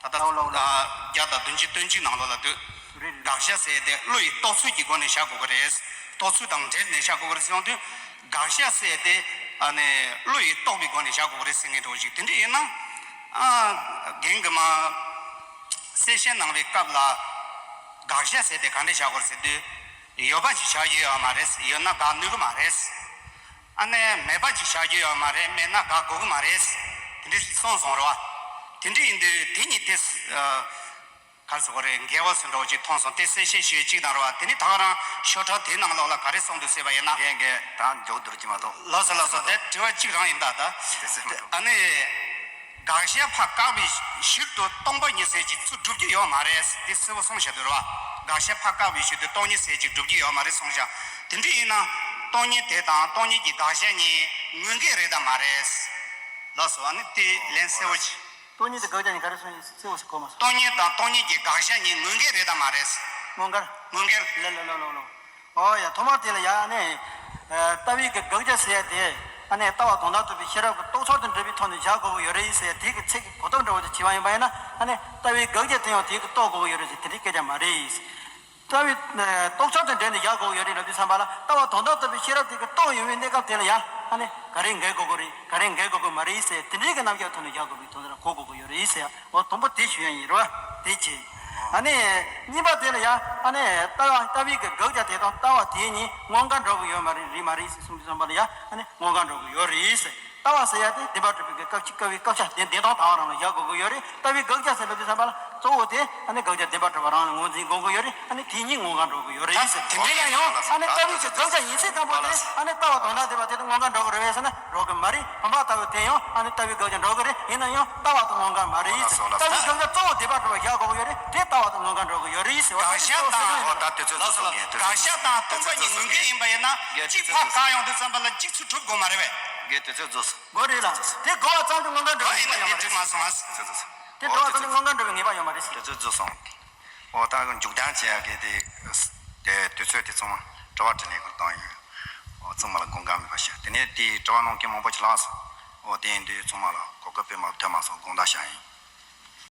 ད་ལྟ་ལོ་ལོ་ལོ། བརྒྱ་དང་བདུན་ཅུ་དོན་གཅིག་ནང་ལོགས་ལ་འདུག། རེད་རེད། དགག་བཞག་ཟེར་དེ་བློ་ཡི་རྟོག་ཚུལ་གྱི་སྒོ་ནས་བཞག་དགོས་ཀྱི་རེད། རྟོག་ཚུལ་དང་འབྲེལ་ནས་བཞག་དགོས་ཀྱི་རེད་ཟེར་ཡོང་དུས། དགག་བཞག་ཟེར་དེ་ཨ་ནི་བློ་ཡི་རྟོག་པའི་སྒོ་ནས་བཞག་དགོས་ཀྱི་རེད་ཟེར་མཁན་འདྲ་བོ་ཞིག། དེ་འདྲས་ཡིན་ན། ཨ་རྒན་གྱིས་མ་གསལ་བཤད་གནང་བའི་སྐབས་ལ། དགག་བཞག་ཟེར་དེ་ག་འདྲས་བཞག་དགོས་རེད་ཟེར་དུས། ཡོད་པ་ཅིག་བཞག་རྒྱུ་ཡོད་མ་རེད། ཡོད་ན་དགག་ནུས་ཀྱི་མ་རེད། ཨ་ནི་མེད་པ་ཅིག་བཞག་རྒྱུ་ཡོད་མ་རེད། མེད་ན་དགག་དགོས་ཀྱི་མ་རེད། དེ་འདྲས་གསུངས་སོང་རེད་བ། དེ་འདྲས་ཡིན་དུས་དེ་གཉིས་དེ། ཨ། ག་རེ་ཟེར་དགོས་རེད། འགལ་བ་ཟེར་འདྲ་བོ་ཅིག་མཐོང་སོང་། དེ་གསལ་བཤད་ཞུ་ཡས་གཅིག་དང་རེད་བ། དེ་ནས་ད་ག་རང་ཤོག་ཁྲག་དེའི་ནང་ལོགས་ལ་ག་རེ་གསུངས་འདུག་ཟེར་བ་ཡིན་ན། རྒན་རྒན་ད་མགྱོགས་བསྡུར་གྱི་མ་གཏོགས། ལགས་སོ་ལགས་སོ། དེ་དྲི་བ་གཅིག་རང་ཡིན་ད་ད། དེ་ཟེར་མ་གཏོགས། ཨ་ནི། དགག་བཞག་ཕར་བཀག་པའི་ཤུལ་དུ་སྟོང་པ་ཉིད་ཟེར་ཅིག་ཚུར་སྒྲུབ་རྒྱུ་ཡོད་མ་རེད། འདི་གསལ་པོ་གསུངས་བཞག་འདུག་རེད་བ། དགག་བཞག་ཕར་བཀག་པའི་ཤུལ་དུ་སྟོང་ཉིད་ཟེར་ཅིག་སྒྲུབ་རྒྱུ་ཡོད་མ་རེད་གསུངས་བཞག། དེ་འདྲ་ཡིན་ན། སྟོང་ཉིད་དེ་དང་སྟོང་ཉིད་ཀྱི་དགག་བཞག་གཉིས་དངོས་འགལ་རེད་དམ་མ་རེད། ལགས་སོ། ཨ་ནི་དེ་ལན་གསལ་པོ་ཅིག། སྟོང་ཉིད་དེ་དགག་བྱ་ནི་ག་རེ་སོང་ཡིན་གསལ་པོ་ཞིག་གོ་མ་སོང་། སྟོང་ཉིད་དང་སྟོང་ཉིད་ཀྱི་དགག་བྱ་གཉིས་དངོས་འགལ་རེད་དམ་མ་རེད། དངོས་འགལ། དངོས་འགལ། ལ་ལ་ལ་ལ་ལ། ཨོ་ཡ། ཐོག་མར་དེ་ལ་ཡ་ཨ་ནི། ལྟ་བའི་གི་དགག་བྱ་ཟེར་ཡ་དེ། ཨ་ནི་ལྟ་བ་དོན་དམ་རྟོགས་པའི་ཤེས་རབ་ཀྱི་རྟོགས་ཚུལ་དང་འབྲེལ་བའི་ཐོག་ནས་བཞག་དགོས་ཀྱི་ཡོད་རེད་ཟེར་ཡ་དེ་གི་ཚིག་གི་གོ་ཐོབ་འདྲ་བོ་དེ་བྱས་པ་ཡིན་པ་ཡིན་ན། ཨ་ནི་ལྟ་བའི་དགག་བྱ་དེ་ཡང་དེ་གི་རྟོགས་དགོས་ཀྱི་ཡོད་རེད་ཟེར་དེ་འདྲའི་སྐད་ཆ་མ་རེད། ལྟ་བའི་རྟོགས་ཚུལ་དང་འབྲེལ་ནས་བཞག་དགོས་ཀྱི་ཡོད་རེད་ལབ་དུས་ཙམ་པ་ལ། ལྟ་བ་དོན་དམ་རྟོགས་པའི་ཤེས་རབ་དེ་གི་རྟོགས་ཡོང་བའི་གནས་སྐབས་དེ་ལ་ཡ། ཨ་ནི་ག་རེ་འགལ་དགོས་ཀྱི་རེད། ག་རེ་འགལ་དགོས་ཀྱི་མ་རེད་ཟེར་དེ་འདྲའི་གི་རྣམ་གཞག་ཐོག་ནས་བཞག་དགོས་པའི་དོན་དེ་ལ་གོ་དགོས་ཀྱི་ཡོད་རེད་ཟེར། འོ་དང་པོ་དེ་ཞུ་ཡ་ཡིན་རེད་བ། དེ་བྱས། ཨ་ནི་གཉིས་པ་དེ་ལ་ཡ། ཨ་ནི་ལྟ་བ་ལྟ་བའི་གི་དགག་བྱ་དེ་དང་ལྟ་བ་དེ་གཉིས་དངོས་འགལ་འགྲོ་གི་ཡོད་མ་རེད། རེད་མ་རེད་ཟེར་གསུངས་དུས་ཙམ་པ་ལ་ཡ། ཨ་ནི་དངོས་འགལ་འགྲོ་གི་ཡོད་རེད་ཟེར། ལྟ་བ་ཟེར་ཡ་དེ་བདེན་པར་གྲུབ་པའི་གི་སྐབས་ཀྱི་སྐབས་བའི་སྐབས་ཆ་དེ་བདེན་སྟོང་དང་རང་ལ་བཞག་དགོས་ཀྱི་ཡོད་རེད། ལྟ་བའི་དགག་བྱ་ཟེར་ལབ་དུས་ཙམ་པ་ལ་གཙོ་བོ་དེ་ཨ་ནི་དགག་བྱ་བདེན་པར་གྲུབ་པ་རང་ལ་ངོས་འཛིན་དགོས་ཀྱི་ཡོད་རེད། ཨ་ནི་དེ་གཉིས་དངོས་འགལ་འགྲོ་གི་ཡོད་རེད་ཟེར། དེ་འདྲ་ཡིན་ན་ཡང་ཨ་ནི་ལྟ་བའི་གི་དགག་བྱ་ཡིན་ཚད་ཙམ་པོ་དེ་ཨ་ནི་ལྟ་བ་དོན་དམ་བདེན་པ་དེ་དང་དངོས་འགལ་འགྲོ་གི་རེད་པས་ཟེར་ན། རོགས་ཀྱི་མ་རེད། བུམ་པ་ལྟ་བུ་དེ་ཡང་ཨ་ནི་ལྟ་བའི་དགག་བྱ་འགྲོ་གི་རེད། ཡིན་ན་ཡང་ལྟ་བ་དང་དངོས་འགལ་མ་རེད། ལྟ་བའི་དགག་བྱ་གཙོ་བོ་བདེན་པར་གྲུབ་པ་བཞག་དགོས་ཀྱི་ཡོད་རེད། དེ་ལྟ་བ་དང་དངོས་འགལ་འགྲོ་གི་ཡོད་རེད་ཟེར་བ། དགག་བྱ་དང་། འོ་ད་དུས་ཚོད་རྫོགས་སོང་། དགག་བྱ་དང་སྟོང་པ་ཉིད་དངོས་འགལ་ཡིན་པ་ཡིན་ན་གཅིག་ཕར་བཀག་ཡོང་དུས་ཙམ་པ་ལ་གཅིག་ཚུར་གྲུབ་དགོས་མ་རེད་པས། གི་དུས་ཚོད་རྫོགས་སོང་། འགོ་རེད་ལ། དེ་གོ་བ་ཙམ་དུ་དངོས་ཁ་འགྲོ་བའི་ངེས་པ་ཡོད་མ་རེད། དྲི་མ་སོང་ཨ། དུས་ཚོད་རྫོགས་སོང་། དེ་གོ་བ་ཙམ་དུ་དངོས་ཁ་འགྲོ་བའི་ངེས་པ་ཡོད་མ་རེད། དུས་ཚོད་རྫོགས་སོང་། འོ་ད་མཇུག་སྡོམ་བྱེད་ཡ་གི་དེ་དེ་དུས་ཚོད་དེ་ཚང་མ་དྲི་བ་དྲིས་ལན་ཁུར་བཏང་ཡོད། འོ་ཚང་མ་ལ་དགོངས་འགལ་མེད་པ་བྱས། དེ་ནས་དེའི་དྲི་བ་གནང་མཁན་མང་པོ་ཞིག་ལངས་སོང་། འོ་དེ་ཡིན་དུས་ཚང་མ་ལ་གོ་སྐབས་སྤེལ་མ་ཐོན་མ་སོང་དགོངས་དག་ཞུ་ཡ་ཡིན།